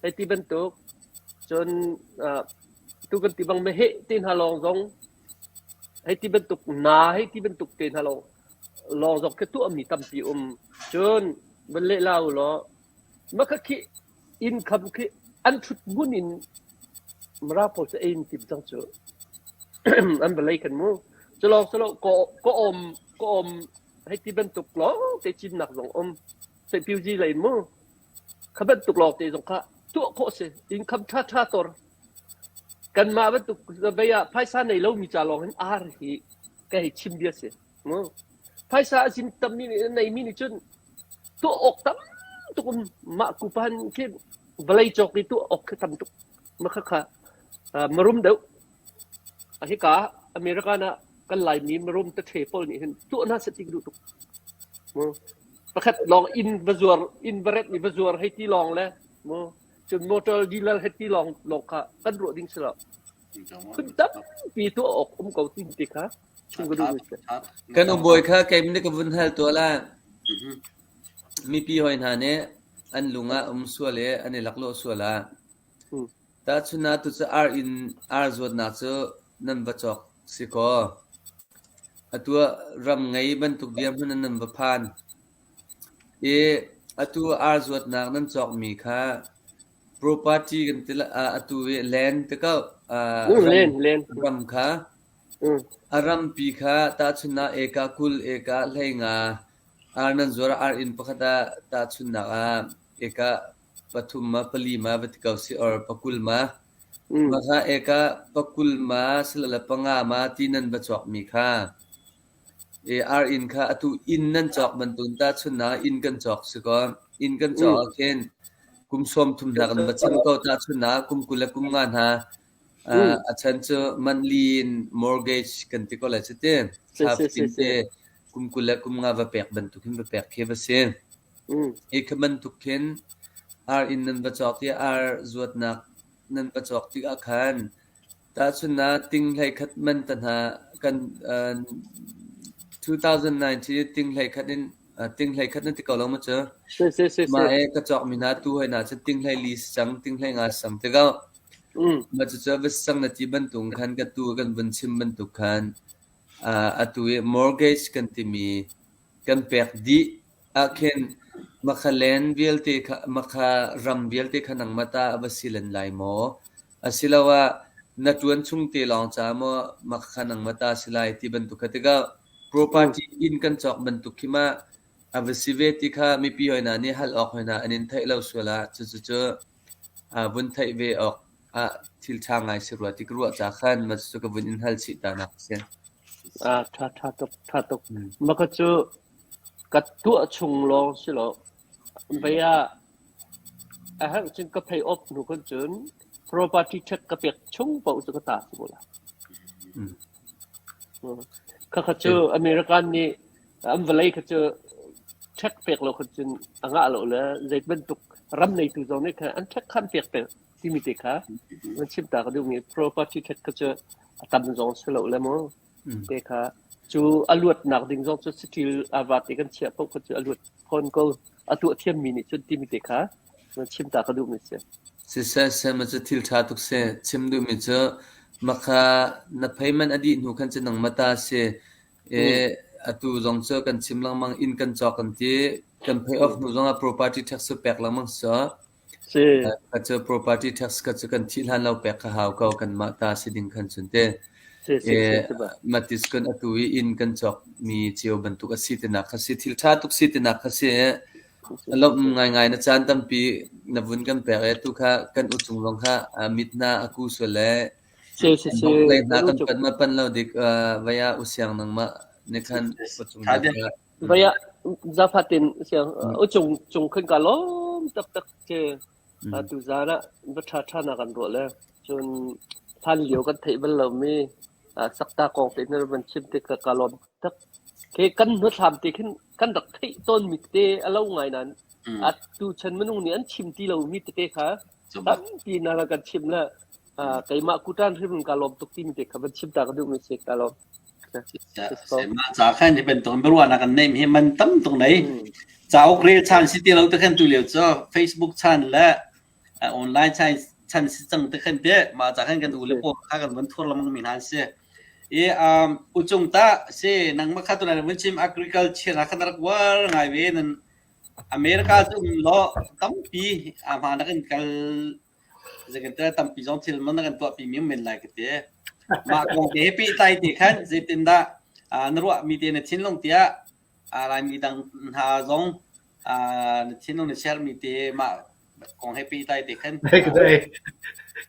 hei ti bantuk cun tu kan ti bang meheh te hna lawng zong hei ti bantuk na hei ti bantuk te hna lawng lawng zong khi tuahmi tampi um cun van leh la u law maka khi income khi an ṭhut hmun in Mara pawl cu ei in tim cang cu an vawlei kan mu cu lawng cu lo ka awm ka awm hei ti bantuk lawng te cinnak zong um Sehpiuzi lei mu Kha bantuk lawngte zong kha tuah khawh a si. Income ṭhaṭha tor. Kanmah bantuk vei ah phaisa nei lomi ca lawng hin ar hi ka hei chim bia si. Mu. Phaisa a zin tammi nih neimi nih cun tuah awk tam tuk um mah kupan khi vawlei cawk i tuah awk khi tam tuk. Ma kha kha marum deuh. Hika American ah kan Laimi marum tathe pawl nih hin tuah hna seh ti ka duh tuk. Mu. Pakhat lawng inn va zuar inn va rent i va zuar hei ti lawng le mu cun motor dealer hei ti lawng lawng kha kan ruah ding si lo. Phun tampi tuah awk um ko ti ti kha chim ka duh mi si. Kan ubawi kha keimah nih ka vun hal tuah la. Mipi hoi hna nih an lung ah um sual i an i laklawh sual ah Tahchunhnak tu cu ar inn ar zuatnak cu nan va cawk si kaw atu ah ram ngei bantuk dirhmun in nan va phan i atu ar zuatnak nan cawkmi kha property kan ti atu i land ti ko ram, ram kha a rampi kha tahchunhnak eka 20 eka 15 ar nan zuar ar inn pakhat ah tahchunhnak ah eka pathum ma pali ma va ti ko si or pakul ma mah kha eka pakul ma silole panga ma ti nan va cawk mi kha e ar inn kha atu inn nan cawk bantuk ta chun na inn kan cawk si ko inn kan cawk ah khin kum 30 hna kan va chim ko ta chun na kum 20 le kum nga hna a chan cu monthly in mortgage kan ti ko lai cu ti thla fatin te kum 20 le kum nga va pek bantuk hin va pek khi va si. Hi kha bantuk khin. Ar inn nan va cawk i ar zuatnak nan va cawk tikah khan tahchunhnak ting 11 man ta hna kan 2019 ting 11 in ting 11 nan ti ko lo maw cu? Si si si si. Mah e ka cawkmi hna tu hoi hna cu ting 14 si cang, ting 15 si cang ti ko. Mah cucu va si cang na ti bantuk khan ka tu kan vun chim bantuk khan atu i mortgage kan timi kan pek dih ahkhin makha len vialte kha makha ram vialte kha nangmah ta a va si len lai maw? Asiloah na ṭuan chung te lawng ca maw makha kha nangmah ta si lai ti bantuk kha tikah property inn kan cawk bantuk khi ma a va si ve ti kha mipi hoi hna nih hal awk hoi hna an in theih lo sual ah cucu cu vun theih ve awk ah thil ṭha ngai si rua ti ka ruah ca khan mah cucu ka vun in hal chih ta nak a si. Ah, ṭha ṭha tuk, ṭha tuk. Mah kha cu ka tuah chung lawng si lo. Vei ah a herh cun ka pay off hnu khan cun property tax ka pek chung paoh cu ka ta si ko lai. Khakha cu American nih an vawlei kha cu tax pek lo khan cun a ngah lo le zei bantuk ram neitu zong nih khan an tax khan pek te timi te kha an chim ta ka duhmi property tax kha cu a tam zong si lo le mu te kha cu a luatnak ding zong cu saṭil ava te kan chiah paoh kha cu a luat fawn ko a tuah thiammi nih cun timi te kha chim ta ka duhmi si. Siseh seh ma cu thil ṭha tuk si. Chim duhmi cu makha na payment a dih hnu khan cu nangmah ta si. E, atu zong cu kan chim lengmang inn kan cawk kan ti. Kan pay off hnu zongah property tax cu pek lengmang si. Si. Kha cu property tax kha cu kan thih hlan lo pek kha hau ko kanmah ta si ding khan cun te. Si si si si ba. Matis kun atu i inn kan cawk mi cio bantuk a si tinak kha si thil ṭha tuk si tinak kha si. Lawmh ngaingai na caan tampi na vun kan pek i tu kha kan uchung zong kha mit hna a ku sual le Si si si. lei hna kan pan ma pan lo dik vai ah usiang nangmah nih khan uchung Tha deuh. Vai ah zafatin siang uchung cung khan ka lawm taktak che tu zan ah va ṭha ṭha na kan ruah le cun hlan lio kan theih bal lomi sakta kong te na van chim te ka ka lawm tak. Ke kan hnuthlam te khin kan rak theih tawn mi te a lo ngai nan a tu chan minung nih an chim ti lo mi tete kha tampi na kan chim le keimah kutan hrim ka lawm tuk timi te kha van chim ta ka duh mi si ka lawm. Mah ca khan hi bantuk biaruahnak kan neih hi man tam tuk nei. Cauk rel chan si ti lo te khan tu lio cu Facebook chan le online chan chan si cang te khan te mah ca khan kan u le pawl kha kan van thur lamang mi hna si. I um uchung ta si nangmah kha tu na vun chim agriculture na khan rak war ngai ve nan America cu um lo tampi a hma na kan kal Zeitintiah tampi zong thil man na kan tuahpi mi men lai ka ti. Mah kong te he pehtlai te khan zeitindah na ruahmi te na thinlung tiah Laimi dang hna zong na thinlung na share mi te mah kong he pehtlai te khan.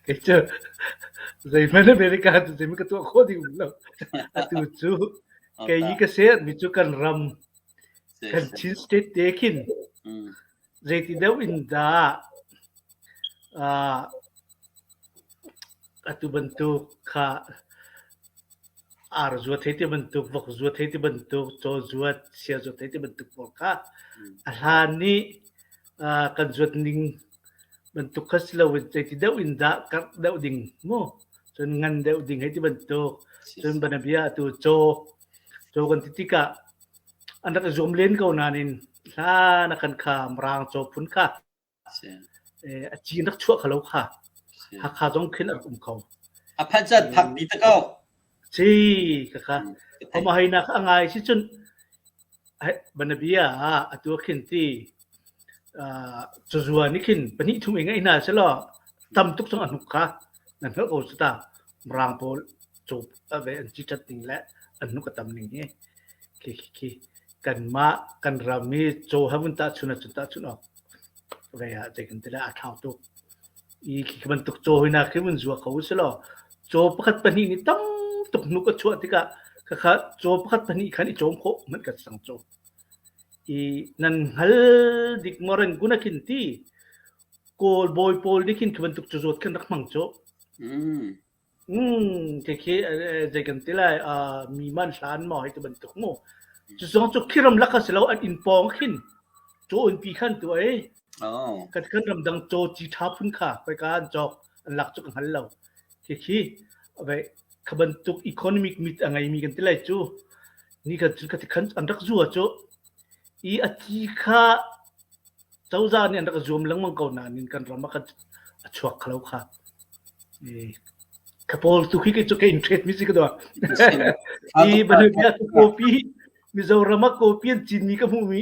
Kei cu zeihmanh America cu zeihmanh ka tuah khawh ding lo. Atu cu kei i ka share mi cu kan ram kan Chin state te khin Zeiti deuh in dah atu bantuk kha ar zuat hei ti bantuk, vok zuat hei ti bantuk, caw zuat, sia zuat hei ti bantuk pawl kha a hlan i kan zuat ning bantuk kha si loin zeiti deuh in dah karh deuh ding mu cun ngan deuh ding hei ti bantuk cun banabia atu caw caw kan ti tikah An rak i zuam len ko nain hlan ah khan kha Mirang caw phun kha a ci rak chuah kho lo kha. Hakha zong khin a rak um kho. A phanh caan phak pi te ko. Si khakha. Homa hei nak a ngai si cun banabia ah atu khin ti cuzua ni khin pahnih thum i ngai hna selaw tam tuk zong a hnuk kha nan hngalh ko cu ta Mirang pawl caw ve an ci ṭhat ning le an hnuk a tam ning hi. Khi khi khi kanmah kan ram i caw he vun tahchun ahcun tahchun awk ve ah zei kan ti lai aa thlau tuk. I khi bantuk caw hi na khi vun zua kho u silaw caw pakhat pahnih nih tam tuk hnuk a chuah tikah khakha caw pakhat pahnih khan i cawm khawh hmanh kan sang caw. I nan hngal dik maw ren kun a khin ti Kawl bawi pawl nih khin khi bantuk cawzuat khan rak hmang cu. Khikhi zei kan ti lai mi man hlan maw hei ti bantuk mu. Cu zong cu khi ramlak kha si lo an inn pawng khin caw inn pi khan tuah i. Oh. Kan kan ramdang caw ci ṭha phun kha khoika an cawk an lak cu ka hngal lo. Khi khi kha bantuk economic mit a ngeimi kan ti lai cu ni kan cu khan an rak zua cu i a ci kha cozah nih an rak zuam lengmang ko nain kan ram ah khan a chuak kho lo kha. Ka pawl tu khi cu ka interest mi si ka dua. I bantuk kopi Mizoram ah kopi an cinmi ka hmuhmi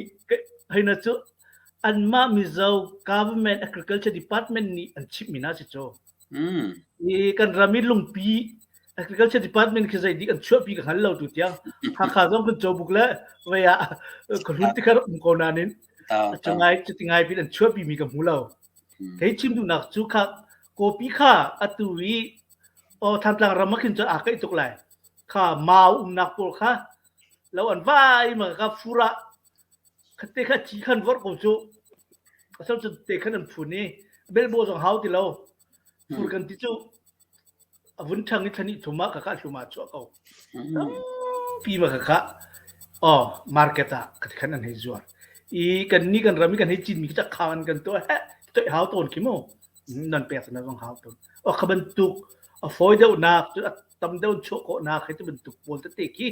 hei na cu anmah Mizo government agriculture department nih an chimhmi hna si cu. I kan ram i lungpi agriculture department khi zei dik an chuahpi ka hngal lo tu tiang. Hakha zong kan cawbuk le vei ah ka hlun ti kha um ko nain cu ngai cu ti ngai pin an chuahpi mi ka hmu lo. Kei chim duhnak cu kha kopi kha atu i o Thantlang ram ah khin cun aa kaih tuk lai. Kha mau umnak pawl kha lo an vai ma ka fur ah khatte kha thi khan vorh ko cu asal cu te khan an phun i belbo zong hau ti lo fur kan ti cu a vun ṭhang i thlani thum ah ka ka hlum ah chuah ko tampi ma ka kha oh market ah ka khan an hei zuar i kan ni kan ram i kan hei cin mi ka kha an kan to he toi hau ton khi mu nan pek na zong hau ton o kha bantuk a fawi deuh nak cu a tam deuh chuah khawh nak he tu bantuk pawl tete khi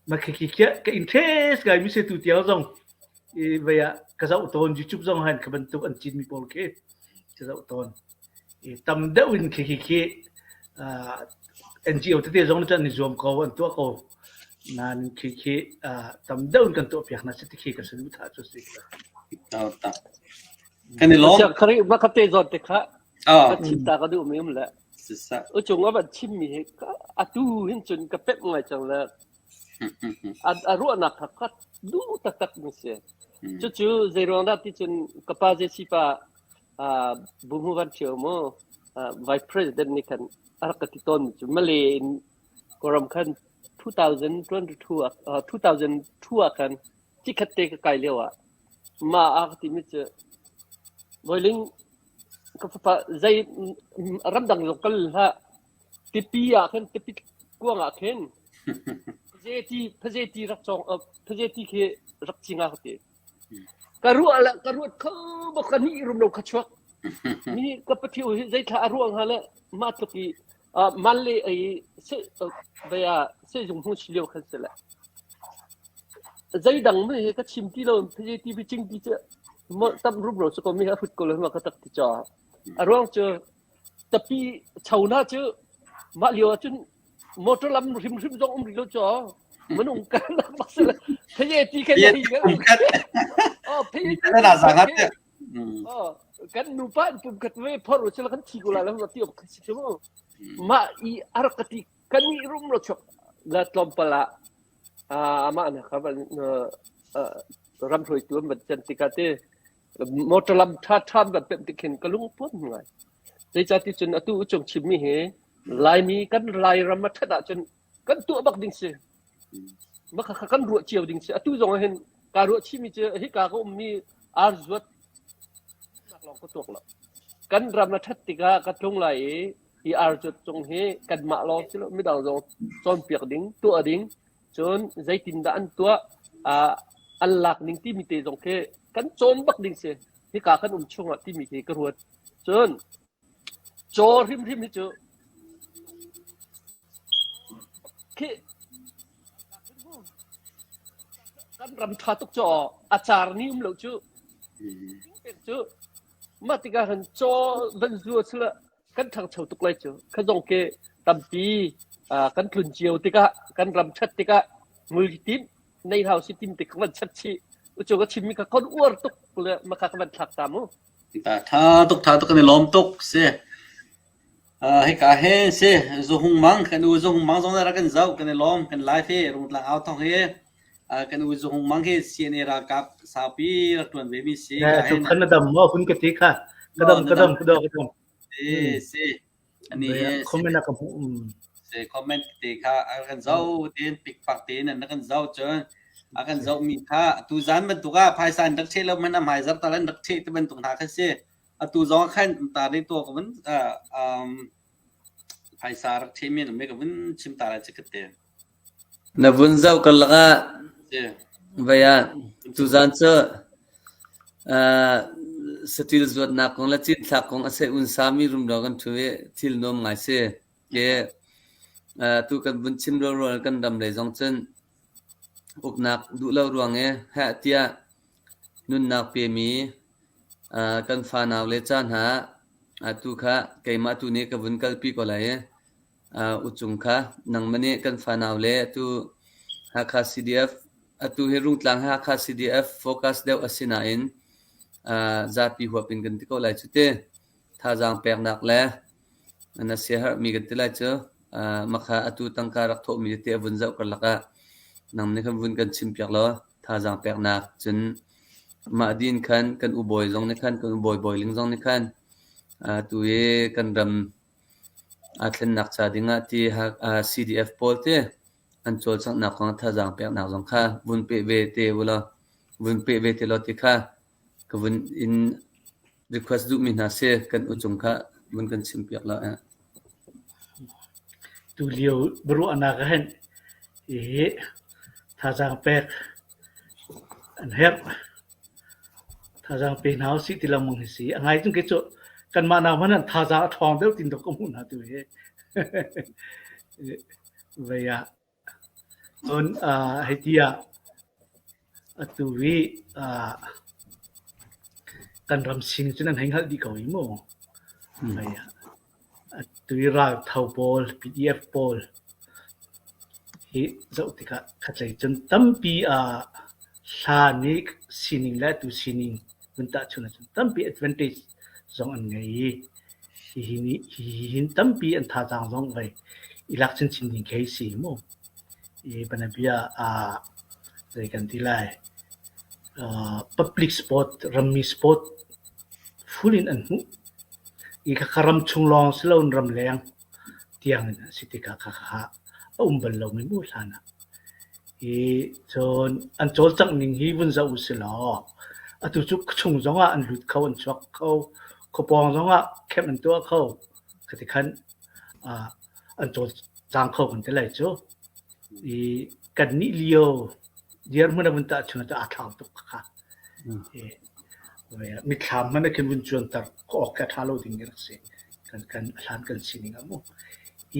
ma khi khi khi ka interest ngai mi se tu tiang zong i vei ah ka zoh tawn YouTube zong han kha bantuk an cin mi pawl khi ka zoh tawn i tam deuh in khi khi khi NGO tete zong cun an i zuam ko an tuah ko nain khi khi tam deuh in kan tuah piak hna si ti khi ka saduhthah cu si. Kan i lawm. Khari ma kha te zawn te kha ka chim ta ka duh mi um le. Ucung a van chim mi hi atu hin cun ka pep ngai cang le a ruahnak kha ka duh taktak mi si. Cucu zeiruang dah ti cun ka pa Jesse pa Bumu Van Ṭhio mu Vice President nih khan a rak ka ti tawn mi cu Malay in Kawlram khan 2022 ah 2002 ah khan cikhat te ka kai lio ah mah a ka timi cu Bawiling ka fapa zei ramdang zong kal hlah tipi ah khan tipi kuang ah khin phazeti phazeti rak cawng phazeti khi rak cing ah ka ti. Ka ruah le ka ruat kho bak ka nih rum lo kha chuak. Mi ka pathiu hi zeithla a ruang ha le mah tluk i man le ei se baya se zung hmu si lio khan se le. Zeidang mi hi ka chim ti lo phazeti ti cing ti cu tam rum ro su ko mi ha hut ko lo ma ka tak ti cha. A ruang cu tapi chona cu mah lio ahcun motor lam hrimhrim zong um rih lo cu minung kan bak si pheye ti kan hi kan oh pheye ti kan oh kan nupa an pum khat ve phor u sila kan thi ko la la ti ok si chu ma i ar ka ti kan ni rum lo chok la tlawmpal ah amah na kha ram hruaitu an van can tikah te motor lam ṭha ṭha van pemh tik khin ka lung puam ngai zeicah ti cun atu cung chimmi hi Laimi kan Lairam a ṭhat ahcun kan tuah bak ding si. Mah kha kan ruah cio ding si. Atu zong ah hin kaa ruah chihmi cu hika ka ummi ar zuat nak lawng ka tuak lo. Kan ram a ṭhat tikah ka tlung lai i hi ar zuat cung hi kanmah lawng si lo midang zong cawnpiak ding, tuah ding, cun zeitindah an tuah, uh, an lak ning timi te zong khi kan cawn bak ding si. Hika kan um chungah timi khi ka ruat. Cun Caw hrimhrim hi cu khi kan ram ṭha tuk cu a car ni um lo cu. Cu mah tikah khan caw van zua sila kan ṭhangcho tuk lai cu. Kha zong ke tampi kan tlun cio tikah kan ram ṭhat tikah hmuitim nei hau si tim te ka van chat chih. Ucu ka chimmi kha kon uar tuk le makha ka van thlak ta mu. Tha tuk tha tuk kan i lawm tuk si. Uh, hika he si Zu Hung Mang kan u Zu Hung Mang zong rak kan zoh kan i lawm kan live hi Rungtlang au thong hi uh, kan u Zu Hung Mang hi CNA ralkap saupi rak tuan ve mi si. Ka khan na dam mo hun ka ti kha ka dam ka dam ka dam ka dam. Si si Ani hi comment ka hmuh. Si comment te kha a kan zoh tin pikpak tein an kan zoh cun a kan zoh mi kha tu zan bantuk ah phaisa an rak cheh lo man a hmai zar tal an rak cheh te bantuk hna kha si atu zong khan ta ri to ka vun um phaisa rak cheh mi me ka vun chim ta lai che te Na vun zoh karlak ah vei ah tuzaan cu uh, Saṭil zuatnak kong le cinthlak kong a seh unsami rumro kan ṭhu i thil nuam ngai si. Ke tu kan vun chim rualrual kan ram lei zong cun uknak duh lo ruang i heh tiah nunnak pemi kan fanau le ca hna atu kha keimah tu nih ka vun kalpi ko lai i Uchung kha nangmah nih kan fanau le atu Hakha CDF atu hi Rungtlang Hakha CDF focus deuh a si nain zapi huap in kan ti ko lai cu ti. Thazaang peknak le na siaherhmi kan ti lai cu. Makha atu tangka rak thawhmi tete a vun zoh karlak ah nang nih khan vun kan chimpiak law thazaang peknak cun mah din khan kan ubawi zong nih khan kan ubawi bawiling zong nih khan atu hi kan ram Aa thlennak ca dingah ti CDF pawl te an cawlcanghnak kong thazaang peknak zong kha vun peh ve te ulaw vun peh ve te law ti kha ka vun in request duhmi hna si kan uchung kha vun kan chimpiak law. Tulio biaruahnak ah hin hihi thazaang pek an herh. Thazaang pe hna usih ti lengmang hi si. A ngai cun kei cu kanmah nak hmanh an thazaang a ṭhawng deuh tin dawh ka hmuh hna tu hi. Vei ah cun hei ti ah atu hi kan ram sin cun an hei hngalh dih ko hi mu. Vei ah atu hi raltho pawl, PDF pawl hi zoh tikah khatlei cun tampi Hlan i sining le atu sining vun tahchunh ahcun tampi advantage zong an ngei i hihi nih hihi tampi an thazaang zong vei i lak chinchin ding khi si mu. I banabia ah zei kan ti lai public sport rammi sport full in an hmuh. I khakha ram chung lawng si loin ramleng tiang in a si tikah khakha a um bal lomi mu hlan ah. I cun an cawlcangh ning hi vun zoh usilaw atu cu khuachung zongah an lut kho, an chuak kho, khuapawng zongah camp an tuah kho. Khati khan an cawlcang kho kan ti lai cu. I kannih lio dirhmun a vun tahchun ahcun aa thlau tuk kha. Mitthlam hmanh ah khin vun cuanter awk khi a ṭha lo ding rak si. Kan kan hlan kan sining ah mu.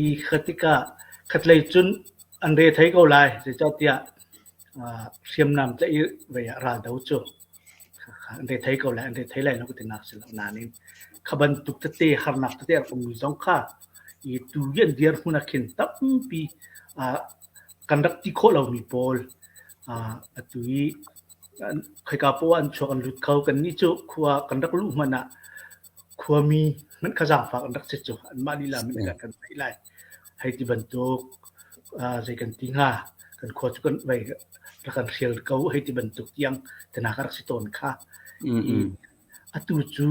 I kha tikah khatlei cun an re thei ko lai zeicahtiah hriamnam tlaih i vei ah raldo cu an re thei ko lai an re thei lai lo ka tinak si lo nain kha bantuk tete harnak tete a rak ummi zong kha i tu i an dirhmun ah khin tampi kan rak ti khawh lomi pawl atu i khoika poah an chuak an lut kho. Kannih cu khua kan rak luh hmanh ah khuami hmanh kha zaangfak an rak si cu. Anmah lila min kan kan theih lai. Hei ti bantuk zei kan ti hnga kan khua cu kan vei rak kan hrial ko hei ti bantuk tiang tana ka rak si tawn kha. Atu cu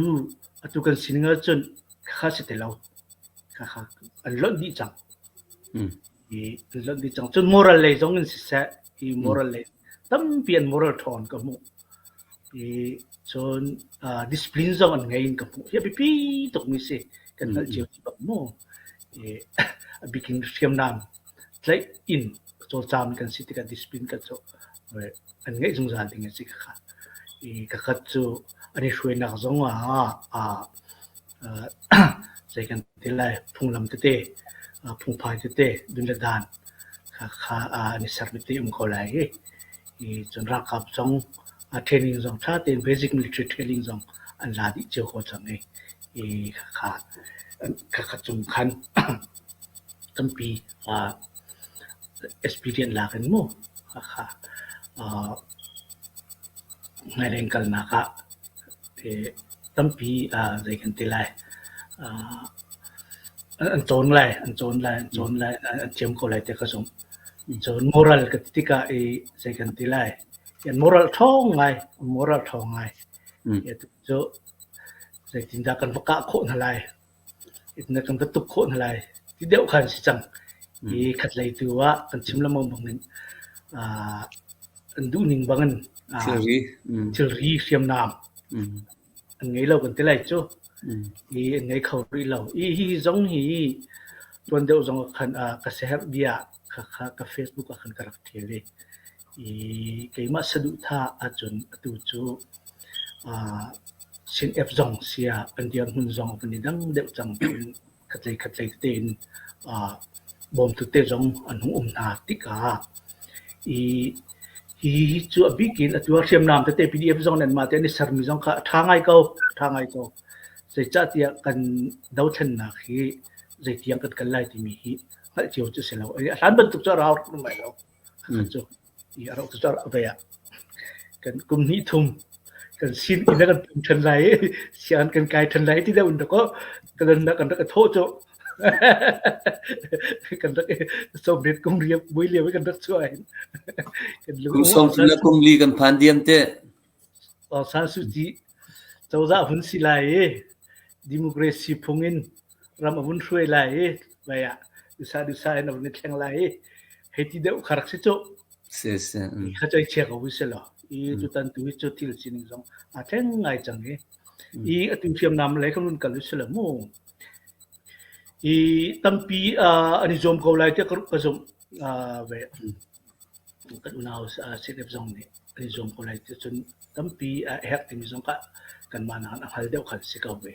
atu kan sining ahcun kha si ti lo. Kha kha an lonh dih cang. I an lonh dih cang. Cun moral lei zong in siseh, i moral lei tampi an moral ṭhawn ka hmuh. I cun discipline zong an ngei in ka hmuh. Hi a biapi tukmi si. Kan hngalh cio ti bak mu. I a bikin hriamnam tlaih in cawlcam kan si tikah discipline kan cu an ngeih zungzal ding a si khakha. I kakhat cu an i hruainak zong ah zei kan ti lai phunglam tete phungphai tete dun le dan kha an i ser tete um ko lai i i cun ralkap zong training zong ṭha tein basic military training zong an la dih cio ko cang i i kha kha cung khan tampi experience lak in mu kha hmailei kalnak ah tampi zei kan ti lai an cawn lai an cawn lai an cawn lai an thiam ko lai ti ka zumh. Cun moral ka ti tikah i zei kan ti lai moral ṭhawng ngai moral ṭhawng ngai cu zeitindah kan va kah khawh hna lai na kan va tuk khawh hna lai ti deuh khan si cang. I khatlei tu ah kan chim lengmang bangin an duhning bangin thilri thilri hriamnam an ngei lo kan ti lai cu. I an ngei kho rih lo. I hi zong hi tuan deuh zong khan ka siaherh bia kha kha ka Facebook ah khan ka rak ṭial i i keimah saduhthah ahcun atu cu. CNF zong sia an dirhmun zong a vun i dang deuh cang tiin khatlei khatlei tete in bawmtu te zong an hung um hna tikah i hi cu a bik in atu ah hriamnam tete PDF zong nih anmah te an i sermi zong kha a ṭha ngai ko, a ṭha ngai ko. Zeicahtiah kan dothlennak hi zeitiang kan kal lai timi hi hngalh cio cu si lo. A hlan bantuk cu a rau lai lo. Cu i a rauh cu a vei ah kan kum hnih thum kan sin in kan pum ṭhan lai i sian kan kai ṭhan lai ti deuh in dakaw kan kan rak i thawh cu kan rak i sawmriat kum riap mui lio i kan rak chuah hin kan lung Kum sawm le kum li kan phan diam te. Aung San Suu Kyi cozah hun si lai i democracy phung in ram a vun hruai lai i vai ah dusa dusa in a vun i thleng lai i hei ti deuh kha rak si cu. Si si. Kha choi chia ko si law. I tutan tu hi cu thil sining zong aa thleng ngai cang i. I atu hriamnam lei kan vun kal si lo mu. I tampi an i zuam ko lai tiah ka zumh ve. Kan unau CNF zong nih an i zuam ko lai ti cun tampi a herh timi zong kha kanmah nakin a hngal deuh kha si ko ve.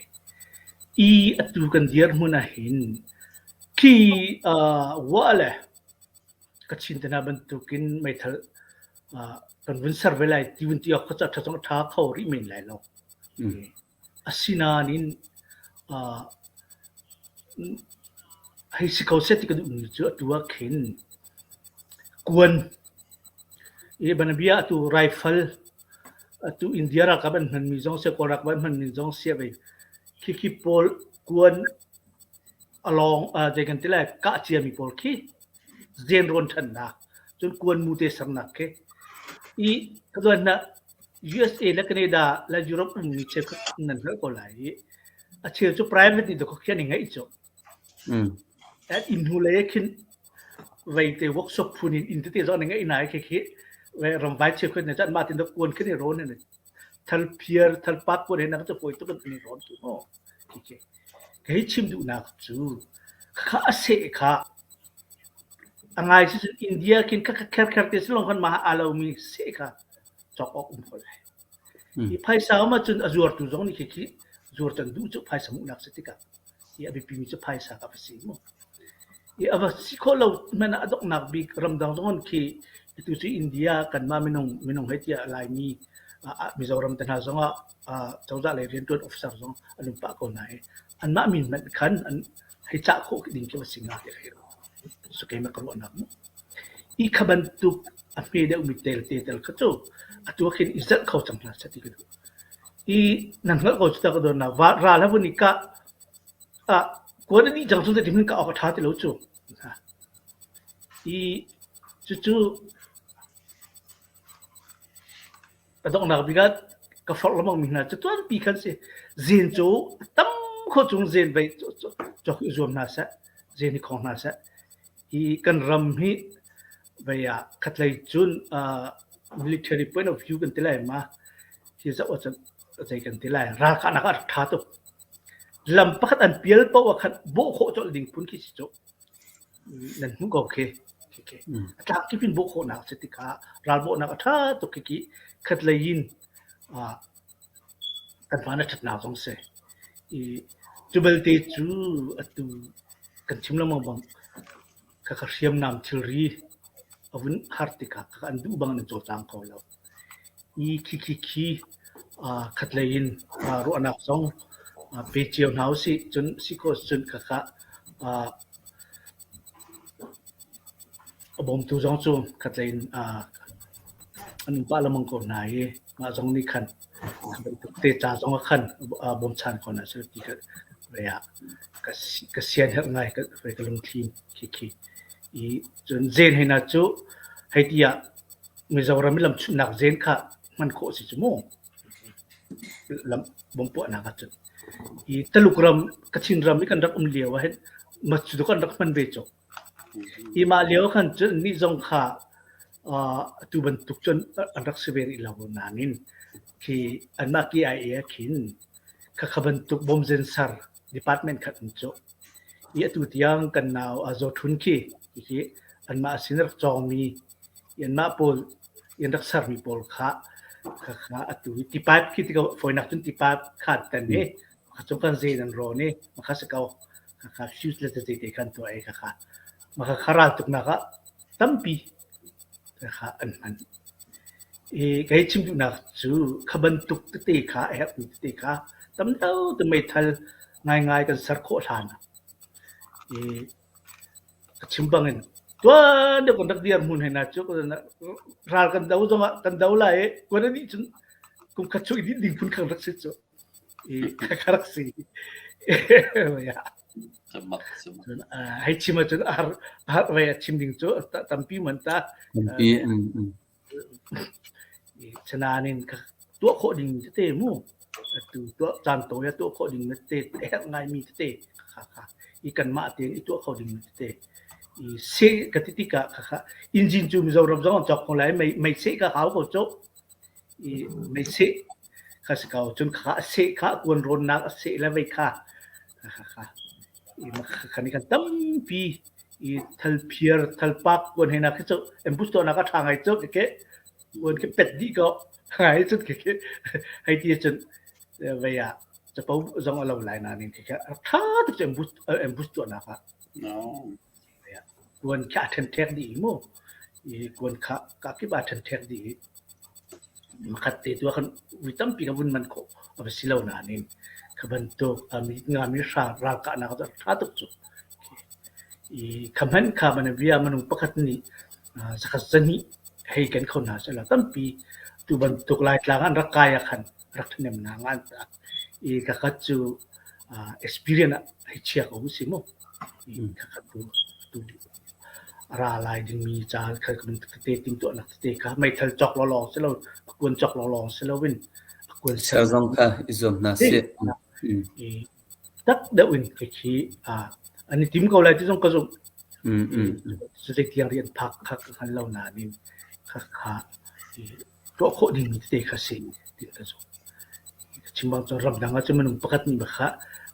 I atu kan dirhmun ah hin khi wa le Kachin te hna bantukin meithal kan vun ser ve lai ti vun ti awk kha cu a ṭha zong a ṭha kho rih men lai lo. Asinain hei si ko seh ti ka duhmi cu atu ah khin kuan i banabia atu rifle atu India ralkap an hmanmi zong seh Kawl ralkap an hmanmi zong seh vei khikhi pawl kuan a lawng zei kan ti lai kah ciami pawl khi zenrawn ṭhannak cun kuan mu te sernak khi i ka zuan na USA le Canada le Europe ummi cheukhat nan hngalh ko lai i a cheu cu private nih dawk khian i ngeih cu. At inn hnu lei khin vei te workshop phun in inn tete zong an ngeih nai khi khi ramvai cheukhat ne chan mah tin dok kuan khin i rawn in thal phiar thal pak kuan he nak cu poi tuk in i rawn tu mo khi khi kei chim duhnak cu kha a seh kha a ngai si cun India khin kha kher kher te silong khan ma a lomi seh kha cawk awk um ko lai. Hi phaisa um ahcun a zuartu zong nih khi zuar can duh cu phaisa hmuhnak si tikah hi a biapimi cu phaisa ka va si mu. I a va si khawh lo hmanh ah a donghnak bik ramdang zong an khi atu cu India kanmah minung minung he tiah Laimi Mizoram te hna zong ah cozah lei rianṭuan officer zong an um pah ko hna i anmah min hmanh khan an hei cah khawh ding khi va si hnga ti ka So keimah ka ruahnak mu. Hi kha bantuk a hme deuhmi tel te tel kha cu atu ah khin i zalh kho cang hna seh ti ka duh. I nan hngalh ko cu ta ka dawn ral ha vun i kah ah kuan a dih cang cu ti hmun kah awk a ṭha ti lo cu. I cucu A donghnak bik ah ka forh lengmang mi hna cu tuanpi khan si. Zen cu tam kho chung zen vei cawk i zuam hna seh, zen i khong hna seh. Hi kan ram hi vei ah khatlei cun military point of view kan ti lai ma hi zoh ahcun zei kan ti lai ralkahnak ah a rak ṭha tuk. Lam pakhat an pial paoh ah khan bawh khawh colh ding phun khi si cu. Nan hmuh ko khi. A tlak kip in bawh khawhnak a si tikah ralbawhnak a ṭha tuk khi khatlei in kan van a ṭhatnak zong si. I cu belte cu atu kan chim lengmang bang khakha hriamnam thilri a vun har tikah khakha an duh bang an cawlcang kho lo. I khi khi khi khatlei in ruahnak zong pe cio hna usih. Cun si khawh cun khakha a bawmtu zong cu khatlei in an um pah lengmang ko hna i mah zong nih khan bantuk te ca zong ah khan bawmchan ko hna seh ti ka ah ka sian herh ngai ka ka lungthlim khi khi. I cun zen hei na cu hei ti ah Mizoram i lamchunhnak zen kha hman khawh a si cu mu. Lam bompuahnak ahcun. I Taluk ram, Kachin ram i kan rak um lio ah hin cu kan rak hman ve cawk. I mah lio khan cun nih zong kha atu bantuk cun an rak si ve rih lo nain khi anmah KIA ah khin khakha bantuk bomzen ser department khat an cu. I atu tiang kan nau a Zaw Htun khi hi anmah sin rak cawngmi anmah pawl in rak sermi pawl kha. Khakha atu hi tipipe khi ti ko fawinak cun tipipe kha an tan i makha cung kan zen an rawn i makha si ko. Khakha fuse le te te khan tuah i khakha makha kha ral tuknak ah tampi khakha an hman. I kei chim duhnak cu kha bantuk tete kha a herhmi tete kha tam deuh te meithal ngaingai kan ser khawh hlan ah i Ka chim bangin tuan deuh kan rak dir hmun he na cu ral kan do zongah kan do lai i kuan a nih cun kum khat chung i dinh ding phun khan rak si cu i kha rak si. Hei chim ahcun a har a har vei a chim ding cu tampi man ta. Tampi. Sinain ka tuah khawh ding tete mu atu tuah caan tawi ah tuah khawh ding tete a herh ngaimi tete kha kha i kanmah tein i tuah kho ding tete i seh ka ti tikah khakha engine cu Mizoram zong an cawk ko lai mei mei seh ka hau ko cu i mei seh kha si ko cun kha a seh kha kuan rawnnak a seh le vei kha kha kha i kha ni kan tampi i thalphiar thalpak kuan he na khi cu ambush tuahnak a ṭha ngai cu ke kuan khi pet dih ko ngai cun ke ke hei ti cun vei ah capo zong a lo lai na ning khi a ṭha tuk cu ambush ambush tuahnak ah kuan khi a ṭhenṭhek dih mu i kuan kha ka kip a ṭhenṭhek dih i Makhat te tu ah khan vui tampi kha vun man khawh a va si lo nain kha bantuk a mi ngami ralkahnak cu a ṭha tuk cu. I kha hmanh kha man bia minung pakhat nih zakhat zahnih hei ken kho hna sehla tampi tu bantuk Laitlang an rak kai ah khan rak ṭhahnem hna ngan ta. I kakhat cu experience ah hei chia ko si mu. I kakhat tu tu A ra lai dingmi ca kha tete timhtuahnak tete kha meithal cawk lawlaw si lo, a kuan cawk lawlaw si loin a kuan ser zong kha i zuam hna sih. I tak deuh in khi an i tim ko lai ti zong ka zumh. Cu tiang rian phak kha ka hngal lo nain kha kha tuah khawh dingmi tete kha si ti ka zumh. Chim bang cun ramdang ah cun minung pakhat nih kha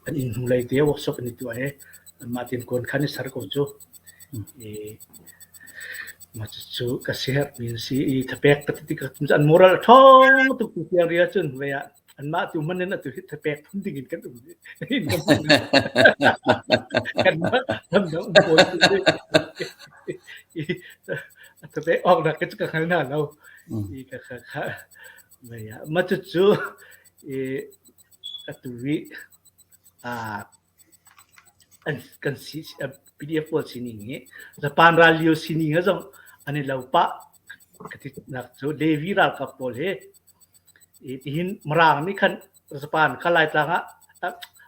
an inn hnulei te workshop an i tuah i anmah tein kuan khan i ser ko cu. I mah cucu ka siaherhmi an si i thapek ka ti tikah an moral a ṭhawng tuk tu tiang ri ahcun vei ah anmah tu hmanh in atu hi thapek phun ding in kan um in kan um kanmah ramdang um pawl cu a thapek awk nak ka cu ka hngal hna lo i ka kha kha vei ah mah cucu i atu i an kan si PDF pawl sining hi Japan ral lio sining he zong an i lo pah ka ti nak cu Levi ralkap pawl hi i tihin Mirang nih khan Japan kha Laitlang ah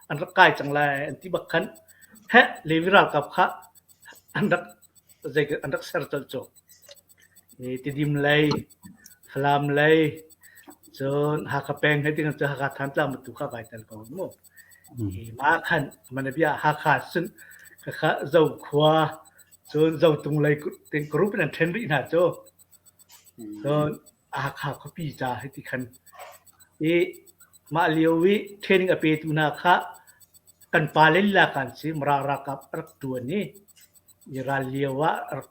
an rak kai cang lai an ti bak khan heh Levi ralkap kha an rak zei an rak ser colh cu. Tidim lei, Falam lei, cun Hakha peng he ting cu Hakha Thantlang matu kha vai tel ko mu. Mah khan manabia Hakha cun khakha Zokhua cun Zotung lei ting group in an ṭhen rih hna cu. Cun Hakha khuapi ca hiti khan i mah lio i training a petu hna kha kan pa le lila kan si Mara ralkap rak ṭuan i i ral lio ah rak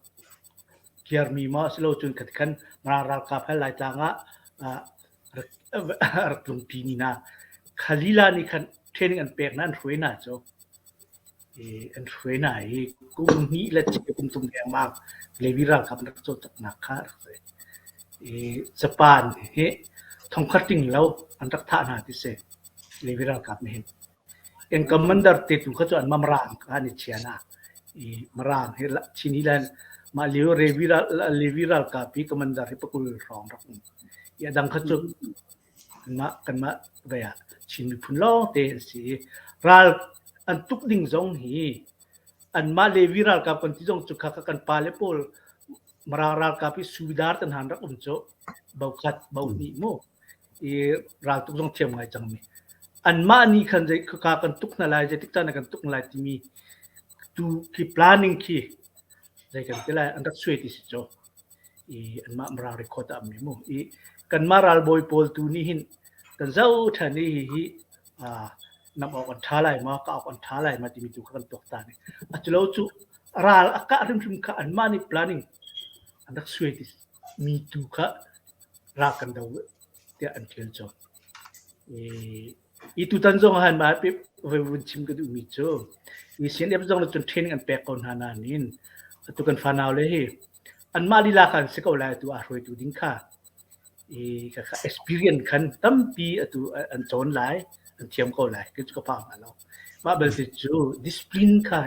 kiarmi maw silo cun khat khan Mara ralkap he Laitlang ah rak tlungṭi ni hna. Kha lila nih khan training an pek hna an hruai hna cu. I an hruai hna i kum hnih le cheu kum thum lengmang Levi ralkap an rak cawlcanghnak kha a rak si. I Japan hi thongkhat ting lo an rak thah hna ti si Levi ralkap nih hin. In commander te tu kha cu anmah Mirang kha an i chia hna. I Mirang hi Chin Highland mah lio Levi ralkap hi commander hi pakul hrawng rak um. I a dang kha cu kanmah kanmah vei ah Chin miphun lawngte an si i ral an tuk ding zong hi anmah Levi ralkap kan ti zong cu kha kan pale pawl Mirang ralkap hi sudar tan han rak um cu bo khat bo hnih mu i raltuk zong thiam ngai cangmi. Anmah nih khan zei ka kan tuk hna lai, zeitik caan ah kan tuk hna lai timi tu khi planning khi zei kan ti lai an rak suai ti si cu. I anmah Mirang record ah mi mu. I kanmah ralbawi pawl tu nih hin kan zoh ṭhan i hihi nam awk an ṭha lai ma, kah awk an ṭha lai ma timi tu kha kan tuaktan i a culo cu ral a kah hrimhrim kha anmah nih planning an rak suai ti mi tu kha ral kan do. tiah an ṭial colh. I tutan zong han mah voi vun chim ka duhmi cu i CNF zong cun training an pek ko hna nain atu kan fanau le hi anmah lila khan si ko lai atu aa hruaitu ding kha i kha experience khan tampi atu an cawn lai an thiam ko lai cu ka phang hna lo mah belte cu discipline kha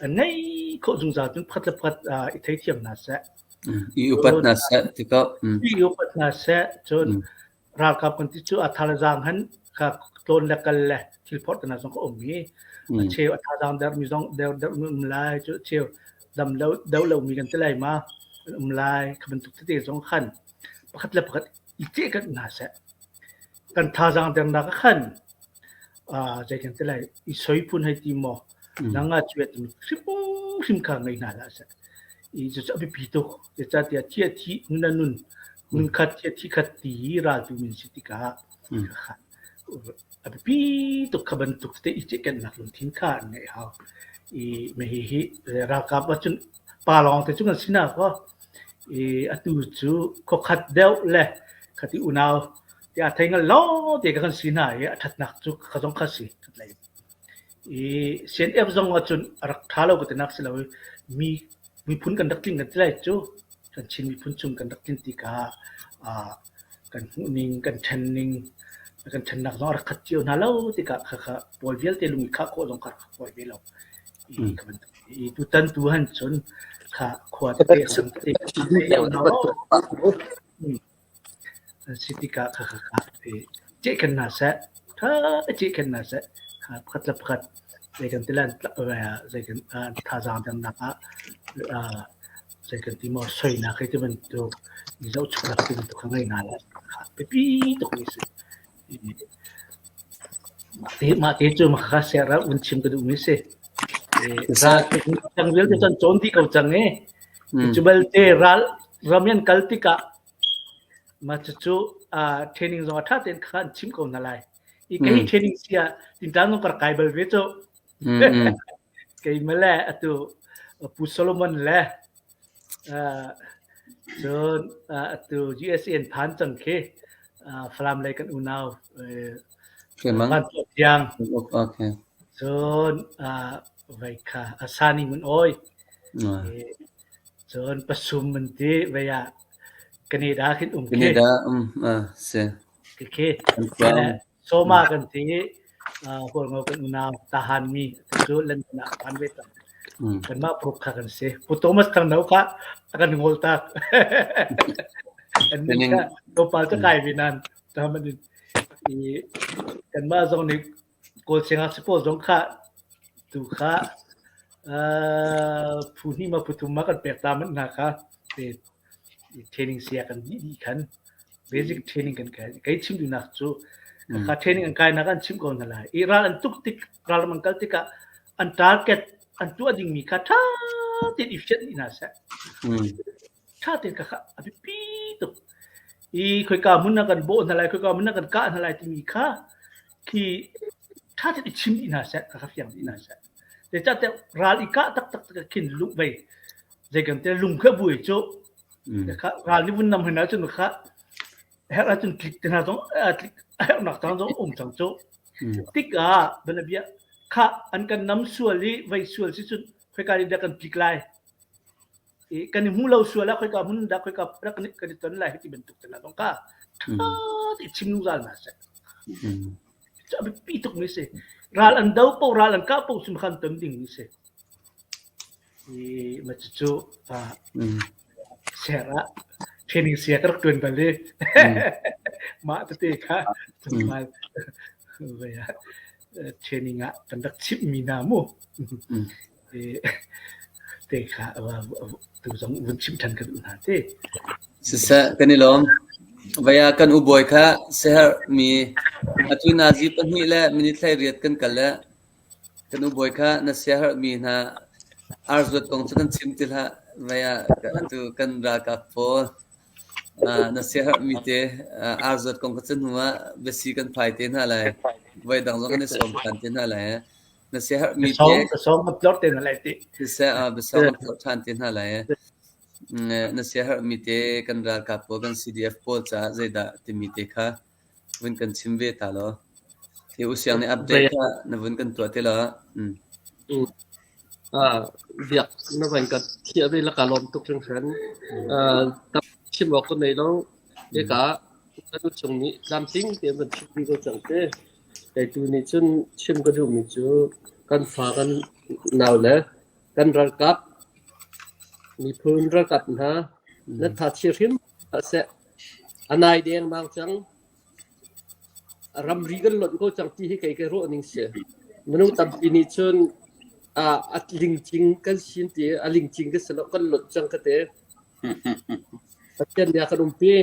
an ngei khawh zungzal cun pakhat le pakhat i theithiam hna seh i upat hna seh ti ko i upat hna seh cun ralkap kan ti cu a thazaang han kha tlawn le kal le thil phorh te hna zong ka um i a cheu a thazaang der mi zong der der mi um lai cu cheu dam lo do lo mi kan ti lai ma an um lai kha bantuk tete zong khan pakhat le pakhat i ceh kan hna seh kan thazaang dernak khan zei kan ti lai i soi phun hei ti maw nanga cuet mi hrim hrim kha ngei hna hlah seh i cucu a biapi tuk zeicahtiah thi a thi nun a nun nun khat thi a thi khat ti raltu min si tikah a biapi tuk kha bantuk te i ceihkennak lungthin kha an ngeih hau i hi hi ralkap ahcun pa lawng te cu kan si na kaw i atu cu khuakhat deuh le khati unau tiah thei ngal lo te ka kan si hna i a ṭhatnak cu kha zong kha si lei i CNF zong ahcun a rak ṭha lo ka tinak si lo i mi miphun kan rak tling kan ti lai cu kan Chin miphun chung kan rak tlin tikah kan hmuhning kan ṭhenning kan ṭhennak zong a rak khat cio hna lo tikah khakha pawl vialte lung i khah khawh zong kha rak fawi ve lo. I kha bantuk i tutan tu han cun kha khua tete sang tete Si tikah khakha cehkhan hna seh, ṭha cehkhan hna seh. Pakhat le pakhat zei kan ti lai zei kan thazaang dernak ah zei kan ti maw soinak hei ti bantuk i zohchuknak ti bantuk kha ngei hna lai. Biapi tuk mi si. Mah te cu khakha siaherh vun chim ka duhmi si. Ral cang vialte cu an cawn dih ko cang i cu belte ral ram in kal tikah Mah cucu training zong a ṭha tein kha an chimh ko hna lai. I kei training si ah tinṭan zong ka rak kai bal ve cu. Keimah le atu Pu Solomon le cun atu USA an phan cang khi Falam lei kan unau Van Tuah Tiang. Okay. Cun vai kha Asani Ngun Awi. Cun pasum an ti vei ah Canada khin um khi. Canada um si. Khi Soma kan ti Hualngo kan unau tahan mi cu London ah phan ve cang. Kanmah pruk kha kan si. Pu Thomas Thang No kha a kan ngol tak. An ni kha tlawmpal cu kai ve nan taman i kanmah zong nih Kawl siangngakchia pawl zong kha tu kha phu hnih ma phu thum ma kan pek ta manh hna kha training saya kan dih dih khan basic training kan kai. Kei chim duhnak cu kha training an kainak an chim ko hna lai. I ral an tuk tik ral an kal tikah an target an tuah dingmi kha ṭha tein i fianh dih hna seh. Ṭha tein ka kha a biapi tuk. I khoika hmun ah kan bawh hna lai, khoika hmun ah kan kah hna lai timi kha khi ṭha tein i chim dih hna seh, ka kha fiang dih hna seh. Zeicahtiah ral i kah taktak tikah khin lung vei zei kan te lung kha buai cu kha ral nih vun nam hin ahcun kha herh ahcun tlik te hna zong tlik a herhnak cang zong um cang cu. Tikah bianabia kha an kan nam sual i vei sual si cun khoika nih dah kan tlik lai i kan i hmu lo sual ah khoika hmun dah khoika rak kan kan i ton lai ti bantuk te zong kha ṭha ti chim zungzal hna seh. Cu a biapi tuk mi si. Ral an do po ral an kah po sim khan ton ding mi si. I ma cu ser ah training sia ka rak ṭuan bal i mah tete kha tlawmpal training ah kan rak chimh mi hna mu. Te kha tu zong vun chim ṭhan ka duh hna te. Siseh, kan i lawm. Vaya kan ubawi kha siaherhmi atu nazi pahnih le minute 18 kan kal le kan ubawi kha na siaherhmi hna ar zuat kong cu kan chim ti hlah. Vaya atu kan ralkap pawl na siaherhmi te ar zuat kong kha cu hnu ah biasi kan phai te hna lai. Voi dang zong kan i sawm ṭhan te hna lai. Na siaherhmi te Biasawng kan tlorh te hna lai ti. Siseh, biasawng kan tlorh ṭhan te hna lai. Na siaherhmi te kan ralkap pawl kan CDF pawl caah zeidah timi te kha vun kan chim ve ta law. Hi usiang nih update kha na vun kan tuah te law. Biak na van ka thiah ve la ka lawm tuk hringhran. Tam chim awk ka nei lo. Hika kan chung nih tlamtling tein van chim dih ko cang te. Kei tu nih cun chim ka duhmi cu kan fa kan nau le kan ralkap miphun ralkap hna nan tha chia hrim hlah seh. A nai dengmang cang. Ramri kan lonh ko cang ti hi kei ka ruah ning si. Minung tampi nih cun a lingcing kan sin ti a lingcing kan si lo kan lonh cang ka te. Pathian nih a kan umpi.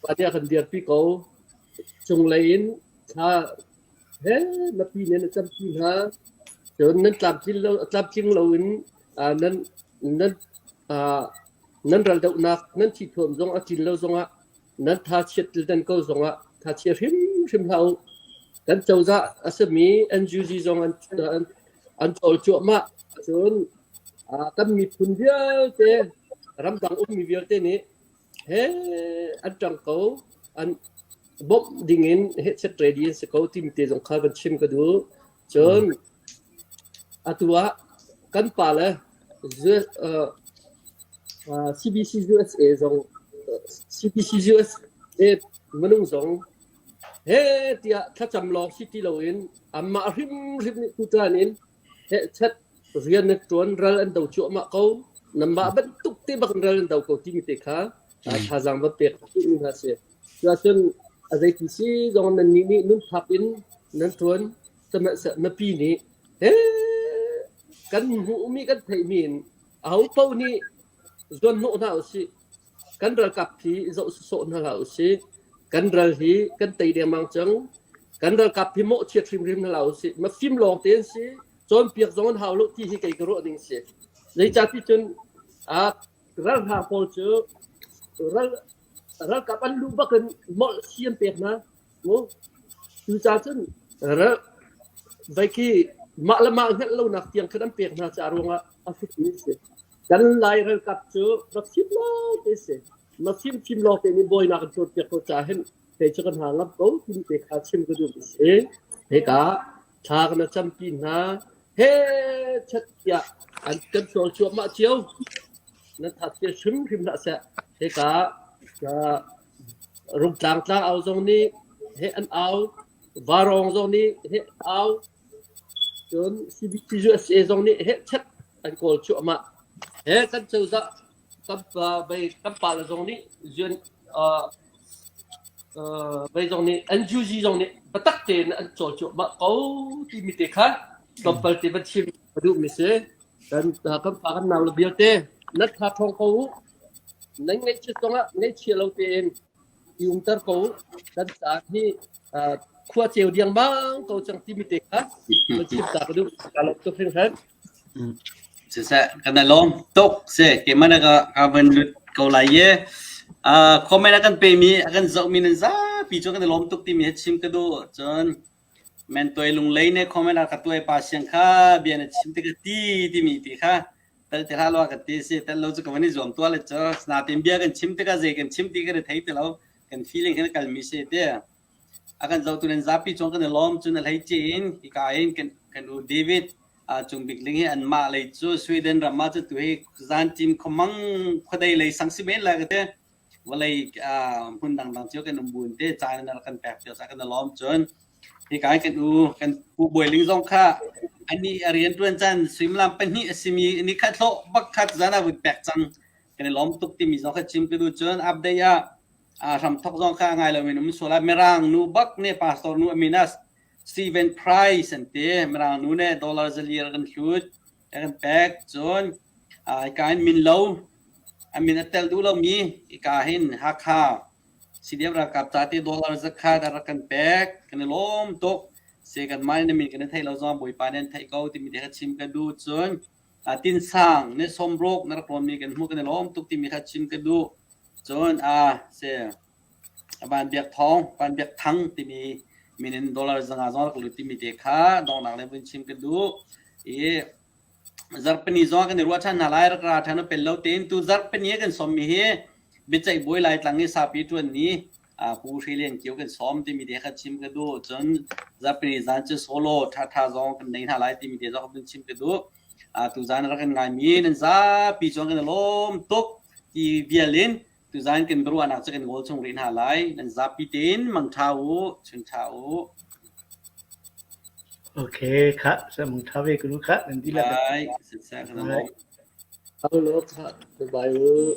Pa nih a kan dirpi ko. Cunglei in thla he mipi nih nan campi hna. Cun nan tlamtling lo, tlamtling loin nan nan nan raldohnak nan thithuam zong a tlin lo zongah nan tha chiat nan ko zongah tha chia hrimhrim hlah u. Kan cozah a simi NUG zong an an, an cawl cuahmah. Cun kan miphun vialte ramdang ummi vialte nih he an ṭang ko an bawmh dingin hehchet ready an si ko timi te zong kha van chim ka duh. Cun atu ah kan pale CBC USA zong CBC USA minung zong he tiah thlacam lawng si ti loin anmah hrimhrim nih tutan in hehchet rian an ṭuan ral an do cuahmah ko nanmah bantuk te bak in ral an do ko timi te kha thazaang va pek duhmi hna si. Cuahcun a zeiti si zong nannih nih nunthap in nan ṭuan sihmanhseh mipi nih he kan hmuhmi kan theihmi in ahopaoh nih zuanhnawh hna usih. Kan ralkap hi zoh sawsawh hna hlah usih. Kan ral hi kan tei dengmang cang. Kan ralkap hi mawhchiat hrimhrim hna hlah usih. Mafim lawng te an si. Cawnpiak zong an hau lo ti hi kei ka ruah ding si. Zeicahti cun ralhrang pawl cu ral ralkap an luh bak in molh si an pek hna. Mu cucaah cun ral vai khi mah le mah hngalh lonak tiang khan an pek hna ca ruangah a hrutmi a si. Kan Lai ralkap cu rak fim lawng te si. Na fim fim lawng te nih bawinak an cawnpiak ko ca hin kei cu kan hna ngam ko timi te kha chim ka duh mi si. Hika thla kan campi hna he chat tiah an kan cawl cuahmah cio. Nan that te hrimhrim hlah seh. Hika Rungtlang tlang au zong nih he an au, Varawng zong nih he au, cun CBCUSA zong nih he chat an kawl cuahmah. He kan cozah kan pa bei kan pale zong nih UN bei zong nih NUG zong nih biatak tein an cawl cuahmah ko timi te kha tlawmpal te van chim ka duhmi si. Kan kan pa kan nau le vialte nan tha ṭhawng ko u. Nan ngaihchiat zongah ngaihchia lo tein i umter ko u. Kan caan hi khua ceu diangmang ko cang timi te kha van chim ta ka duh. Ka lawm tuk hringhran. Siseh, kan i lawm tuk si. Keimah na ka ka van lut ko lai i comment a kan pemi a kan zohmi nan zapi cu kan i lawm tuk timi hi chim ka duh. Cun men tuai lunglei ne comment a ka tuai pa siang kha bia na chim te ka ti timi ti kha tel te hlah lo ka ti si tel lo cu ka van i zuam tua le cu natin bia kan chim tikah zei kan chim ti kan i thei ti lo kan feeling kan kalmi si te a kan zohtu nan zapi cung kan i lawm cun a hlei in hika in kan kan u David Cung Bik Ling hi anmah lei cu Sweden ram ah cu tu hi zantim khuamang khuadei lei sang si men la ka te vawlei hmun dangdang cio kan um buin te caan na kan pek cio sa kan i lawm cun hika kan u kan pu Bawi Ling zong kha ani a rian tuan caan suimilam pahnih a simi ni khat hlawh bak khat zan a vun pek cang kan i lawm tuk timi zong kha chim ka duh cun update ah hramthok zong kha ngai lo min um sual ah mirang nu bak ne pastor nu aminas Steven Price an ti mirang nu ne dollar zalir kan hlut kan pek cun ka in min lo a min a tel duh lomi ka hin Hakha CDF ralkap ca te dollar zakhat a rak kan pek kan i lawm tuk se kan mah na min kan i theih lo zong Bawipa nih an theih ko timi te kha chim ka duh cun tinsang ne sawmruk na rak rawnmi kan hmuh kan i lawm tuk timi kha chim ka duh cun a se Van Biak Thawng Van Biak Thang timi min in dollar zanga zong rak lut timi te kha donghnak le vun chim ka duh i. Zarhpini zong ah kan i ruah ṭhan hna lai. Rak ra ṭhan u pel lo tein tu zarhpini ah kan sawmmi hi biaceih bawi Laitlang i sapi ṭuan ni Pu Hre Lian Kio kan sawm timi te kha chim ka duh. Cun zarhpini zan cu solo ṭhaṭha zong kan nei hna lai timi te zong kan chim ka duh. Tuzan rak kan ngaimi nan zapi chuan kan i lawm tuk ti vial in tuzan kan biaruahnak cu kan ngawl chung rih hna lai. Nan zapi tein mangṭha u, chunṭha u. Okay, kha sa mangṭha ve kunu kha nan dihlak. Bye. Siseh kan lawm. Hello, kha. Bye bye u.